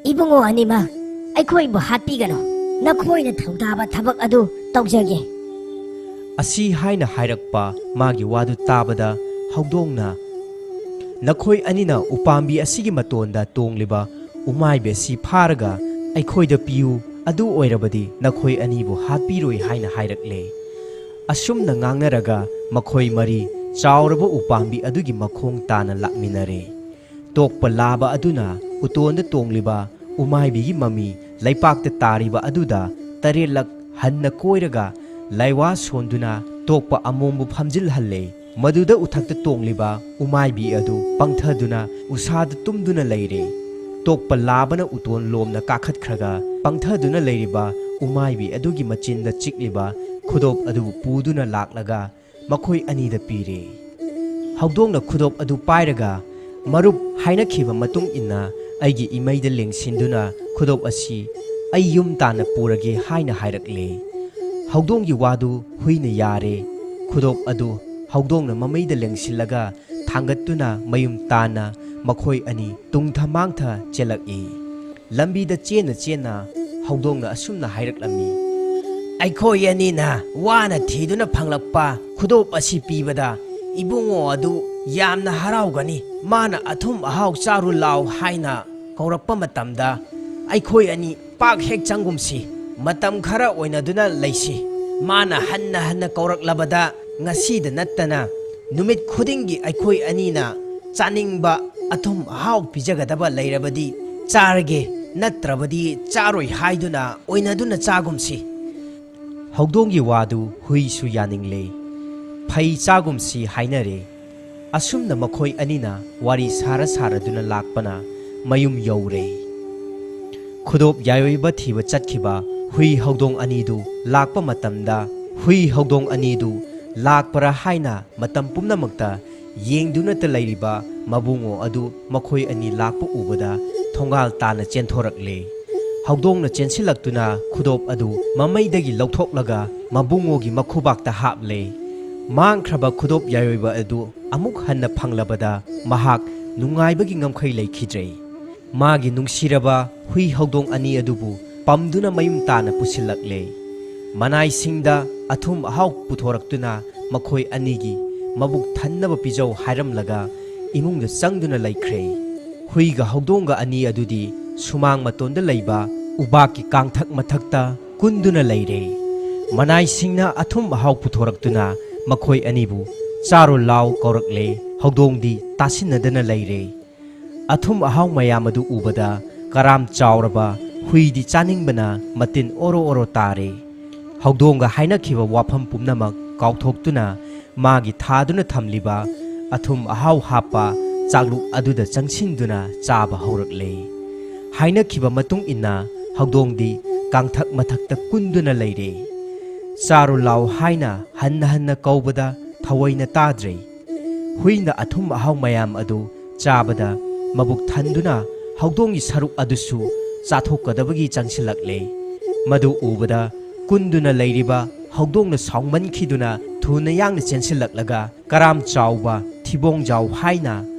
"ꯏꯕꯨꯡꯉꯣ ꯑꯅꯤꯃꯛ, ꯑꯩꯈꯣꯏꯕꯨ ꯍꯥꯠꯄꯤꯒꯅꯨ꯫ ꯅꯈꯣꯏꯅ ꯊꯧꯗꯥꯕ ꯊꯕꯛ ꯑꯗꯨ ꯇꯧꯖꯒꯦ"꯫ ꯑꯁꯤ ꯍꯥꯏꯅ ꯍꯥꯏꯔꯛꯄ ꯃꯥꯒꯤ ꯋꯥꯗꯨ ꯇꯥꯕꯗ, ꯍꯧꯗꯣꯡꯅ "ꯅꯈꯣꯏ ꯑꯅꯤꯅ ꯎꯄꯥꯝꯕꯤ ꯑꯁꯤꯒꯤ ꯃꯇꯣꯟꯗ ꯇꯣꯡꯂꯤꯕ ꯎꯃꯥꯏꯕꯤ ꯑꯁꯤ ꯐꯥꯔꯒ ꯑꯩꯈꯣꯏꯗ ꯄꯤꯌꯨ, ꯑꯗꯨ ꯑꯣꯏꯔꯕꯗꯤ ꯅꯈꯣꯏ ꯑꯅꯤꯕꯨ ꯍꯥꯠꯄꯤꯔꯣꯏ" ꯍꯥꯏꯅ ꯍꯥꯏꯔꯛꯂꯦ꯫ ꯑꯁꯨꯝꯅ ꯉꯥꯡꯅꯔꯒ ꯃꯈꯣꯏ ꯃꯔꯤ ꯆꯥꯎꯔꯕ ꯎꯄꯥꯝꯕꯤ ꯑꯗꯨꯒꯤ ꯃꯈꯣꯡ ꯇꯥꯅ ꯂꯥꯛꯃꯤꯟꯅꯔꯦ꯫ ꯇꯣꯛꯄ ꯂꯥꯕ ꯑꯗꯨꯅ ꯎꯇꯣꯟꯗ ꯇꯣꯡꯂꯤꯕ ꯎꯃꯥꯏꯕꯤꯒꯤ ꯃꯃꯤ ꯂꯩꯄꯥꯛꯇ ꯇꯥꯔꯤꯕ ꯑꯗꯨꯗ ꯇꯔꯦꯠꯂꯛ ꯍꯟꯅ ꯀꯣꯏꯔꯒ ꯂꯥꯏꯋꯥ ꯁꯣꯟꯗꯨꯅ ꯇꯣꯛꯄ ꯑꯃꯣꯝꯕꯨ ꯐꯝꯖꯤꯜꯍꯜꯂꯦ꯫ ꯃꯗꯨꯗ ꯎꯊꯛꯇ ꯇꯣꯡꯂꯤꯕ ꯎꯃꯥꯏꯕꯤ ꯑꯗꯨ ꯄꯪꯊꯗꯨꯅ ꯎꯁꯥꯗ ꯇꯨꯝꯗꯨꯅ ꯂꯩꯔꯦ꯫ ꯇꯣꯛꯄ ꯂꯥꯕꯅ ꯎꯇꯣꯟ ꯂꯣꯝꯅ ꯀꯥꯈꯠꯈ꯭ꯔꯒ ꯄꯪꯊꯗꯨꯅ ꯂꯩꯔꯤꯕ ꯎꯃꯥꯏꯕꯤ ꯑꯗꯨꯒꯤ ꯃꯆꯤꯟꯗ ꯆꯤꯛꯂꯤꯕ ꯈꯨꯗꯣꯞ ꯑꯗꯨꯕꯨ ꯄꯨꯗꯨꯅ ꯂꯥꯛꯂꯒ ꯃꯈꯣꯏ ꯑꯅꯤꯗ ꯄꯤꯔꯦ꯫ ꯍꯧꯗꯣꯡꯅ ꯈꯨꯗꯣꯞ ꯑꯗꯨ ꯄꯥꯏꯔꯒ, "ꯃꯔꯨꯞ ꯍꯥꯏꯅꯈꯤꯕ ꯃꯇꯨꯡ ꯏꯟꯅ ꯑꯩꯒꯤ ꯏꯃꯩꯗ ꯂꯦꯡꯁꯤꯟꯗꯨꯅ ꯈꯨꯗꯣꯞ ꯑꯁꯤ ꯑꯩ ꯌꯨꯝ ꯇꯥꯟꯅ ꯄꯨꯔꯒꯦ" ꯍꯥꯏꯅ ꯍꯥꯏꯔꯛꯂꯦ꯫ ꯍꯧꯗꯣꯡꯒꯤ ꯋꯥꯗꯨ ꯍꯨꯏꯅ ꯌꯥꯔꯦ꯫ ꯈꯨꯗꯣꯞ ꯑꯗꯨ ꯍꯧꯗꯣꯡꯅ ꯃꯃꯩꯗ ꯂꯦꯡꯁꯤꯜꯂꯒ ꯊꯥꯡꯒꯠꯇꯨꯅ ꯃꯌꯨꯝ ꯇꯥꯟꯅ ꯃꯈꯣꯏ ꯑꯅꯤ ꯇꯨꯡꯊ ꯃꯥꯡꯊ ꯆꯦꯜꯂꯛꯏ꯫ ꯂꯝꯕꯤꯗ ꯆꯦꯟꯅ ꯆꯦꯟꯅ ꯍꯧꯗꯣꯡꯅ ꯑꯁꯨꯝꯅ ꯍꯥꯏꯔꯛꯂꯝꯃꯤ: "ꯑꯩꯈꯣꯏ ꯑꯅꯤꯅ ꯋꯥꯅ ꯊꯤꯗꯨꯅ ꯐꯪꯂꯛꯄ ꯈꯨꯗꯣꯞ ꯑꯁꯤ ꯄꯤꯕꯗ ꯏꯕꯨꯡꯉꯣ ꯑꯗꯨ ꯌꯥꯝꯅ ꯍꯔꯥꯎꯒꯅꯤ꯫ ꯃꯥꯅ 'ꯑꯊꯨꯝ ꯑꯍꯥꯎ ꯆꯥꯔꯨ ꯂꯥꯎ' ꯍꯥꯏꯅ ꯀꯧꯔꯛꯄ ꯃꯇꯝꯗ ꯑꯩꯈꯣꯏ ꯑꯅꯤ ꯄꯥꯛ ꯍꯦꯛ ꯆꯪꯒꯨꯝꯁꯤ꯫ ꯃꯇꯝ ꯈꯔ ꯑꯣꯏꯅꯗꯨꯅ ꯂꯩꯁꯤ꯫ ꯃꯥꯅ ꯍꯟꯅ ꯍꯟꯅ ꯀꯧꯔꯛꯂꯕꯗ ꯉꯁꯤꯗ ꯅꯠꯇꯅ ꯅꯨꯃꯤꯠ ꯈꯨꯗꯤꯡꯒꯤ ꯑꯩꯈꯣꯏ ꯑꯅꯤꯅ ꯆꯥꯅꯤꯡꯕ ꯑꯊꯨꯝ ꯑꯍꯥꯎ ꯄꯤꯖꯒꯗꯕ ꯂꯩꯔꯕꯗꯤ ꯆꯥꯔꯒꯦ, ꯅꯠꯇ꯭ꯔꯕꯗꯤ ꯆꯥꯔꯣꯏ ꯍꯥꯏꯗꯨꯅ ꯑꯣꯏꯅꯗꯨꯅ ꯆꯥꯒꯨꯝꯁꯤ꯫ ꯍꯧꯗꯣꯡꯒꯤ ꯋꯥꯗꯨ ꯍꯨꯏꯁꯨ ꯌꯥꯅꯤꯡꯂꯦ꯫ ꯐꯩ, ꯆꯥꯒꯨꯝꯁꯤ ꯍꯥꯏꯅꯔꯦ꯫ ꯑꯁꯨꯝꯅ ꯃꯈꯣꯏ ꯑꯅꯤꯅ ꯋꯥꯔꯤ ꯁꯥꯔ ꯁꯥꯔꯗꯨꯅ ꯂꯥꯛꯄꯅ ꯃꯌꯨꯝ ꯌꯧꯔꯦ꯫ ꯈꯨꯗꯣꯞ ꯌꯥꯏꯑꯣꯏꯕ ꯊꯤꯕ ꯆꯠꯈꯤꯕ ꯍꯨꯏ ꯍꯧꯗꯣꯡ ꯑꯅꯤꯗꯨ ꯂꯥꯛꯄ ꯃꯇꯝꯗ, ꯍꯨꯏ ꯍꯧꯗꯣꯡ ꯑꯅꯤꯗꯨ ꯂꯥꯛꯄ꯭ꯔꯥ ꯍꯥꯏꯅ ꯃꯇꯝ ꯄꯨꯝꯅꯃꯛꯇ ꯌꯦꯡꯗꯨꯅꯇ ꯂꯩꯔꯤꯕ ꯃꯕꯨꯡꯉꯣ ꯑꯗꯨ ꯃꯈꯣꯏ ꯑꯅꯤ ꯂꯥꯛꯄ ꯎꯕꯗ ꯊꯣꯡꯒꯥꯜ ꯇꯥꯟꯅ ꯆꯦꯟꯊꯣꯔꯛꯂꯦ꯫ ꯍꯧꯗꯣꯡꯅ ꯆꯦꯟꯁꯤꯜꯂꯛꯇꯨꯅ ꯈꯨꯗꯣꯞ ꯑꯗꯨ ꯃꯃꯩꯗꯒꯤ ꯂꯧꯊꯣꯛꯂꯒ ꯃꯕꯨꯡꯉꯣꯒꯤ ꯃꯈꯨꯕꯥꯛꯇ ꯍꯥꯞꯂꯦ꯫ ꯃꯥꯡꯈ꯭ꯔꯕ ꯈꯨꯗꯣꯞ ꯌꯥꯏꯑꯣꯏꯕ ꯑꯗꯨ ꯑꯃꯨꯛ ꯍꯟꯅ ꯐꯪꯂꯕꯗ ꯃꯍꯥꯛ ꯅꯨꯡꯉꯥꯏꯕꯒꯤ ꯉꯝꯈꯩ ꯂꯩꯈꯤꯗ꯭ꯔꯦ꯫ ꯃꯥꯒꯤ ꯅꯨꯡꯁꯤꯔꯕ ꯍꯨꯏ ꯍꯧꯗꯣꯡ ꯑꯅꯤ ꯑꯗꯨꯕꯨ ꯄꯝꯗꯨꯅ ꯃꯌꯨꯝ ꯇꯥꯅ ꯄꯨꯁꯤꯜꯂꯛꯂꯦ꯫ ꯃꯅꯥꯏꯁꯤꯡꯗ ꯑꯊꯨꯝ ꯑꯍꯥꯎ ꯄꯨꯊꯣꯔꯛꯇꯨꯅ ꯃꯈꯣꯏ ꯑꯅꯤꯒꯤ ꯃꯕꯨꯛ ꯊꯟꯅꯕ ꯄꯤꯖꯧ ꯍꯥꯏꯔꯝꯂꯒ ꯏꯃꯨꯡꯗ ꯆꯪꯗꯨꯅ ꯂꯩꯈ꯭ꯔꯦ꯫ ꯍꯨꯏꯒ ꯍꯧꯗꯣꯡꯒ ꯑꯅꯤ ꯑꯗꯨꯗꯤ ꯁꯨꯃꯥꯡ ꯃꯇꯣꯟꯗ ꯂꯩꯕ ꯎꯕꯥꯛꯀꯤ ꯀꯥꯡꯊꯛ ꯃꯊꯛꯇ ꯀꯨꯟꯗꯨꯅ ꯂꯩꯔꯦ꯫ ꯃꯅꯥꯏꯁꯤꯡꯅ ꯑꯊꯨꯝ ꯑꯍꯥꯎ ꯄꯨꯊꯣꯔꯛꯇꯨꯅ ꯃꯈꯣꯏ ꯑꯅꯤꯕꯨ "ꯆꯥꯔꯣ ꯂꯥꯎ" ꯀꯧꯔꯛꯂꯦ꯫ ꯍꯧꯗꯣꯡꯗꯤ ꯇꯥꯁꯤꯟꯅꯗꯅ ꯂꯩꯔꯦ꯫ ꯑꯊꯨꯝ ꯑꯍꯥꯎ ꯃꯌꯥꯝ ꯑꯗꯨ ꯎꯕꯗ ꯀꯔꯥꯝ ꯆꯥꯎꯔꯕ ꯍꯨꯏꯗꯤ ꯆꯥꯅꯤꯡꯕꯅ ꯃꯇꯤꯟ ꯑꯣꯔꯣ ꯑꯣꯔꯣ ꯇꯥꯔꯦ꯫ ꯍꯧꯗꯣꯡꯒ ꯍꯥꯏꯅꯈꯤꯕ ꯋꯥꯐꯝ ꯄꯨꯝꯅꯃꯛ ꯀꯥꯎꯊꯣꯛꯇꯨꯅ ꯃꯥꯒꯤ ꯊꯥꯗꯨꯅ ꯊꯝꯂꯤꯕ ꯑꯊꯨꯝ ꯑꯍꯥꯎ ꯍꯥꯞꯄ ꯆꯥꯛꯂꯨꯛ ꯑꯗꯨꯗ ꯆꯪꯁꯤꯟꯗꯨꯅ ꯆꯥꯕ ꯍꯧꯔꯛꯂꯦ꯫ ꯍꯥꯏꯅꯈꯤꯕ ꯃꯇꯨꯡ ꯏꯟꯅ ꯍꯧꯗꯣꯡꯗꯤ ꯀꯥꯡꯊꯛ ꯃꯊꯛꯇ ꯀꯨꯟꯗꯨꯅ ꯂꯩꯔꯦ꯫ "ꯆꯥꯔꯨ ꯂꯥꯎ" ꯍꯥꯏꯅ ꯍꯟꯅ ꯍꯟꯅ ꯀꯧꯕꯗ ꯊꯑꯣꯏꯅ ꯇꯥꯗ꯭ꯔꯦ꯫ ꯍꯨꯏꯅ ꯑꯊꯨꯝ ꯑꯍꯥꯎ ꯃꯌꯥꯝ ꯑꯗꯨ ꯆꯥꯕꯗ ꯃꯕꯨꯛ ꯊꯟꯗꯨꯅ ꯍꯧꯗꯣꯡꯒꯤ ꯁꯔꯨꯛ ꯑꯗꯨꯁꯨ ꯆꯥꯊꯣꯛꯀꯗꯕꯒꯤ ꯆꯪꯁꯤꯜꯂꯛꯂꯦ꯫ ꯃꯗꯨ ꯎꯕꯗ ꯀꯨꯟꯗꯨꯅ ꯂꯩꯔꯤꯕ ꯍꯧꯗꯣꯡꯅ ꯁꯥꯎꯃꯟꯈꯤꯗꯨꯅ ꯊꯨꯅ ꯌꯥꯡꯅ ꯆꯦꯟꯁꯤꯜꯂꯛꯂꯒ ꯀꯔꯥꯝ ꯆꯥꯎꯕ ꯊꯤꯕꯣꯡꯖꯥꯎ ꯍꯥꯏꯅ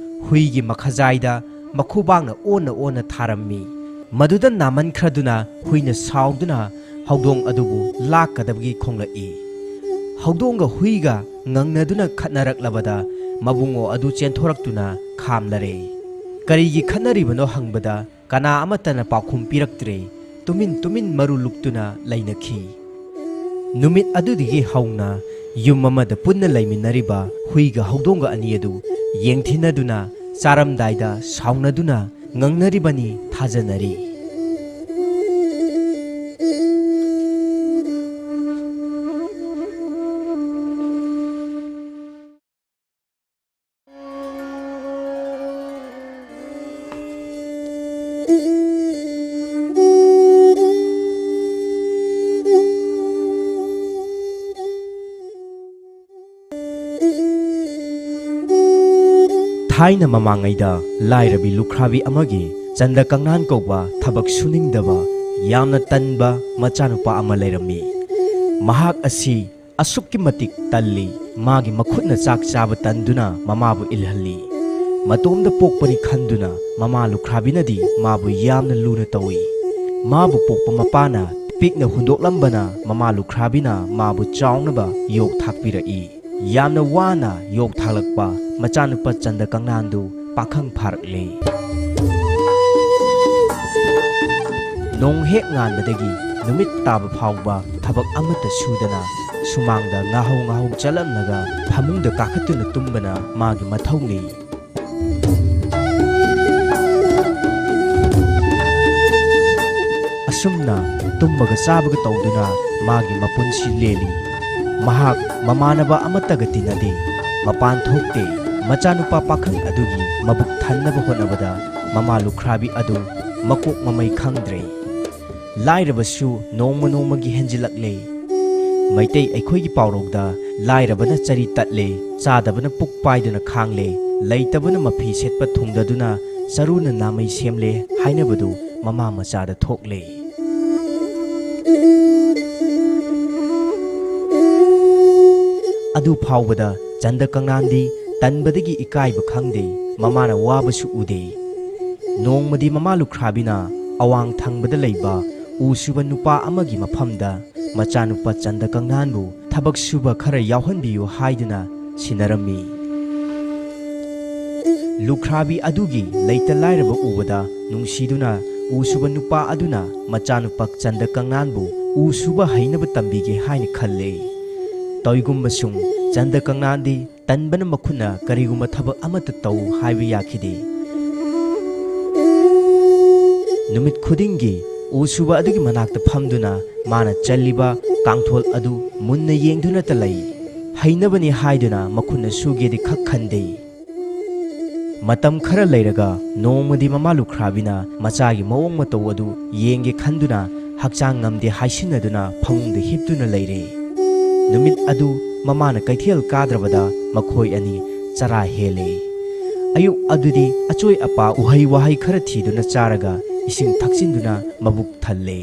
ꯍꯨꯏꯒꯤ ꯃꯈꯖꯥꯏꯗ ꯃꯈꯨꯕꯥꯡꯅ ꯑꯣꯟꯅ ꯑꯣꯟꯅ ꯊꯥꯔꯝꯃꯤ꯫ ꯃꯗꯨꯗ ꯅꯥꯃꯟꯈ꯭ꯔꯗꯨꯅ ꯍꯨꯏꯅ ꯁꯥꯎꯗꯨꯅ ꯍꯧꯗꯣꯡ ꯑꯗꯨꯕꯨ ꯂꯥꯛꯀꯗꯕꯒꯤ ꯈꯣꯡꯂꯛꯏ꯫ ꯍꯧꯗꯣꯡꯒ ꯍꯨꯏꯒ ꯉꯪꯅꯗꯨꯅ ꯈꯠꯅꯔꯛꯂꯕꯗ ꯃꯕꯨꯡꯉꯣ ꯑꯗꯨ ꯆꯦꯟꯊꯣꯔꯛꯇꯨꯅ ꯈꯥꯝꯂꯔꯦ꯫ ꯀꯔꯤꯒꯤ ꯈꯠꯅꯔꯤꯕꯅꯣ ꯍꯪꯕꯗ ꯀꯅꯥ ꯑꯃꯠꯇꯅ ꯄꯥꯎꯈꯨꯝ ꯄꯤꯔꯛꯇ꯭ꯔꯦ꯫ ꯇꯨꯃꯤꯟ ꯇꯨꯃꯤꯟ ꯃꯔꯨ ꯂꯨꯛꯇꯨꯅ ꯂꯩꯅꯈꯤ꯫ ꯅꯨꯃꯤꯠ ꯑꯗꯨꯗꯒꯤ ꯍꯧꯅ ꯌꯨꯝ ꯑꯃꯗ ꯄꯨꯟꯅ ꯂꯩꯃꯤꯟꯅꯔꯤꯕ ꯍꯨꯏꯒ ꯍꯧꯗꯣꯡꯒ ꯑꯅꯤ ꯑꯗꯨ ꯌꯦꯡꯊꯤꯅꯗꯨꯅ, ꯆꯥꯔꯝꯗꯥꯏꯗ ꯁꯥꯎꯅꯗꯨꯅ ꯉꯪꯅꯔꯤꯕꯅꯤ ꯊꯥꯖꯅꯔꯤ꯫ ꯊꯥꯏꯅ ꯃꯃꯥꯡꯉꯩꯗ ꯂꯥꯏꯔꯕꯤ ꯂꯨꯈ꯭ꯔꯥꯕꯤ ꯑꯃꯒꯤ ꯆꯟꯗ ꯀꯪꯅꯥꯟ ꯀꯧꯕ ꯊꯕꯛ ꯁꯨꯅꯤꯡꯗꯕ ꯌꯥꯝꯅ ꯇꯟꯕ ꯃꯆꯥꯅꯨꯄꯥ ꯑꯃ ꯂꯩꯔꯝꯃꯤ꯫ ꯃꯍꯥꯛ ꯑꯁꯤ ꯑꯁꯨꯛꯀꯤ ꯃꯇꯤꯛ ꯇꯜꯂꯤ, ꯃꯥꯒꯤ ꯃꯈꯨꯠꯅ ꯆꯥꯛ ꯆꯥꯕ ꯇꯟꯗꯨꯅ ꯃꯃꯥꯕꯨ ꯏꯜꯍꯜꯂꯤ꯫ ꯃꯇꯣꯝꯗ ꯄꯣꯛꯄꯅꯤ ꯈꯟꯗꯨꯅ ꯃꯃꯥ ꯂꯨꯈ꯭ꯔꯥꯕꯤꯅꯗꯤ ꯃꯥꯕꯨ ꯌꯥꯝꯅ ꯂꯨꯅ ꯇꯧꯏ꯫ ꯃꯥꯕꯨ ꯄꯣꯛꯄ ꯃꯄꯥꯅ ꯄꯤꯛꯅ ꯍꯨꯟꯗꯣꯛꯂꯝꯕꯅ ꯃꯃꯥ ꯂꯨꯈ꯭ꯔꯥꯕꯤꯅ ꯃꯥꯕꯨ ꯆꯥꯎꯅꯕ ꯌꯣꯛ ꯊꯥꯛꯄꯤꯔꯛꯏ꯫ ꯌꯥꯝꯅ ꯋꯥꯅ ꯌꯣꯛ ꯊꯥꯛꯂꯛꯄ ꯃꯆꯥꯅꯨꯄꯥ ꯆꯟꯗ ꯀꯪꯅꯥꯟꯗꯨ ꯄꯥꯈꯪ ꯐꯥꯔꯛꯂꯦ꯫ ꯅꯣꯡ ꯍꯦꯛ ꯉꯥꯟꯕꯗꯒꯤ ꯅꯨꯃꯤꯠ ꯇꯥꯕ ꯐꯥꯎꯕ ꯊꯕꯛ ꯑꯃꯠꯇ ꯁꯨꯗꯅ ꯁꯨꯃꯥꯡꯗ ꯉꯥꯍꯧ ꯉꯥꯍꯧ ꯆꯠꯂꯝꯂꯒ ꯐꯃꯨꯡꯗ ꯀꯥꯈꯠꯇꯨꯅ ꯇꯨꯝꯕꯅ ꯃꯥꯒꯤ ꯃꯊꯧꯅꯤ꯫ ꯑꯁꯨꯝꯅ ꯇꯨꯝꯕꯒ ꯆꯥꯕꯒ ꯇꯧꯗꯨꯅ ꯃꯥꯒꯤ ꯃꯄꯨꯟꯁꯤ ꯂꯦꯜꯂꯤ꯫ ꯃꯍꯥꯛ ꯃꯃꯥꯟꯅꯕ ꯑꯃꯠꯇꯒ ꯇꯤꯟꯅꯗꯦ, ꯃꯄꯥꯟ ꯊꯣꯛꯇꯦ꯫ ꯃꯆꯥꯅꯨꯄꯥ ꯄꯥꯈꯪ ꯑꯗꯨꯒꯤ ꯃꯕꯨꯛ ꯊꯟꯅꯕ ꯍꯣꯠꯅꯕꯗ ꯃꯃꯥ ꯂꯨꯈ꯭ꯔꯥꯕꯤ ꯑꯗꯨ ꯃꯀꯣꯛ ꯃꯃꯩ ꯈꯪꯗ꯭ꯔꯦ꯫ ꯂꯥꯏꯔꯕꯁꯨ ꯅꯣꯡꯃ ꯅꯣꯡꯃꯒꯤ ꯍꯦꯟꯖꯤꯜꯂꯛꯂꯦ꯫ ꯃꯩꯇꯩ ꯑꯩꯈꯣꯏꯒꯤ ꯄꯥꯎꯔꯧꯗ "ꯂꯥꯏꯔꯕꯅ ꯆꯔꯤ ꯇꯠꯂꯦ, ꯆꯥꯗꯕꯅ ꯄꯨꯛ ꯄꯥꯏꯗꯨꯅ ꯈꯥꯡꯂꯦ, ꯂꯩꯇꯕꯅ ꯃꯐꯤ ꯁꯦꯠꯄ ꯊꯨꯡꯗꯗꯨꯅ ꯆꯔꯨꯅ ꯅꯥꯃꯩ ꯁꯦꯝꯂꯦ" ꯍꯥꯏꯅꯕꯗꯨ ꯃꯃꯥ ꯃꯆꯥꯗ ꯊꯣꯛꯂꯦ꯫ ꯑꯗꯨ ꯐꯥꯎꯕꯗ ꯆꯟꯗ ꯀꯪꯅꯥꯟꯗꯤ ꯇꯟꯕꯗꯒꯤ ꯏꯀꯥꯏꯕ ꯈꯪꯗꯦ, ꯃꯃꯥꯅ ꯋꯥꯕꯁꯨ ꯎꯗꯦ꯫ ꯅꯣꯡꯃꯗꯤ ꯃꯃꯥ ꯂꯨꯈ꯭ꯔꯥꯕꯤꯅ ꯑꯋꯥꯡ ꯊꯪꯕꯗ ꯂꯩꯕ ꯎ ꯁꯨꯕ ꯅꯨꯄꯥ ꯑꯃꯒꯤ ꯃꯐꯝꯗ ꯃꯆꯥꯅꯨꯄꯥ ꯆꯟꯗ ꯀꯪꯅꯥꯟꯕꯨ ꯊꯕꯛ ꯁꯨꯕ ꯈꯔ ꯌꯥꯎꯍꯟꯕꯤꯌꯨ ꯍꯥꯏꯗꯨꯅ ꯁꯤꯟꯅꯔꯝꯃꯤ꯫ ꯂꯨꯈ꯭ꯔꯥꯕꯤ ꯑꯗꯨꯒꯤ ꯂꯩꯇ ꯂꯥꯏꯔꯕ ꯎꯕꯗ ꯅꯨꯡꯁꯤꯗꯨꯅ ꯎ ꯁꯨꯕ ꯅꯨꯄꯥ ꯑꯗꯨꯅ ꯃꯆꯥꯅꯨꯄꯥ ꯆꯟꯗ ꯀꯪꯅꯥꯟꯕꯨ ꯎ ꯁꯨꯕ ꯍꯩꯅꯕ ꯇꯝꯕꯤꯒꯦ ꯍꯥꯏꯅ ꯈꯜꯂꯦ꯫ ꯇꯧꯏꯒꯨꯝꯕꯁꯨꯡ ꯆꯟꯗ ꯀꯪꯅꯥꯟꯗꯤ ꯇꯟꯕꯅ ꯃꯈꯨꯠꯅ ꯀꯔꯤꯒꯨꯝꯕ ꯊꯕꯛ ꯑꯃꯠꯇ ꯇꯧ ꯍꯥꯏꯕ ꯌꯥꯈꯤꯗꯦ꯫ ꯅꯨꯃꯤꯠ ꯈꯨꯗꯤꯡꯒꯤ ꯎ ꯁꯨꯕ ꯑꯗꯨꯒꯤ ꯃꯅꯥꯛꯇ ꯐꯝꯗꯨꯅ ꯃꯥꯅ ꯆꯜꯂꯤꯕ ꯀꯥꯡꯊꯣꯜ ꯑꯗꯨ ꯃꯨꯟꯅ ꯌꯦꯡꯗꯨꯅꯇ ꯂꯩ꯫ ꯍꯩꯅꯕꯅꯤ ꯍꯥꯏꯗꯨꯅ ꯃꯈꯨꯠꯅ ꯁꯨꯒꯦꯗꯤ ꯈꯛ ꯈꯟꯗꯦ꯫ ꯃꯇꯝ ꯈꯔ ꯂꯩꯔꯒ ꯅꯣꯡꯃꯗꯤ ꯃꯃꯥ ꯂꯨꯈ꯭ꯔꯥꯕꯤꯅ ꯃꯆꯥꯒꯤ ꯃꯑꯣꯡ ꯃꯇꯧ ꯑꯗꯨ ꯌꯦꯡꯒꯦ ꯈꯟꯗꯨꯅ ꯍꯛꯆꯥꯡ ꯉꯝꯗꯦ ꯍꯥꯏꯁꯤꯟꯅꯗꯨꯅ ꯐꯃꯨꯡꯗ ꯍꯤꯞꯇꯨꯅ ꯂꯩꯔꯦ꯫ ꯅꯨꯃꯤꯠ ꯑꯗꯨ ꯃꯃꯥꯅ ꯀꯩꯊꯦꯜ ꯀꯥꯗ꯭ꯔꯕꯗ ꯃꯈꯣꯏ ꯑꯅꯤ ꯆꯔꯥ ꯍꯦꯜꯂꯦ꯫ ꯑꯌꯨꯛ ꯑꯗꯨꯗꯤ ꯑꯆꯣꯏ ꯑꯄꯥ ꯎꯍꯩ ꯋꯥꯍꯩ ꯈꯔ ꯊꯤꯗꯨꯅ ꯆꯥꯔꯒ ꯏꯁꯤꯡ ꯊꯛꯆꯤꯟꯗꯨꯅ ꯃꯕꯨꯛ ꯊꯜꯂꯦ꯫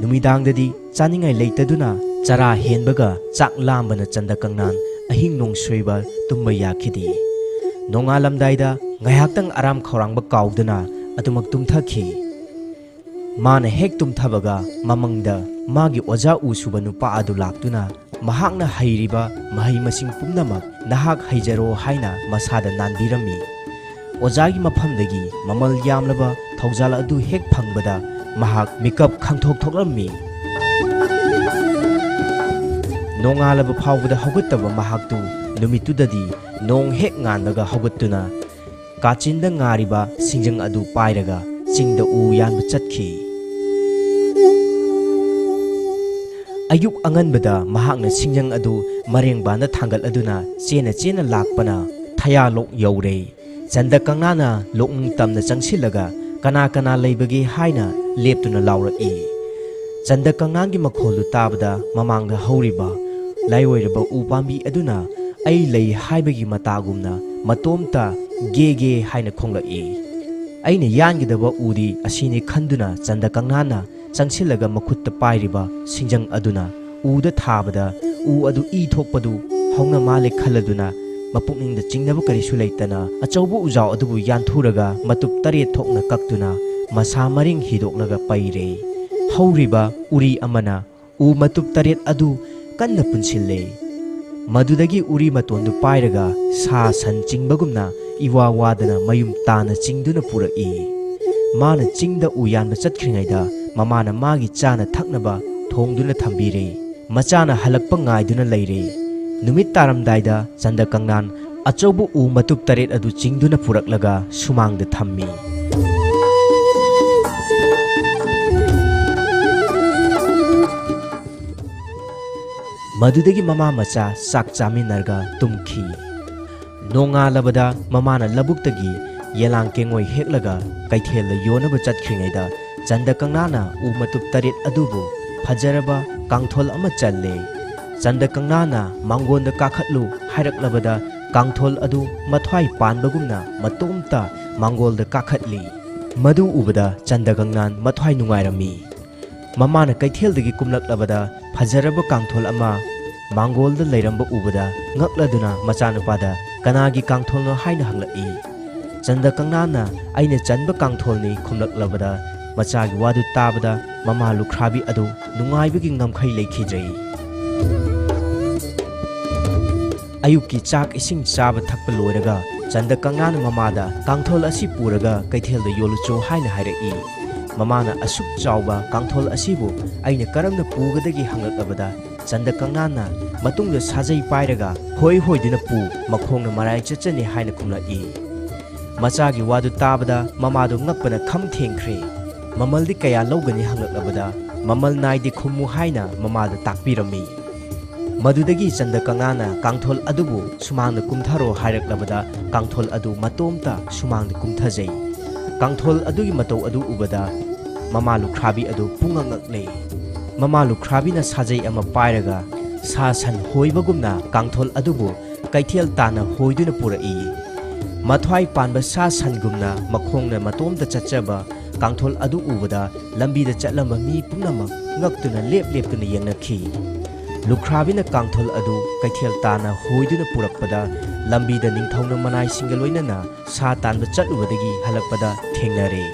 ꯅꯨꯃꯤꯗꯥꯡꯗꯗꯤ ꯆꯥꯅꯤꯡꯉꯥꯏ ꯂꯩꯇꯗꯨꯅ ꯆꯔꯥ ꯍꯦꯟꯕꯒ ꯆꯥꯛ ꯂꯥꯝꯕꯅ ꯆꯟꯗ ꯀꯪꯅꯥꯟ ꯑꯍꯤꯡ ꯅꯣꯡꯁꯣꯏꯕ ꯇꯨꯝꯕ ꯌꯥꯈꯤꯗꯦ꯫ ꯅꯣꯡꯉꯥꯜꯂꯝꯗꯥꯏꯗ ꯉꯥꯏꯍꯥꯛꯇꯪ ꯑꯔꯥꯝ ꯈꯧꯔꯥꯡꯕ ꯀꯥꯎꯗꯨꯅ ꯑꯗꯨꯃꯛ ꯇꯨꯝꯊꯈꯤ꯫ ꯃꯥꯅ ꯍꯦꯛ ꯇꯨꯝꯊꯕꯒ ꯃꯃꯪꯗ ꯃꯥꯒꯤ ꯑꯣꯖꯥ ꯎ ꯁꯨꯕ ꯅꯨꯄꯥ ꯑꯗꯨ ꯂꯥꯛꯇꯨꯅ ꯃꯍꯥꯛꯅ ꯍꯩꯔꯤꯕ ꯃꯍꯩ ꯃꯁꯤꯡ ꯄꯨꯝꯅꯃꯛ ꯅꯍꯥꯛ ꯍꯩꯖꯔꯣ ꯍꯥꯏꯅ ꯃꯁꯥꯗ ꯅꯥꯟꯕꯤꯔꯝꯃꯤ꯫ ꯑꯣꯖꯥꯒꯤ ꯃꯐꯝꯗꯒꯤ ꯃꯃꯜ ꯌꯥꯝꯂꯕ ꯊꯧꯖꯥꯜ ꯑꯗꯨ ꯍꯦꯛ ꯐꯪꯕꯗ ꯃꯍꯥꯛ ꯃꯤꯀꯞ ꯈꯪꯊꯣꯛ ꯊꯣꯛꯂꯝꯃꯤ꯫ ꯅꯣꯡꯉꯥꯜꯂꯕ ꯐꯥꯎꯕꯗ ꯍꯧꯒꯠꯇꯕ ꯃꯍꯥꯛꯇꯨ ꯅꯨꯃꯤꯠꯇꯨꯗꯗꯤ ꯅꯣꯡ ꯍꯦꯛ ꯉꯥꯟꯕꯒ ꯍꯧꯒꯠꯇꯨꯅ ꯀꯥꯆꯤꯟꯗ ꯉꯥꯔꯤꯕ ꯁꯤꯡꯖꯪ ꯑꯗꯨ ꯄꯥꯏꯔꯒ ꯆꯤꯡꯗ ꯎ ꯌꯥꯟꯕ ꯆꯠꯈꯤ꯫ ꯑꯌꯨꯛ ꯑꯉꯟꯕꯗ ꯃꯍꯥꯛꯅ ꯁꯤꯡꯖꯪ ꯑꯗꯨ ꯃꯔꯦꯡꯕꯥꯟꯗ ꯊꯥꯡꯒꯠꯂꯗꯨꯅ ꯆꯦꯟꯅ ꯆꯦꯟꯅ ꯂꯥꯛꯄꯅ ꯊꯌꯥꯂꯣꯛ ꯌꯧꯔꯦ꯫ ꯆꯟꯗ ꯀꯪꯂꯥꯅ ꯂꯣꯛꯅꯨꯡ ꯇꯝꯅ ꯆꯪꯁꯤꯜꯂꯒ ꯀꯅꯥ ꯀꯅꯥ ꯂꯩꯕꯒꯦ ꯍꯥꯏꯅ ꯂꯦꯞꯇꯨꯅ ꯂꯥꯎꯔꯛꯏ꯫ ꯆꯟꯗ ꯀꯪꯂꯥꯒꯤ ꯃꯈꯣꯜꯗꯨ ꯇꯥꯕꯗ ꯃꯃꯥꯡꯗ ꯍꯧꯔꯤꯕ ꯂꯥꯏꯑꯣꯏꯔꯕ ꯎ ꯄꯥꯝꯕꯤ ꯑꯗꯨꯅ ꯑꯩ ꯂꯩ ꯍꯥꯏꯕꯒꯤ ꯃꯇꯥꯒꯨꯝꯅ ꯃꯇꯣꯝꯇ ꯒꯦ ꯒꯦ ꯍꯥꯏꯅ ꯈꯣꯡꯂꯛꯏ꯫ ꯑꯩꯅ ꯌꯥꯟꯒꯗꯕ ꯎꯗꯤ ꯑꯁꯤꯅꯤ ꯈꯟꯗꯨꯅ ꯆꯟꯗ ꯀꯪꯂꯥꯅ ꯆꯪꯁꯤꯜꯂꯒ ꯃꯈꯨꯠꯇ ꯄꯥꯏꯔꯤꯕ ꯁꯤꯡꯖꯪ ꯑꯗꯨꯅ ꯎꯗ ꯊꯥꯕꯗ ꯎ ꯑꯗꯨ ꯏ ꯊꯣꯛꯄꯗꯨ ꯍꯧꯅ ꯃꯥꯜꯂꯦ ꯈꯜꯂꯗꯨꯅ ꯃꯄꯨꯛꯅꯤꯡꯗ ꯆꯤꯡꯅꯕ ꯀꯔꯤꯁꯨ ꯂꯩꯇꯅ ꯑꯆꯧꯕ ꯎꯖꯥꯎ ꯑꯗꯨꯕꯨ ꯌꯥꯟꯊꯨꯔꯒ ꯃꯇꯨꯞ ꯇꯔꯦꯠ ꯊꯣꯛꯅ ꯀꯛꯇꯨꯅ ꯃꯁꯥ ꯃꯔꯦꯡ ꯍꯤꯗꯣꯛꯂꯒ ꯄꯩꯔꯦ꯫ ꯍꯧꯔꯤꯕ ꯎꯔꯤ ꯑꯃꯅ ꯎ ꯃꯇꯨꯞ ꯇꯔꯦꯠ ꯑꯗꯨ ꯀꯟꯅ ꯄꯨꯟꯁꯤꯜꯂꯦ꯫ ꯃꯗꯨꯗꯒꯤ ꯎꯔꯤ ꯃꯇꯣꯟꯗꯨ ꯄꯥꯏꯔꯒ ꯁꯥ ꯁꯟ ꯆꯤꯡꯕꯒꯨꯝꯅ ꯏꯋꯥ ꯋꯥꯗꯅ ꯃꯌꯨꯝ ꯇꯥꯅ ꯆꯤꯡꯗꯨꯅ ꯄꯨꯔꯛꯏ꯫ ꯃꯥꯅ ꯆꯤꯡꯗ ꯎ ꯌꯥꯟꯕ ꯆꯠꯈ꯭ꯔꯤꯉꯩꯗ ꯃꯃꯥꯅ ꯃꯥꯒꯤ ꯆꯥꯅ ꯊꯛꯅꯕ ꯊꯣꯡꯗꯨꯅ ꯊꯝꯕꯤꯔꯦ꯫ ꯃꯆꯥꯅ ꯍꯜꯂꯛꯄ ꯉꯥꯏꯗꯨꯅ ꯂꯩꯔꯦ꯫ ꯅꯨꯃꯤꯠ ꯇꯥꯔꯝꯗꯥꯏꯗ ꯆꯟꯗ ꯀꯥꯡꯅꯥꯟ ꯑꯆꯧꯕ ꯎ ꯃꯇꯨꯞ ꯇꯔꯦꯠ ꯑꯗꯨ ꯆꯤꯡꯗꯨꯅ ꯄꯨꯔꯛꯂꯒ ꯁꯨꯃꯥꯡꯗ ꯊꯝꯃꯤ꯫ ꯃꯗꯨꯗꯒꯤ ꯃꯃꯥ ꯃꯆꯥ ꯆꯥꯛ ꯆꯥꯃꯤꯟꯅꯔꯒ ꯇꯨꯝꯈꯤ꯫ ꯅꯣꯡꯉꯥꯜꯂꯕꯗ ꯃꯃꯥꯅ ꯂꯧꯕꯨꯛꯇꯒꯤ ꯌꯦꯂꯥꯡ ꯀꯦꯡꯉꯣꯏ ꯍꯦꯛꯂꯒ ꯀꯩꯊꯦꯜꯗ ꯌꯣꯟꯅꯕ ꯆꯠꯈ꯭ꯔꯤꯉꯩꯗ, ꯆꯟꯗ ꯀꯥꯡꯅꯥꯅ ꯎ ꯃꯇꯨꯞ ꯇꯔꯦꯠ ꯑꯗꯨꯕꯨ ꯐꯖꯔꯕ ꯀꯥꯡꯊꯣꯜ ꯑꯃ ꯆꯜꯂꯦ꯫ ꯆꯟꯗ ꯀꯥꯡꯅꯥꯅ ꯃꯥꯡꯒꯣꯟꯗ ꯀꯥꯈꯠꯂꯨ ꯍꯥꯏꯔꯛꯂꯕꯗ, ꯀꯥꯡꯊꯣꯜ ꯑꯗꯨ ꯃꯊ꯭ꯋꯥꯏ ꯄꯥꯟꯕꯒꯨꯝꯅ ꯃꯇꯣꯝꯇ ꯃꯥꯡꯒꯣꯜꯗ ꯀꯥꯈꯠꯂꯤ꯫ ꯃꯗꯨ ꯎꯕꯗ ꯆꯟꯗ ꯀꯥꯡꯅꯥꯟ ꯃꯊ꯭ꯋꯥꯏ ꯅꯨꯡꯉꯥꯏꯔꯝꯃꯤ꯫ ꯃꯃꯥꯅ ꯀꯩꯊꯦꯜꯗꯒꯤ ꯀꯨꯝꯂꯛꯂꯕꯗ, ꯐꯖꯔꯕ ꯀꯥꯡꯊꯣꯜ ꯑꯃ ꯃꯥꯡꯒꯣꯜꯗ ꯂꯩꯔꯝꯕ ꯎꯕꯗ, ꯉꯛꯂꯗꯨꯅ ꯃꯆꯥꯅꯨꯄꯥꯗ "ꯀꯅꯥꯒꯤ ꯀꯥꯡꯊꯣꯜꯅꯣ?" ꯍꯥꯏꯅ ꯍꯪꯂꯛꯏ꯫ ꯆꯟꯗ ꯀꯥꯡꯅꯥꯅ "ꯑꯩꯅ ꯆꯟꯕ ꯀꯥꯡꯊꯣꯜꯅꯤ" ꯈꯨꯝꯂꯛꯂꯕꯗ, ꯃꯆꯥꯒꯤ ꯋꯥꯗꯨ ꯇꯥꯕꯗ ꯃꯃꯥ ꯂꯨꯈ꯭ꯔꯥꯕꯤ ꯑꯗꯨ ꯅꯨꯡꯉꯥꯏꯕꯒꯤ ꯉꯝꯈꯩ ꯂꯩꯈꯤꯗ꯭ꯔꯦ꯫ ꯑꯌꯨꯛꯀꯤ ꯆꯥꯛ ꯏꯁꯤꯡ ꯆꯥꯕ ꯊꯛꯄ ꯂꯣꯏꯔꯒ, ꯆꯟꯗ ꯀꯥꯡꯅꯥꯅ ꯃꯃꯥꯗ "ꯀꯥꯡꯊꯣꯜ ꯑꯁꯤ ꯄꯨꯔꯒ ꯀꯩꯊꯦꯜꯗ ꯌꯣꯜꯂꯨꯆꯣ" ꯍꯥꯏꯅ ꯍꯥꯏꯔꯛꯏ꯫ ꯃꯃꯥꯅ "ꯑꯁꯨꯛ ꯆꯥꯎꯕ ꯀꯥꯡꯊꯣꯜ ꯑꯁꯤꯕꯨ ꯑꯩꯅ ꯀꯔꯝꯅ ꯄꯨꯒꯗꯒꯦ?" ꯍꯪꯂꯛꯂꯕꯗ, ꯆꯟꯗ ꯀꯥꯡꯅꯥꯅ ꯃꯇꯨꯡꯗ ꯁꯥꯖꯩ ꯄꯥꯏꯔꯒ ꯍꯣꯏ ꯍꯣꯏꯗꯨꯅ ꯄꯨ, ꯃꯈꯣꯡꯅ ꯃꯔꯥꯏ ꯆꯠꯆꯅꯤ ꯍꯥꯏꯅ ꯈꯨꯝꯂꯛꯏ꯫ ꯃꯆꯥꯒꯤ ꯋꯥꯗꯨ ꯇꯥꯕꯗ ꯃꯃꯥꯗꯨ ꯉꯛꯄꯅ ꯈꯝ ꯊꯦꯡꯈ꯭ꯔꯦ꯫ "ꯃꯃꯜꯗꯤ ꯀꯌꯥ ꯂꯧꯒꯅꯤ?" ꯍꯪꯂꯛꯂꯕꯗ, "ꯃꯃꯜ ꯅꯥꯏꯗꯦ, ꯈꯨꯝꯃꯨ" ꯍꯥꯏꯅ ꯃꯃꯥꯗ ꯇꯥꯛꯄꯤꯔꯝꯃꯤ꯫ ꯃꯗꯨꯗꯒꯤ ꯆꯟꯗ ꯀꯥꯡꯅꯥꯅ "ꯀꯥꯡꯊꯣꯜ ꯑꯗꯨꯕꯨ ꯁꯨꯃꯥꯡꯗ ꯀꯨꯝꯊꯔꯣ" ꯍꯥꯏꯔꯛꯂꯕꯗ, ꯀꯥꯡꯊꯣꯜ ꯑꯗꯨ ꯃꯇꯣꯝꯇ ꯁꯨꯃꯥꯡꯗ ꯀꯨꯝꯊꯖꯩ꯫ ꯀꯥꯡꯊꯣꯜ ꯑꯗꯨꯒꯤ ꯃꯇꯧ ꯑꯗꯨ ꯎꯕꯗ ꯃꯃꯥ ꯂꯨꯈ꯭ꯔꯥꯕꯤ ꯑꯗꯨ ꯄꯨꯡꯉꯛ ꯉꯛꯂꯦ꯫ ꯃꯃꯥ ꯂꯨꯈ꯭ꯔꯥꯕꯤꯅ ꯁꯥꯖꯩ ꯑꯃ ꯄꯥꯏꯔꯒ, ꯁꯥ ꯁꯟ ꯍꯣꯏꯕꯒꯨꯝꯅ ꯀꯥꯡꯊꯣꯜ ꯑꯗꯨꯕꯨ ꯀꯩꯊꯦꯜ ꯇꯥꯟꯅ ꯍꯣꯏꯗꯨꯅ ꯄꯨꯔꯛꯏ꯫ ꯃꯊ꯭ꯋꯥꯏ ꯄꯥꯟꯕ ꯁꯥ ꯁꯟꯒꯨꯝꯅ ꯃꯈꯣꯡꯅ ꯃꯇꯣꯝꯇ ꯆꯠꯆꯕ ꯀꯥꯡꯊꯣꯜ ꯑꯗꯨ ꯎꯕꯗ, ꯂꯝꯕꯤꯗ ꯆꯠꯂꯝꯕ ꯃꯤ ꯄꯨꯝꯅꯃꯛ ꯉꯛꯇꯨꯅ ꯂꯦꯞ ꯂꯦꯞꯇꯨꯅ ꯌꯦꯡꯅꯈꯤ꯫ ꯂꯨꯈ꯭ꯔꯥꯕꯤꯅ ꯀꯥꯡꯊꯣꯜ ꯑꯗꯨ ꯀꯩꯊꯦꯜ ꯇꯥꯟꯅ ꯍꯣꯏꯗꯨꯅ ꯄꯨꯔꯛꯄꯗ, ꯂꯝꯕꯤꯗ ꯅꯤꯡꯊꯧꯅ ꯃꯅꯥꯏꯁꯤꯡꯒ ꯂꯣꯏꯅꯅ ꯁꯥ ꯇꯥꯟꯕ ꯆꯠꯂꯨꯕꯗꯒꯤ ꯍꯜꯂꯛꯄꯗ ꯊꯦꯡꯅꯔꯦ꯫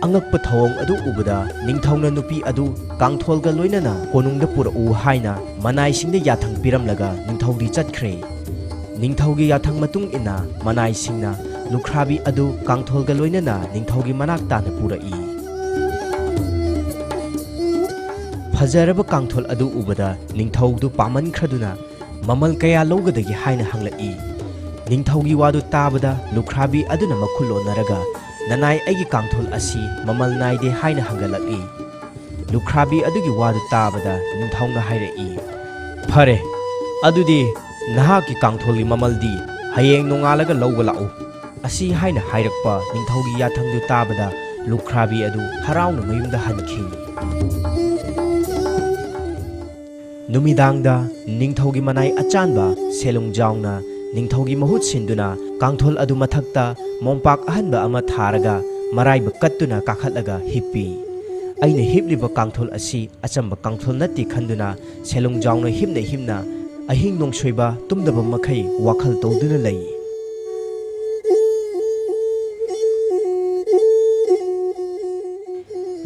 ꯑꯉꯛꯄ ꯊꯧꯑꯣꯡ ꯑꯗꯨ ꯎꯕꯗ, ꯅꯤꯡꯊꯧꯅ ꯅꯨꯄꯤ ꯑꯗꯨ ꯀꯥꯡꯊꯣꯜꯒ ꯂꯣꯏꯅꯅ ꯀꯣꯅꯨꯡꯗ ꯄꯨꯔꯛꯎ ꯍꯥꯏꯅ ꯃꯅꯥꯏꯁꯤꯡꯗ ꯌꯥꯊꯪ ꯄꯤꯔꯝꯂꯒ ꯅꯤꯡꯊꯧꯗꯤ ꯆꯠꯈ꯭ꯔꯦ꯫ ꯅꯤꯡꯊꯧꯒꯤ ꯌꯥꯊꯪ ꯃꯇꯨꯡ ꯏꯟꯅ ꯃꯅꯥꯏꯁꯤꯡꯅ ꯂꯨꯈ꯭ꯔꯥꯕꯤ ꯑꯗꯨ ꯀꯥꯡꯊꯣꯜꯒ ꯂꯣꯏꯅꯅ ꯅꯤꯡꯊꯧꯒꯤ ꯃꯅꯥꯛ ꯇꯥꯟꯅ ꯄꯨꯔꯛꯏ꯫ ꯐꯖꯔꯕ ꯀꯥꯡꯊꯣꯜ ꯑꯗꯨ ꯎꯕꯗ ꯅꯤꯡꯊꯧꯗꯨ ꯄꯥꯝꯃꯟꯈ꯭ꯔꯗꯨꯅ, "ꯃꯃꯜ ꯀꯌꯥ ꯂꯧꯒꯗꯒꯦ?" ꯍꯥꯏꯅ ꯍꯪꯂꯛꯏ꯫ ꯅꯤꯡꯊꯧꯒꯤ ꯋꯥꯗꯨ ꯇꯥꯕꯗ ꯂꯨꯈ꯭ꯔꯥꯕꯤ ꯑꯗꯨꯅ ꯃꯈꯨꯠ ꯂꯣꯟꯅꯔꯒ, "ꯅꯅꯥꯏ, ꯑꯩꯒꯤ ꯀꯥꯡꯊꯣꯜ ꯑꯁꯤ ꯃꯃꯜ ꯅꯥꯏꯗꯦ" ꯍꯥꯏꯅ ꯍꯪꯒꯠꯂꯛꯏ꯫ ꯂꯨꯈ꯭ꯔꯥꯕꯤ ꯑꯗꯨꯒꯤ ꯋꯥꯗꯨ ꯇꯥꯕꯗ ꯅꯤꯡꯊꯧꯅ ꯍꯥꯏꯔꯛꯏ, "ꯐꯔꯦ, ꯑꯗꯨꯗꯤ ꯅꯍꯥꯛꯀꯤ ꯀꯥꯡꯊꯣꯜꯒꯤ ꯃꯃꯜꯗꯤ ꯍꯌꯦꯡ ꯅꯣꯡꯉꯥꯜꯂꯒ ꯂꯧꯕ ꯂꯥꯛꯎ"꯫ ꯑꯁꯤ ꯍꯥꯏꯅ ꯍꯥꯏꯔꯛꯄ ꯅꯤꯡꯊꯧꯒꯤ ꯌꯥꯊꯪꯗꯨ ꯇꯥꯕꯗ ꯂꯨꯈ꯭ꯔꯥꯕꯤ ꯑꯗꯨ ꯍꯔꯥꯎꯅ ꯃꯌꯨꯝꯗ ꯍꯟꯈꯤ꯫ ꯅꯨꯃꯤꯗꯥꯡꯗ ꯅꯤꯡꯊꯧꯒꯤ ꯃꯅꯥꯏ ꯑꯆꯥꯟꯕ ꯁꯦꯂꯨꯡꯖꯥꯎꯅ ꯅꯤꯡꯊꯧꯒꯤ ꯃꯍꯨꯠ ꯁꯤꯟꯗꯨꯅ ꯀꯥꯡꯊꯣꯜ ꯑꯗꯨ ꯃꯊꯛꯇ ꯃꯣꯝꯄꯥꯛ ꯑꯍꯟꯕ ꯑꯃ ꯊꯥꯔꯒ ꯃꯔꯥꯏꯕꯛ ꯀꯠꯇꯨꯅ ꯀꯥꯈꯠꯂꯒ ꯍꯤꯞꯄꯤ꯫ "ꯑꯩꯅ ꯍꯤꯞꯂꯤꯕ ꯀꯥꯡꯊꯣꯜ ꯑꯁꯤ ꯑꯆꯝꯕ ꯀꯥꯡꯊꯣꯜ ꯅꯠꯇꯦ" ꯈꯟꯗꯨꯅ ꯁꯦꯂꯨꯡꯖꯥꯎꯅ ꯍꯤꯞꯅ ꯍꯤꯞꯅ ꯑꯍꯤꯡ ꯅꯣꯡꯁꯣꯏꯕ ꯇꯨꯝꯗꯕ ꯃꯈꯩ ꯋꯥꯈꯜ ꯇꯧꯗꯨꯅ ꯂꯩ꯫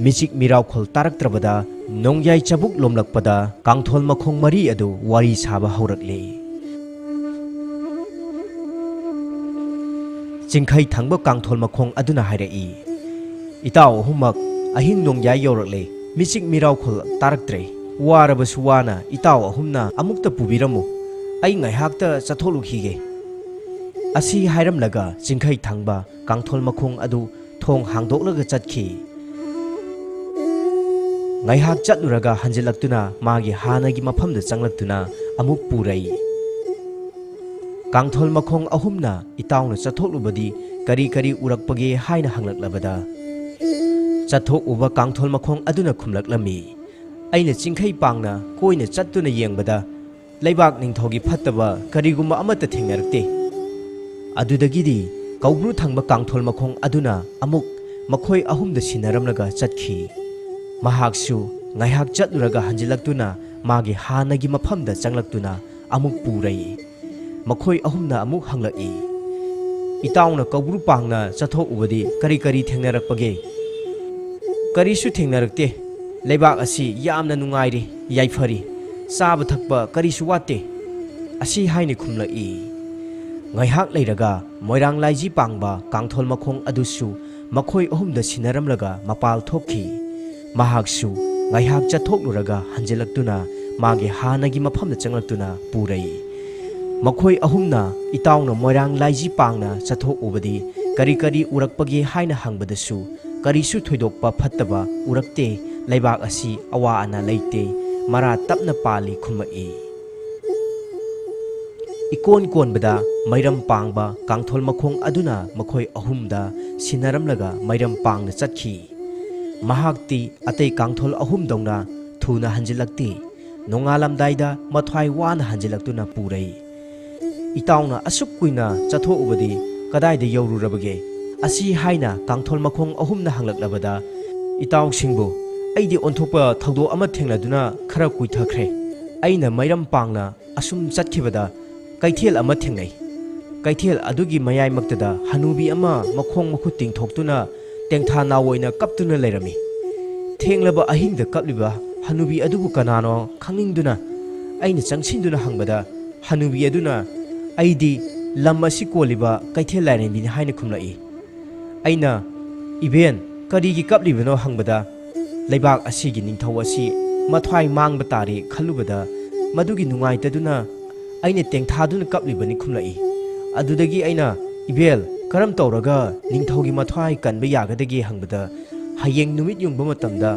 ꯃꯤꯆꯤꯛ ꯃꯤꯔꯥꯎꯈꯣꯜ ꯇꯥꯔꯛꯇ꯭ꯔꯕꯗ ꯅꯣꯡꯌꯥꯏ ꯆꯕꯨꯛ ꯂꯣꯝꯂꯛꯄꯗ ꯀꯥꯡꯊꯣꯜ ꯃꯈꯣꯡ ꯃꯔꯤ ꯑꯗꯨ ꯋꯥꯔꯤ ꯁꯥꯕ ꯍꯧꯔꯛꯂꯦ꯫ ꯆꯤꯡꯈꯩ ꯊꯪꯕ ꯀꯥꯡꯊꯣꯜ ꯃꯈꯣꯡ ꯑꯗꯨꯅ ꯍꯥꯏꯔꯛꯏ, "ꯏꯇꯥꯎ ꯑꯍꯨꯝꯃꯛ, ꯑꯍꯤꯡ ꯅꯣꯡꯌꯥꯏ ꯌꯧꯔꯛꯂꯦ, ꯃꯤꯆꯤꯛ ꯃꯤꯔꯥꯎꯈꯣꯜ ꯇꯥꯔꯛꯇ꯭ꯔꯦ꯫ ꯋꯥꯔꯕꯁꯨ ꯋꯥꯅ ꯏꯇꯥꯎ ꯑꯍꯨꯝꯅ ꯑꯃꯨꯛꯇ ꯄꯨꯕꯤꯔꯝꯃꯨ, ꯑꯩ ꯉꯥꯏꯍꯥꯛꯇ ꯆꯠꯊꯣꯛꯂꯨꯈꯤꯒꯦ"꯫ ꯑꯁꯤ ꯍꯥꯏꯔꯝꯂꯒ ꯆꯤꯡꯈꯩ ꯊꯪꯕ ꯀꯥꯡꯊꯣꯜ ꯃꯈꯣꯡ ꯑꯗꯨ ꯊꯣꯡ ꯍꯥꯡꯗꯣꯛꯂꯒ ꯆꯠꯈꯤ꯫ ꯉꯥꯏꯍꯥꯛ ꯆꯠꯂꯨꯔꯒ ꯍꯟꯖꯤꯜꯂꯛꯇꯨꯅ ꯃꯥꯒꯤ ꯍꯥꯟꯅꯒꯤ ꯃꯐꯝꯗ ꯆꯪꯂꯛꯇꯨꯅ ꯑꯃꯨꯛ ꯄꯨꯔꯩ꯫ ꯀꯥꯡꯊꯣꯜ ꯃꯈꯣꯡ ꯑꯍꯨꯝꯅ ꯏꯇꯥꯎꯅ ꯆꯠꯊꯣꯛꯂꯨꯕꯗꯤ ꯀꯔꯤ ꯀꯔꯤ ꯎꯔꯛꯄꯒꯦ ꯍꯥꯏꯅ ꯍꯪꯂꯛꯂꯕꯗ, ꯆꯠꯊꯣꯛꯎꯕ ꯀꯥꯡꯊꯣꯜ ꯃꯈꯣꯡ ꯑꯗꯨꯅ ꯈꯨꯝꯂꯛꯂꯝꯃꯤ, "ꯑꯩꯅ ꯆꯤꯡꯈꯩ ꯄꯥꯡꯅ ꯀꯣꯏꯅ ꯆꯠꯇꯨꯅ ꯌꯦꯡꯕꯗ ꯂꯩꯕꯥꯛ ꯅꯤꯡꯊꯧꯒꯤ ꯐꯠꯇꯕ ꯀꯔꯤꯒꯨꯝꯕ ꯑꯃꯠꯇ ꯊꯦꯡꯅꯔꯛꯇꯦ"꯫ ꯑꯗꯨꯗꯒꯤꯗꯤ ꯀꯧꯕ꯭ꯔꯨ ꯊꯪꯕ ꯀꯥꯡꯊꯣꯜ ꯃꯈꯣꯡ ꯑꯗꯨꯅ ꯑꯃꯨꯛ ꯃꯈꯣꯏ ꯑꯍꯨꯝꯗ ꯁꯤꯟꯅꯔꯝꯂꯒ ꯆꯠꯈꯤ꯫ ꯃꯍꯥꯛꯁꯨ ꯉꯥꯏꯍꯥꯛ ꯆꯠꯂꯨꯔꯒ ꯍꯟꯖꯤꯜꯂꯛꯇꯨꯅ ꯃꯥꯒꯤ ꯍꯥꯟꯅꯒꯤ ꯃꯐꯝꯗ ꯆꯪꯂꯛꯇꯨꯅ ꯑꯃꯨꯛ ꯄꯨꯔꯩ꯫ ꯃꯈꯣꯏ ꯑꯍꯨꯝꯅ ꯑꯃꯨꯛ ꯍꯪꯂꯛꯏ, "ꯏꯇꯥꯎꯅ ꯀꯧꯕ꯭ꯔꯨ ꯄꯥꯡꯅ ꯆꯠꯊꯣꯛꯎꯕꯗꯤ ꯀꯔꯤ ꯀꯔꯤ ꯊꯦꯡꯅꯔꯛꯄꯒꯦ?" "ꯀꯔꯤꯁꯨ ꯊꯦꯡꯅꯔꯛꯇꯦ꯫ ꯂꯩꯕꯥꯛ ꯑꯁꯤ ꯌꯥꯝꯅ ꯅꯨꯡꯉꯥꯏꯔꯤ, ꯌꯥꯏꯐꯔꯤ꯫ ꯆꯥꯕ ꯊꯛꯄ ꯀꯔꯤꯁꯨ ꯋꯥꯠꯇꯦ"꯫ ꯑꯁꯤ ꯍꯥꯏꯅ ꯈꯨꯝꯂꯛꯏ꯫ ꯉꯥꯏꯍꯥꯛ ꯂꯩꯔꯒ ꯃꯣꯏꯔꯥꯡ ꯂꯥꯏꯖꯤ ꯄꯥꯡꯕ ꯀꯥꯡꯊꯣꯜ ꯃꯈꯣꯡ ꯑꯗꯨꯁꯨ ꯃꯈꯣꯏ ꯑꯍꯨꯝꯗ ꯁꯤꯟꯅꯔꯝꯂꯒ ꯃꯄꯥꯜ ꯊꯣꯛꯈꯤ꯫ ꯃꯍꯥꯛꯁꯨ ꯉꯥꯏꯍꯥꯛ ꯆꯠꯊꯣꯛꯂꯨꯔꯒ ꯍꯟꯖꯤꯜꯂꯛꯇꯨꯅ ꯃꯥꯒꯤ ꯍꯥꯟꯅꯒꯤ ꯃꯐꯝꯗ ꯆꯪꯂꯛꯇꯨꯅ ꯄꯨꯔꯩ꯫ ꯃꯈꯣꯏ ꯑꯍꯨꯝꯅ ꯏꯇꯥꯎꯅ ꯃꯣꯏꯔꯥꯡ ꯂꯥꯏꯖꯤ ꯄꯥꯡꯅ ꯆꯠꯊꯣꯛꯎꯕꯗꯤ ꯀꯔꯤ ꯀꯔꯤ ꯎꯔꯛꯄꯒꯦ ꯍꯥꯏꯅ ꯍꯪꯕꯗꯁꯨ ꯀꯔꯤꯁꯨ ꯊꯣꯏꯗꯣꯛꯄ ꯐꯠꯇꯕ ꯎꯔꯛꯇꯦ, ꯂꯩꯕꯥꯛ ꯑꯁꯤ ꯑꯋꯥ ꯑꯅꯥ ꯂꯩꯇꯦ, ꯃꯔꯥ ꯇꯞꯅ ꯄꯥꯜꯂꯤ ꯈꯨꯝꯃꯛꯏ꯫ ꯏꯀꯣꯟ ꯀꯣꯟꯕꯗ ꯃꯩꯔꯝ ꯄꯥꯡꯕ ꯀꯥꯡꯊꯣꯜ ꯃꯈꯣꯡ ꯑꯗꯨꯅ ꯃꯈꯣꯏ ꯑꯍꯨꯝꯗ ꯁꯤꯟꯅꯔꯝꯂꯒ ꯃꯩꯔꯝ ꯄꯥꯡꯅ ꯆꯠꯈꯤ꯫ ꯃꯍꯥꯛꯇꯤ ꯑꯇꯩ ꯀꯥꯡꯊꯣꯜ ꯑꯍꯨꯝꯗꯧꯅ ꯊꯨꯅ ꯍꯟꯖꯤꯜꯂꯛꯇꯦ꯫ ꯅꯣꯡꯉꯥꯜꯂꯝꯗꯥꯏꯗ ꯃꯊ꯭ꯋꯥꯏ ꯋꯥꯅ ꯍꯟꯖꯤꯜꯂꯛꯇꯨꯅ ꯄꯨꯔꯩ꯫ "ꯏꯇꯥꯎꯅ ꯑꯁꯨꯛ ꯀꯨꯏꯅ ꯆꯠꯊꯣꯛꯎꯕꯗꯤ ꯀꯗꯥꯏꯗ ꯌꯧꯔꯨꯔꯕꯒꯦ?" ꯑꯁꯤ ꯍꯥꯏꯅ ꯀꯥꯡꯊꯣꯜ ꯃꯈꯣꯡ ꯑꯍꯨꯝꯅ ꯍꯪꯂꯛꯂꯕꯗ, "ꯏꯇꯥꯎꯁꯤꯡꯕꯨ, ꯑꯩꯗꯤ ꯑꯣꯟꯊꯣꯛꯄ ꯊꯧꯗꯣꯛ ꯑꯃ ꯊꯦꯡꯅꯗꯨꯅ ꯈꯔ ꯀꯨꯏꯊꯈ꯭ꯔꯦ꯫ ꯑꯩꯅ ꯃꯩꯔꯝ ꯄꯥꯡꯅ ꯑꯁꯨꯝ ꯆꯠꯈꯤꯕꯗ ꯀꯩꯊꯦꯜ ꯑꯃ ꯊꯦꯡꯅꯩ꯫ ꯀꯩꯊꯦꯜ ꯑꯗꯨꯒꯤ ꯃꯌꯥꯏꯃꯛꯇꯗ ꯍꯅꯨꯕꯤ ꯑꯃ ꯃꯈꯣꯡ ꯃꯈꯨꯠ ꯇꯤꯡꯊꯣꯛꯇꯨꯅ ꯇꯦꯡꯊꯥ ꯅꯥꯎ ꯑꯣꯏꯅ ꯀꯞꯇꯨꯅ ꯂꯩꯔꯝꯃꯤ꯫ ꯊꯦꯡꯂꯕ ꯑꯍꯤꯡꯗ ꯀꯞꯂꯤꯕ ꯍꯅꯨꯕꯤ ꯑꯗꯨꯕꯨ ꯀꯅꯥꯅꯣ ꯈꯪꯅꯤꯡꯗꯨꯅ ꯑꯩꯅ ꯆꯪꯁꯤꯟꯗꯨꯅ ꯍꯪꯕꯗ, ꯍꯅꯨꯕꯤ ꯑꯗꯨꯅ, 'ꯑꯩꯗꯤ ꯂꯝ ꯑꯁꯤ ꯀꯣꯜꯂꯤꯕ ꯀꯩꯊꯦꯜ ꯂꯥꯏꯔꯦꯝꯕꯤꯅꯤ' ꯍꯥꯏꯅ ꯈꯨꯝꯂꯛꯏ꯫ ꯑꯩꯅ, "ꯏꯕꯦꯟ, ꯀꯔꯤꯒꯤ ꯀꯞꯂꯤꯕꯅꯣ?" ꯍꯪꯕꯗ, "ꯂꯩꯕꯥꯛ ꯑꯁꯤꯒꯤ ꯅꯤꯡꯊꯧ ꯑꯁꯤ ꯃꯊ꯭ꯋꯥꯏ ꯃꯥꯡꯕ ꯇꯥꯔꯦ ꯈꯜꯂꯨꯕꯗ ꯃꯗꯨꯒꯤ ꯅꯨꯡꯉꯥꯏꯇꯗꯨꯅ ꯑꯩꯅ ꯇꯦꯡꯊꯥꯗꯨꯅ ꯀꯞꯂꯤꯕꯅꯤ" ꯈꯨꯝꯂꯛꯏ꯫ ꯑꯗꯨꯗꯒꯤ ꯑꯩꯅ, "ꯏꯕꯦꯜ, ꯀꯔꯝ ꯇꯧꯔꯒ ꯅꯤꯡꯊꯧꯒꯤ ꯃꯊ꯭ꯋꯥꯏ ꯀꯟꯕ ꯌꯥꯒꯗꯒꯦ?" ꯍꯪꯕꯗ, "ꯍꯌꯦꯡ ꯅꯨꯃꯤꯠ ꯌꯨꯡꯕ ꯃꯇꯝꯗ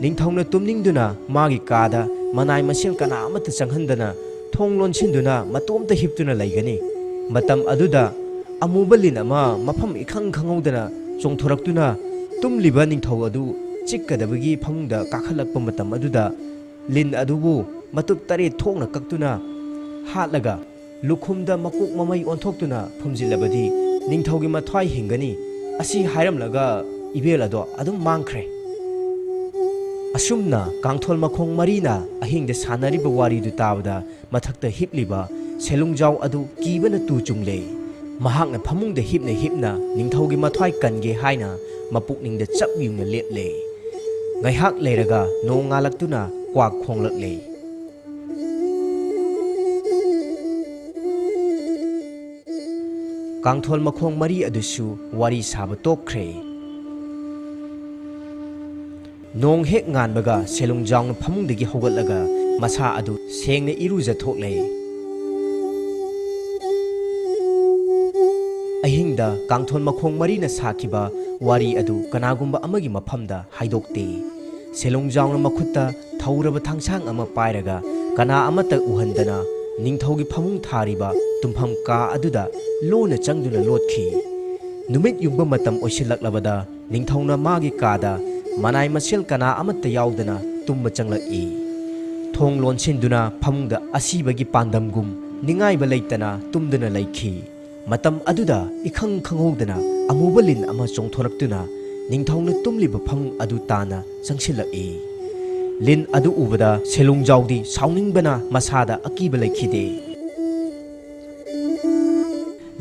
ꯅꯤꯡꯊꯧꯅ ꯇꯨꯝꯅꯤꯡꯗꯨꯅ ꯃꯥꯒꯤ ꯀꯥꯗ ꯃꯅꯥꯏ ꯃꯁꯦꯜ ꯀꯅꯥ ꯑꯃꯠꯇ ꯆꯪꯍꯟꯗꯅ ꯊꯣꯡ ꯂꯣꯟꯁꯤꯟꯗꯨꯅ ꯃꯇꯣꯝꯇ ꯍꯤꯞꯇꯨꯅ ꯂꯩꯒꯅꯤ꯫ ꯃꯇꯝ ꯑꯗꯨꯗ ꯑꯃꯨꯕ ꯂꯤꯟ ꯑꯃ ꯃꯐꯝ ꯏꯈꯪ ꯈꯪꯍꯧꯗꯅ ꯆꯣꯡꯊꯣꯔꯛꯇꯨꯅ ꯇꯨꯝꯂꯤꯕ ꯅꯤꯡꯊꯧ ꯑꯗꯨ ꯆꯤꯛꯀꯗꯕꯒꯤ ꯐꯃꯨꯡꯗ ꯀꯥꯈꯠꯂꯛꯄ ꯃꯇꯝ ꯑꯗꯨꯗ ꯂꯤꯟ ꯑꯗꯨꯕꯨ ꯃꯇꯨꯞ ꯇꯔꯦꯠ ꯊꯣꯛꯅ ꯀꯛꯇꯨꯅ ꯍꯥꯠꯂꯒ ꯂꯨꯈꯨꯝꯗ ꯃꯀꯣꯛ ꯃꯃꯩ ꯑꯣꯟꯊꯣꯛꯇꯨꯅ ꯐꯨꯝꯖꯤꯜꯂꯕꯗꯤ ꯅꯤꯡꯊꯧꯒꯤ ꯃꯊ꯭ꯋꯥꯏ ꯍꯤꯡꯒꯅꯤ" ꯑꯁꯤ ꯍꯥꯏꯔꯝꯂꯒ ꯏꯕꯦꯜ ꯑꯗꯣ ꯑꯗꯨꯝ ꯃꯥꯡꯈ꯭ꯔꯦ꯫ ꯑꯁꯨꯝꯅ ꯀꯥꯡꯊꯣꯜ ꯃꯈꯣꯡ ꯃꯔꯤꯅ ꯑꯍꯤꯡꯗ ꯁꯥꯟꯅꯔꯤꯕ ꯋꯥꯔꯤꯗꯨ ꯇꯥꯕꯗ ꯃꯊꯛꯇ ꯍꯤꯞꯂꯤꯕ ꯁꯦꯂꯨꯡꯖꯥꯎ ꯑꯗꯨ ꯀꯤꯕꯅ ꯇꯨ ꯆꯨꯡꯂꯦ꯫ ꯃꯍꯥꯛꯅ ꯐꯃꯨꯡꯗ ꯍꯤꯞꯅ ꯍꯤꯞꯅ ꯅꯤꯡꯊꯧꯒꯤ ꯃꯊ꯭ꯋꯥꯏ ꯀꯟꯒꯦ ꯍꯥꯏꯅ ꯃꯄꯨꯛꯅꯤꯡꯗ ꯆꯞ ꯌꯨꯡꯅ ꯂꯦꯞꯂꯦ꯫ ꯉꯥꯏꯍꯥꯛ ꯂꯩꯔꯒ ꯅꯣꯡ ꯉꯥꯜꯂꯛꯇꯨꯅ ꯀ꯭ꯋꯥꯛ ꯈꯣꯡꯂꯛꯂꯦ꯫ ꯀꯥꯡꯊꯣꯜ ꯃꯈꯣꯡ ꯃꯔꯤ ꯑꯗꯨꯁꯨ ꯋꯥꯔꯤ ꯁꯥꯕ ꯇꯣꯛꯈ꯭ꯔꯦ꯫ ꯅꯣꯡ ꯍꯦꯛ ꯉꯥꯟꯕꯒ ꯁꯦꯂꯨꯡꯖꯥꯎꯅ ꯐꯃꯨꯡꯗꯒꯤ ꯍꯧꯒꯠꯂꯒ ꯃꯁꯥ ꯑꯗꯨ ꯁꯦꯡꯅ ꯏꯔꯨꯖꯊꯣꯛꯂꯦ꯫ ꯑꯍꯤꯡꯗ ꯀꯥꯡꯊꯣꯟ ꯃꯈꯣꯡ ꯃꯔꯤꯅ ꯁꯥꯈꯤꯕ ꯋꯥꯔꯤ ꯑꯗꯨ ꯀꯅꯥꯒꯨꯝꯕ ꯑꯃꯒꯤ ꯃꯐꯝꯗ ꯍꯥꯏꯗꯣꯛꯇꯦ꯫ ꯁꯦꯂꯨꯡꯖꯥꯎꯅ ꯃꯈꯨꯠꯇ ꯊꯧꯔꯕ ꯊꯥꯡꯁꯥꯡ ꯑꯃ ꯄꯥꯏꯔꯒ ꯀꯅꯥ ꯑꯃꯠꯇ ꯎꯍꯟꯗꯅ ꯅꯤꯡꯊꯧꯒꯤ ꯐꯃꯨꯡ ꯊꯥꯔꯤꯕ ꯇꯨꯝꯐꯝ ꯀꯥ ꯑꯗꯨꯗ ꯂꯣꯟꯅ ꯆꯪꯗꯨꯅ ꯂꯣꯠꯈꯤ꯫ ꯅꯨꯃꯤꯠ ꯌꯨꯡꯕ ꯃꯇꯝ ꯑꯣꯏꯁꯤꯜꯂꯛꯂꯕꯗ ꯅꯤꯡꯊꯧꯅ ꯃꯥꯒꯤ ꯀꯥꯗ ꯃꯅꯥꯏ ꯃꯁꯦꯜ ꯀꯅꯥ ꯑꯃꯠꯇ ꯌꯥꯎꯗꯅ ꯇꯨꯝꯕ ꯆꯪꯂꯛꯏ꯫ ꯊꯣꯡ ꯂꯣꯟꯁꯤꯟꯗꯨꯅ ꯐꯃꯨꯡꯗ ꯑꯁꯤꯕꯒꯤ ꯄꯥꯟꯗꯝꯒꯨꯝ ꯅꯤꯡꯉꯥꯏꯕ ꯂꯩꯇꯅ ꯇꯨꯝꯗꯨꯅ ꯂꯩꯈꯤ꯫ ꯃꯇꯝ ꯑꯗꯨꯗ ꯏꯈꯪ ꯈꯪꯍꯧꯗꯅ ꯑꯃꯨꯕ ꯂꯤꯟ ꯑꯃ ꯆꯣꯡꯊꯣꯔꯛꯇꯨꯅ ꯅꯤꯡꯊꯧꯅ ꯇꯨꯝꯂꯤꯕ ꯐꯃꯨꯡ ꯑꯗꯨ ꯇꯥꯟꯅ ꯆꯪꯁꯤꯜꯂꯛꯏ꯫ ꯂꯤꯟ ꯑꯗꯨ ꯎꯕꯗ ꯁꯦꯂꯨꯡꯖꯥꯎꯗꯤ ꯁꯥꯎꯅꯤꯡꯕꯅ ꯃꯁꯥꯗ ꯑꯀꯤꯕ ꯂꯩꯈꯤꯗꯦ꯫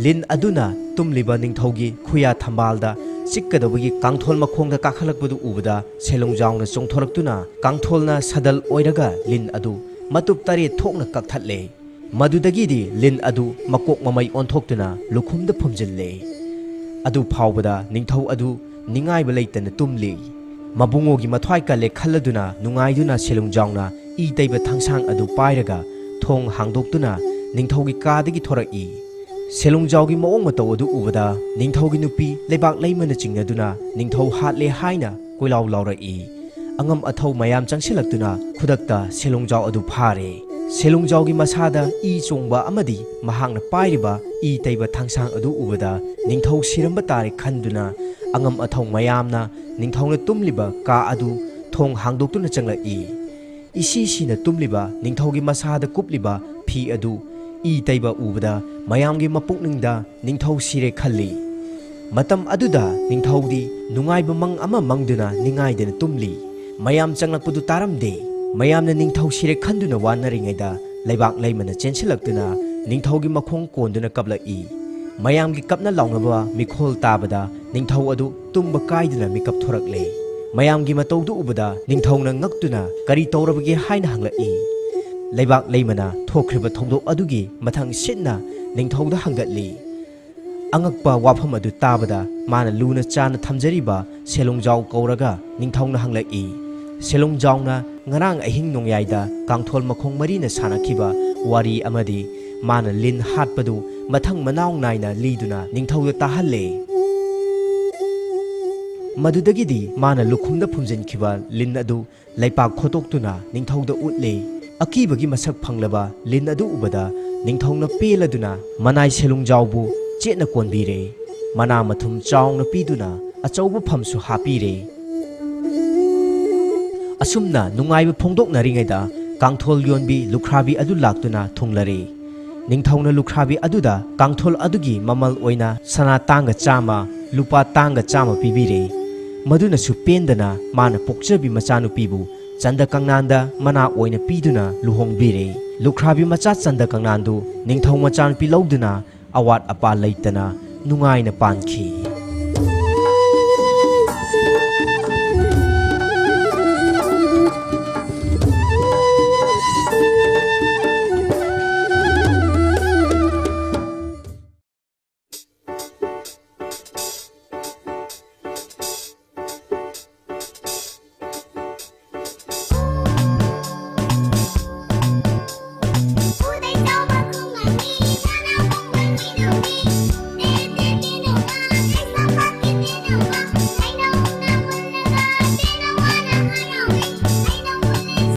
ꯂꯤꯟ ꯑꯗꯨꯅ ꯇꯨꯝꯂꯤꯕ ꯅꯤꯡꯊꯧꯒꯤ ꯈꯨꯌꯥ ꯊꯝꯕꯥꯜꯗ ꯆꯤꯛꯀꯗꯧꯕꯒꯤ ꯀꯥꯡꯊꯣꯜ ꯃꯈꯣꯡꯗ ꯀꯥꯈꯠꯂꯛꯄꯗꯨ ꯎꯕꯗ ꯁꯦꯂꯨꯡꯖꯥꯎꯅ ꯆꯣꯡꯊꯣꯔꯛꯇꯨꯅ ꯀꯥꯡꯊꯣꯜꯅ ꯁꯗꯜ ꯑꯣꯏꯔꯒ ꯂꯤꯟ ꯑꯗꯨ ꯃꯇꯨꯞ ꯇꯔꯦꯠ ꯊꯣꯛꯅ ꯀꯛꯊꯠꯂꯦ꯫ ꯃꯗꯨꯗꯒꯤꯗꯤ ꯂꯤꯟ ꯑꯗꯨ ꯃꯀꯣꯛ ꯃꯃꯩ ꯑꯣꯟꯊꯣꯛꯇꯨꯅ ꯂꯨꯈꯨꯝꯗ ꯐꯨꯝꯖꯤꯜꯂꯦ꯫ ꯑꯗꯨ ꯐꯥꯎꯕꯗ ꯅꯤꯡꯊꯧ ꯑꯗꯨ ꯅꯤꯡꯉꯥꯏꯕ ꯂꯩꯇꯅ ꯇꯨꯝꯂꯤ꯫ ꯃꯕꯨꯡꯉꯣꯒꯤ ꯃꯊ꯭ꯋꯥꯏ ꯀꯜꯂꯦ ꯈꯜꯂꯗꯨꯅ ꯅꯨꯡꯉꯥꯏꯗꯨꯅ ꯁꯦꯂꯨꯡꯖꯥꯎꯅ ꯏ ꯇꯩꯕ ꯊꯥꯡꯁꯥꯡ ꯑꯗꯨ ꯄꯥꯏꯔꯒ ꯊꯣꯡ ꯍꯥꯡꯗꯣꯛꯇꯨꯅ ꯅꯤꯡꯊꯧꯒꯤ ꯀꯥꯗꯒꯤ ꯊꯣꯔꯛꯏ꯫ ꯁꯦꯂꯨꯡꯖꯥꯎꯒꯤ ꯃꯑꯣꯡ ꯃꯇꯧ ꯑꯗꯨ ꯎꯕꯗ ꯅꯤꯡꯊꯧꯒꯤ ꯅꯨꯄꯤ ꯂꯩꯕꯥꯛ ꯂꯩꯃꯅ ꯆꯤꯡꯅꯗꯨꯅ ꯅꯤꯡꯊꯧ ꯍꯥꯠꯂꯦ ꯍꯥꯏꯅ ꯀꯣꯏꯂꯥꯎ ꯂꯥꯎꯔꯛꯏ꯫ ꯑꯉꯝ ꯑꯊꯧ ꯃꯌꯥꯝ ꯆꯪꯁꯤꯜꯂꯛꯇꯨꯅ ꯈꯨꯗꯛꯇ ꯁꯦꯂꯨꯡꯖꯥꯎ ꯑꯗꯨ ꯐꯥꯔꯦ꯫ ꯁꯦꯂꯨꯡꯖꯥꯎꯒꯤ ꯃꯁꯥꯗ ꯏ ꯆꯣꯡꯕ ꯑꯃꯗꯤ ꯃꯍꯥꯛꯅ ꯄꯥꯏꯔꯤꯕ ꯏ ꯇꯩꯕ ꯊꯥꯡꯁꯥꯡ ꯑꯗꯨ ꯎꯕꯗ ꯅꯤꯡꯊꯧ ꯁꯤꯔꯝꯕ ꯇꯥꯔꯦ ꯈꯟꯗꯨꯅ ꯑꯉꯝ ꯑꯊꯧ ꯃꯌꯥꯝꯅ ꯅꯤꯡꯊꯧꯅ ꯇꯨꯝꯂꯤꯕ ꯀꯥ ꯑꯗꯨ ꯊꯣꯡ ꯍꯥꯡꯗꯣꯛꯇꯨꯅ ꯆꯪꯂꯛꯏ꯫ ꯏꯁꯤ ꯁꯤꯅ ꯇꯨꯝꯂꯤꯕ ꯅꯤꯡꯊꯧꯒꯤ ꯃꯁꯥꯗ ꯀꯨꯞꯂꯤꯕ ꯐꯤ ꯑꯗꯨ ꯏ ꯇꯩꯕ ꯎꯕꯗ ꯃꯌꯥꯝꯒꯤ ꯃꯄꯨꯛꯅꯤꯡꯗ ꯅꯤꯡꯊꯧ ꯁꯤꯔꯦ ꯈꯜꯂꯤ꯫ ꯃꯇꯝ ꯑꯗꯨꯗ ꯅꯤꯡꯊꯧꯗꯤ ꯅꯨꯡꯉꯥꯏꯕ ꯃꯪ ꯑꯃ ꯃꯪꯗꯨꯅ ꯅꯤꯡꯉꯥꯏꯗꯅ ꯇꯨꯝꯂꯤ꯫ ꯃꯌꯥꯝ ꯆꯪꯂꯛꯄꯗꯨ ꯇꯥꯔꯝꯗꯦ꯫ ꯃꯌꯥꯝꯅ ꯅꯤꯡꯊꯧ ꯁꯤꯔꯦ ꯈꯟꯗꯨꯅ ꯋꯥꯅꯔꯤꯉꯩꯗ ꯂꯩꯕꯥꯛ ꯂꯩꯃꯅ ꯆꯦꯟꯁꯤꯜꯂꯛꯇꯨꯅ ꯅꯤꯡꯊꯧꯒꯤ ꯃꯈꯣꯡ ꯀꯣꯟꯗꯨꯅ ꯀꯞꯂꯛꯏ꯫ ꯃꯌꯥꯝꯒꯤ ꯀꯞꯅ ꯂꯥꯎꯅꯕ ꯃꯤꯈꯣꯜ ꯇꯥꯕꯗ ꯅꯤꯡꯊꯧ ꯑꯗꯨ ꯇꯨꯝꯕ ꯀꯥꯏꯗꯅ ꯃꯤꯀꯞ ꯊꯣꯔꯛꯂꯦ꯫ ꯃꯌꯥꯝꯒꯤ ꯃꯇꯧꯗꯨ ꯎꯕꯗ ꯅꯤꯡꯊꯧꯅ ꯉꯛꯇꯨꯅ ꯀꯔꯤ ꯇꯧꯔꯕꯒꯦ ꯍꯥꯏꯅ ꯍꯪꯂꯛꯏ꯫ ꯂꯩꯕꯥꯛ ꯂꯩꯃꯅ ꯊꯣꯛꯈ꯭ꯔꯤꯕ ꯊꯧꯗꯣꯛ ꯑꯗꯨꯒꯤ ꯃꯊꯪ ꯁꯤꯠꯅ ꯅꯤꯡꯊꯧꯗ ꯍꯪꯒꯠꯂꯤ꯫ ꯑꯉꯛꯄ ꯋꯥꯐꯝ ꯑꯗꯨ ꯇꯥꯕꯗ ꯃꯥꯅ ꯂꯨꯅ ꯆꯥꯅ ꯊꯝꯖꯔꯤꯕ ꯁꯦꯂꯨꯡꯖꯥꯎ ꯀꯧꯔꯒ ꯅꯤꯡꯊꯧꯅ ꯍꯪꯂꯛꯏ꯫ ꯁꯦꯂꯨꯡꯖꯥꯎꯅ ꯉꯔꯥꯡ ꯑꯍꯤꯡ ꯅꯣꯡꯌꯥꯏꯗ ꯀꯥꯡꯊꯣꯜ ꯃꯈꯣꯡ ꯃꯔꯤꯅ ꯁꯥꯟꯅꯈꯤꯕ ꯋꯥꯔꯤ ꯑꯃꯗꯤ ꯃꯥꯅ ꯂꯤꯟ ꯍꯥꯠꯄꯗꯨ ꯃꯊꯪ ꯃꯅꯥꯎ ꯅꯥꯏꯅ ꯂꯤꯗꯨꯅ ꯅꯤꯡꯊꯧꯗ ꯇꯥꯍꯜꯂꯦ꯫ ꯃꯗꯨꯗꯒꯤꯗꯤ ꯃꯥꯅ ꯂꯨꯈꯨꯝꯗ ꯐꯨꯝꯖꯤꯟꯈꯤꯕ ꯂꯤꯟ ꯑꯗꯨ ꯂꯩꯄꯥꯛ ꯈꯣꯠꯇꯣꯛꯇꯨꯅ ꯅꯤꯡꯊꯧꯗ ꯎꯠꯂꯦ꯫ ꯑꯀꯤꯕꯒꯤ ꯃꯁꯛ ꯐꯪꯂꯕ ꯂꯤꯟ ꯑꯗꯨ ꯎꯕꯗ ꯅꯤꯡꯊꯧꯅ ꯄꯦꯜꯂꯗꯨꯅ ꯃꯅꯥꯏ ꯁꯦꯂꯨꯡꯖꯥꯎꯕꯨ ꯆꯦꯠꯅ ꯀꯣꯟꯕꯤꯔꯦ꯫ ꯃꯅꯥ ꯃꯊꯨꯝ ꯆꯥꯎꯅ ꯄꯤꯗꯨꯅ ꯑꯆꯧꯕ ꯐꯝꯁꯨ ꯍꯥꯞꯄꯤꯔꯦ꯫ ꯑꯁꯨꯝꯅ ꯅꯨꯡꯉꯥꯏꯕ ꯐꯣꯡꯗꯣꯛꯅꯔꯤꯉꯩꯗ ꯀꯥꯡꯊꯣꯜ ꯌꯣꯟꯕꯤ ꯂꯨꯈ꯭ꯔꯥꯕꯤ ꯑꯗꯨ ꯂꯥꯛꯇꯨꯅ ꯊꯨꯡꯂꯔꯦ꯫ ꯅꯤꯡꯊꯧꯅ ꯂꯨꯈ꯭ꯔꯥꯕꯤ ꯑꯗꯨꯗ ꯀꯥꯡꯊꯣꯜ ꯑꯗꯨꯒꯤ ꯃꯃꯜ ꯑꯣꯏꯅ ꯁꯅꯥ ꯇꯥꯡꯒ ꯆꯥꯝꯃ, ꯂꯨꯄꯥ ꯇꯥꯡꯒ ꯆꯥꯝꯃ ꯄꯤꯕꯤꯔꯦ꯫ ꯃꯗꯨꯅꯁꯨ ꯄꯦꯟꯗꯅ ꯃꯥꯅ ꯄꯣꯛꯆꯕꯤ ꯃꯆꯥꯅꯨꯄꯤꯕꯨ ꯆꯟꯗ ꯀꯥꯡꯅꯥꯟꯗ ꯃꯅꯥ ꯑꯣꯏꯅ ꯄꯤꯗꯨꯅ ꯂꯨꯍꯣꯡꯕꯤꯔꯦ꯫ ꯂꯨꯈ꯭ꯔꯥꯕꯤ ꯃꯆꯥ ꯆꯟꯗ ꯀꯥꯡꯅꯥꯟꯗꯨ ꯅꯤꯡꯊꯧ ꯃꯆꯥꯅꯨꯄꯤ ꯂꯧꯗꯨꯅ ꯑꯋꯥꯠ ꯑꯄꯥ ꯂꯩꯇꯅ ꯅꯨꯡꯉꯥꯏꯅ ꯄꯥꯟꯈꯤ꯫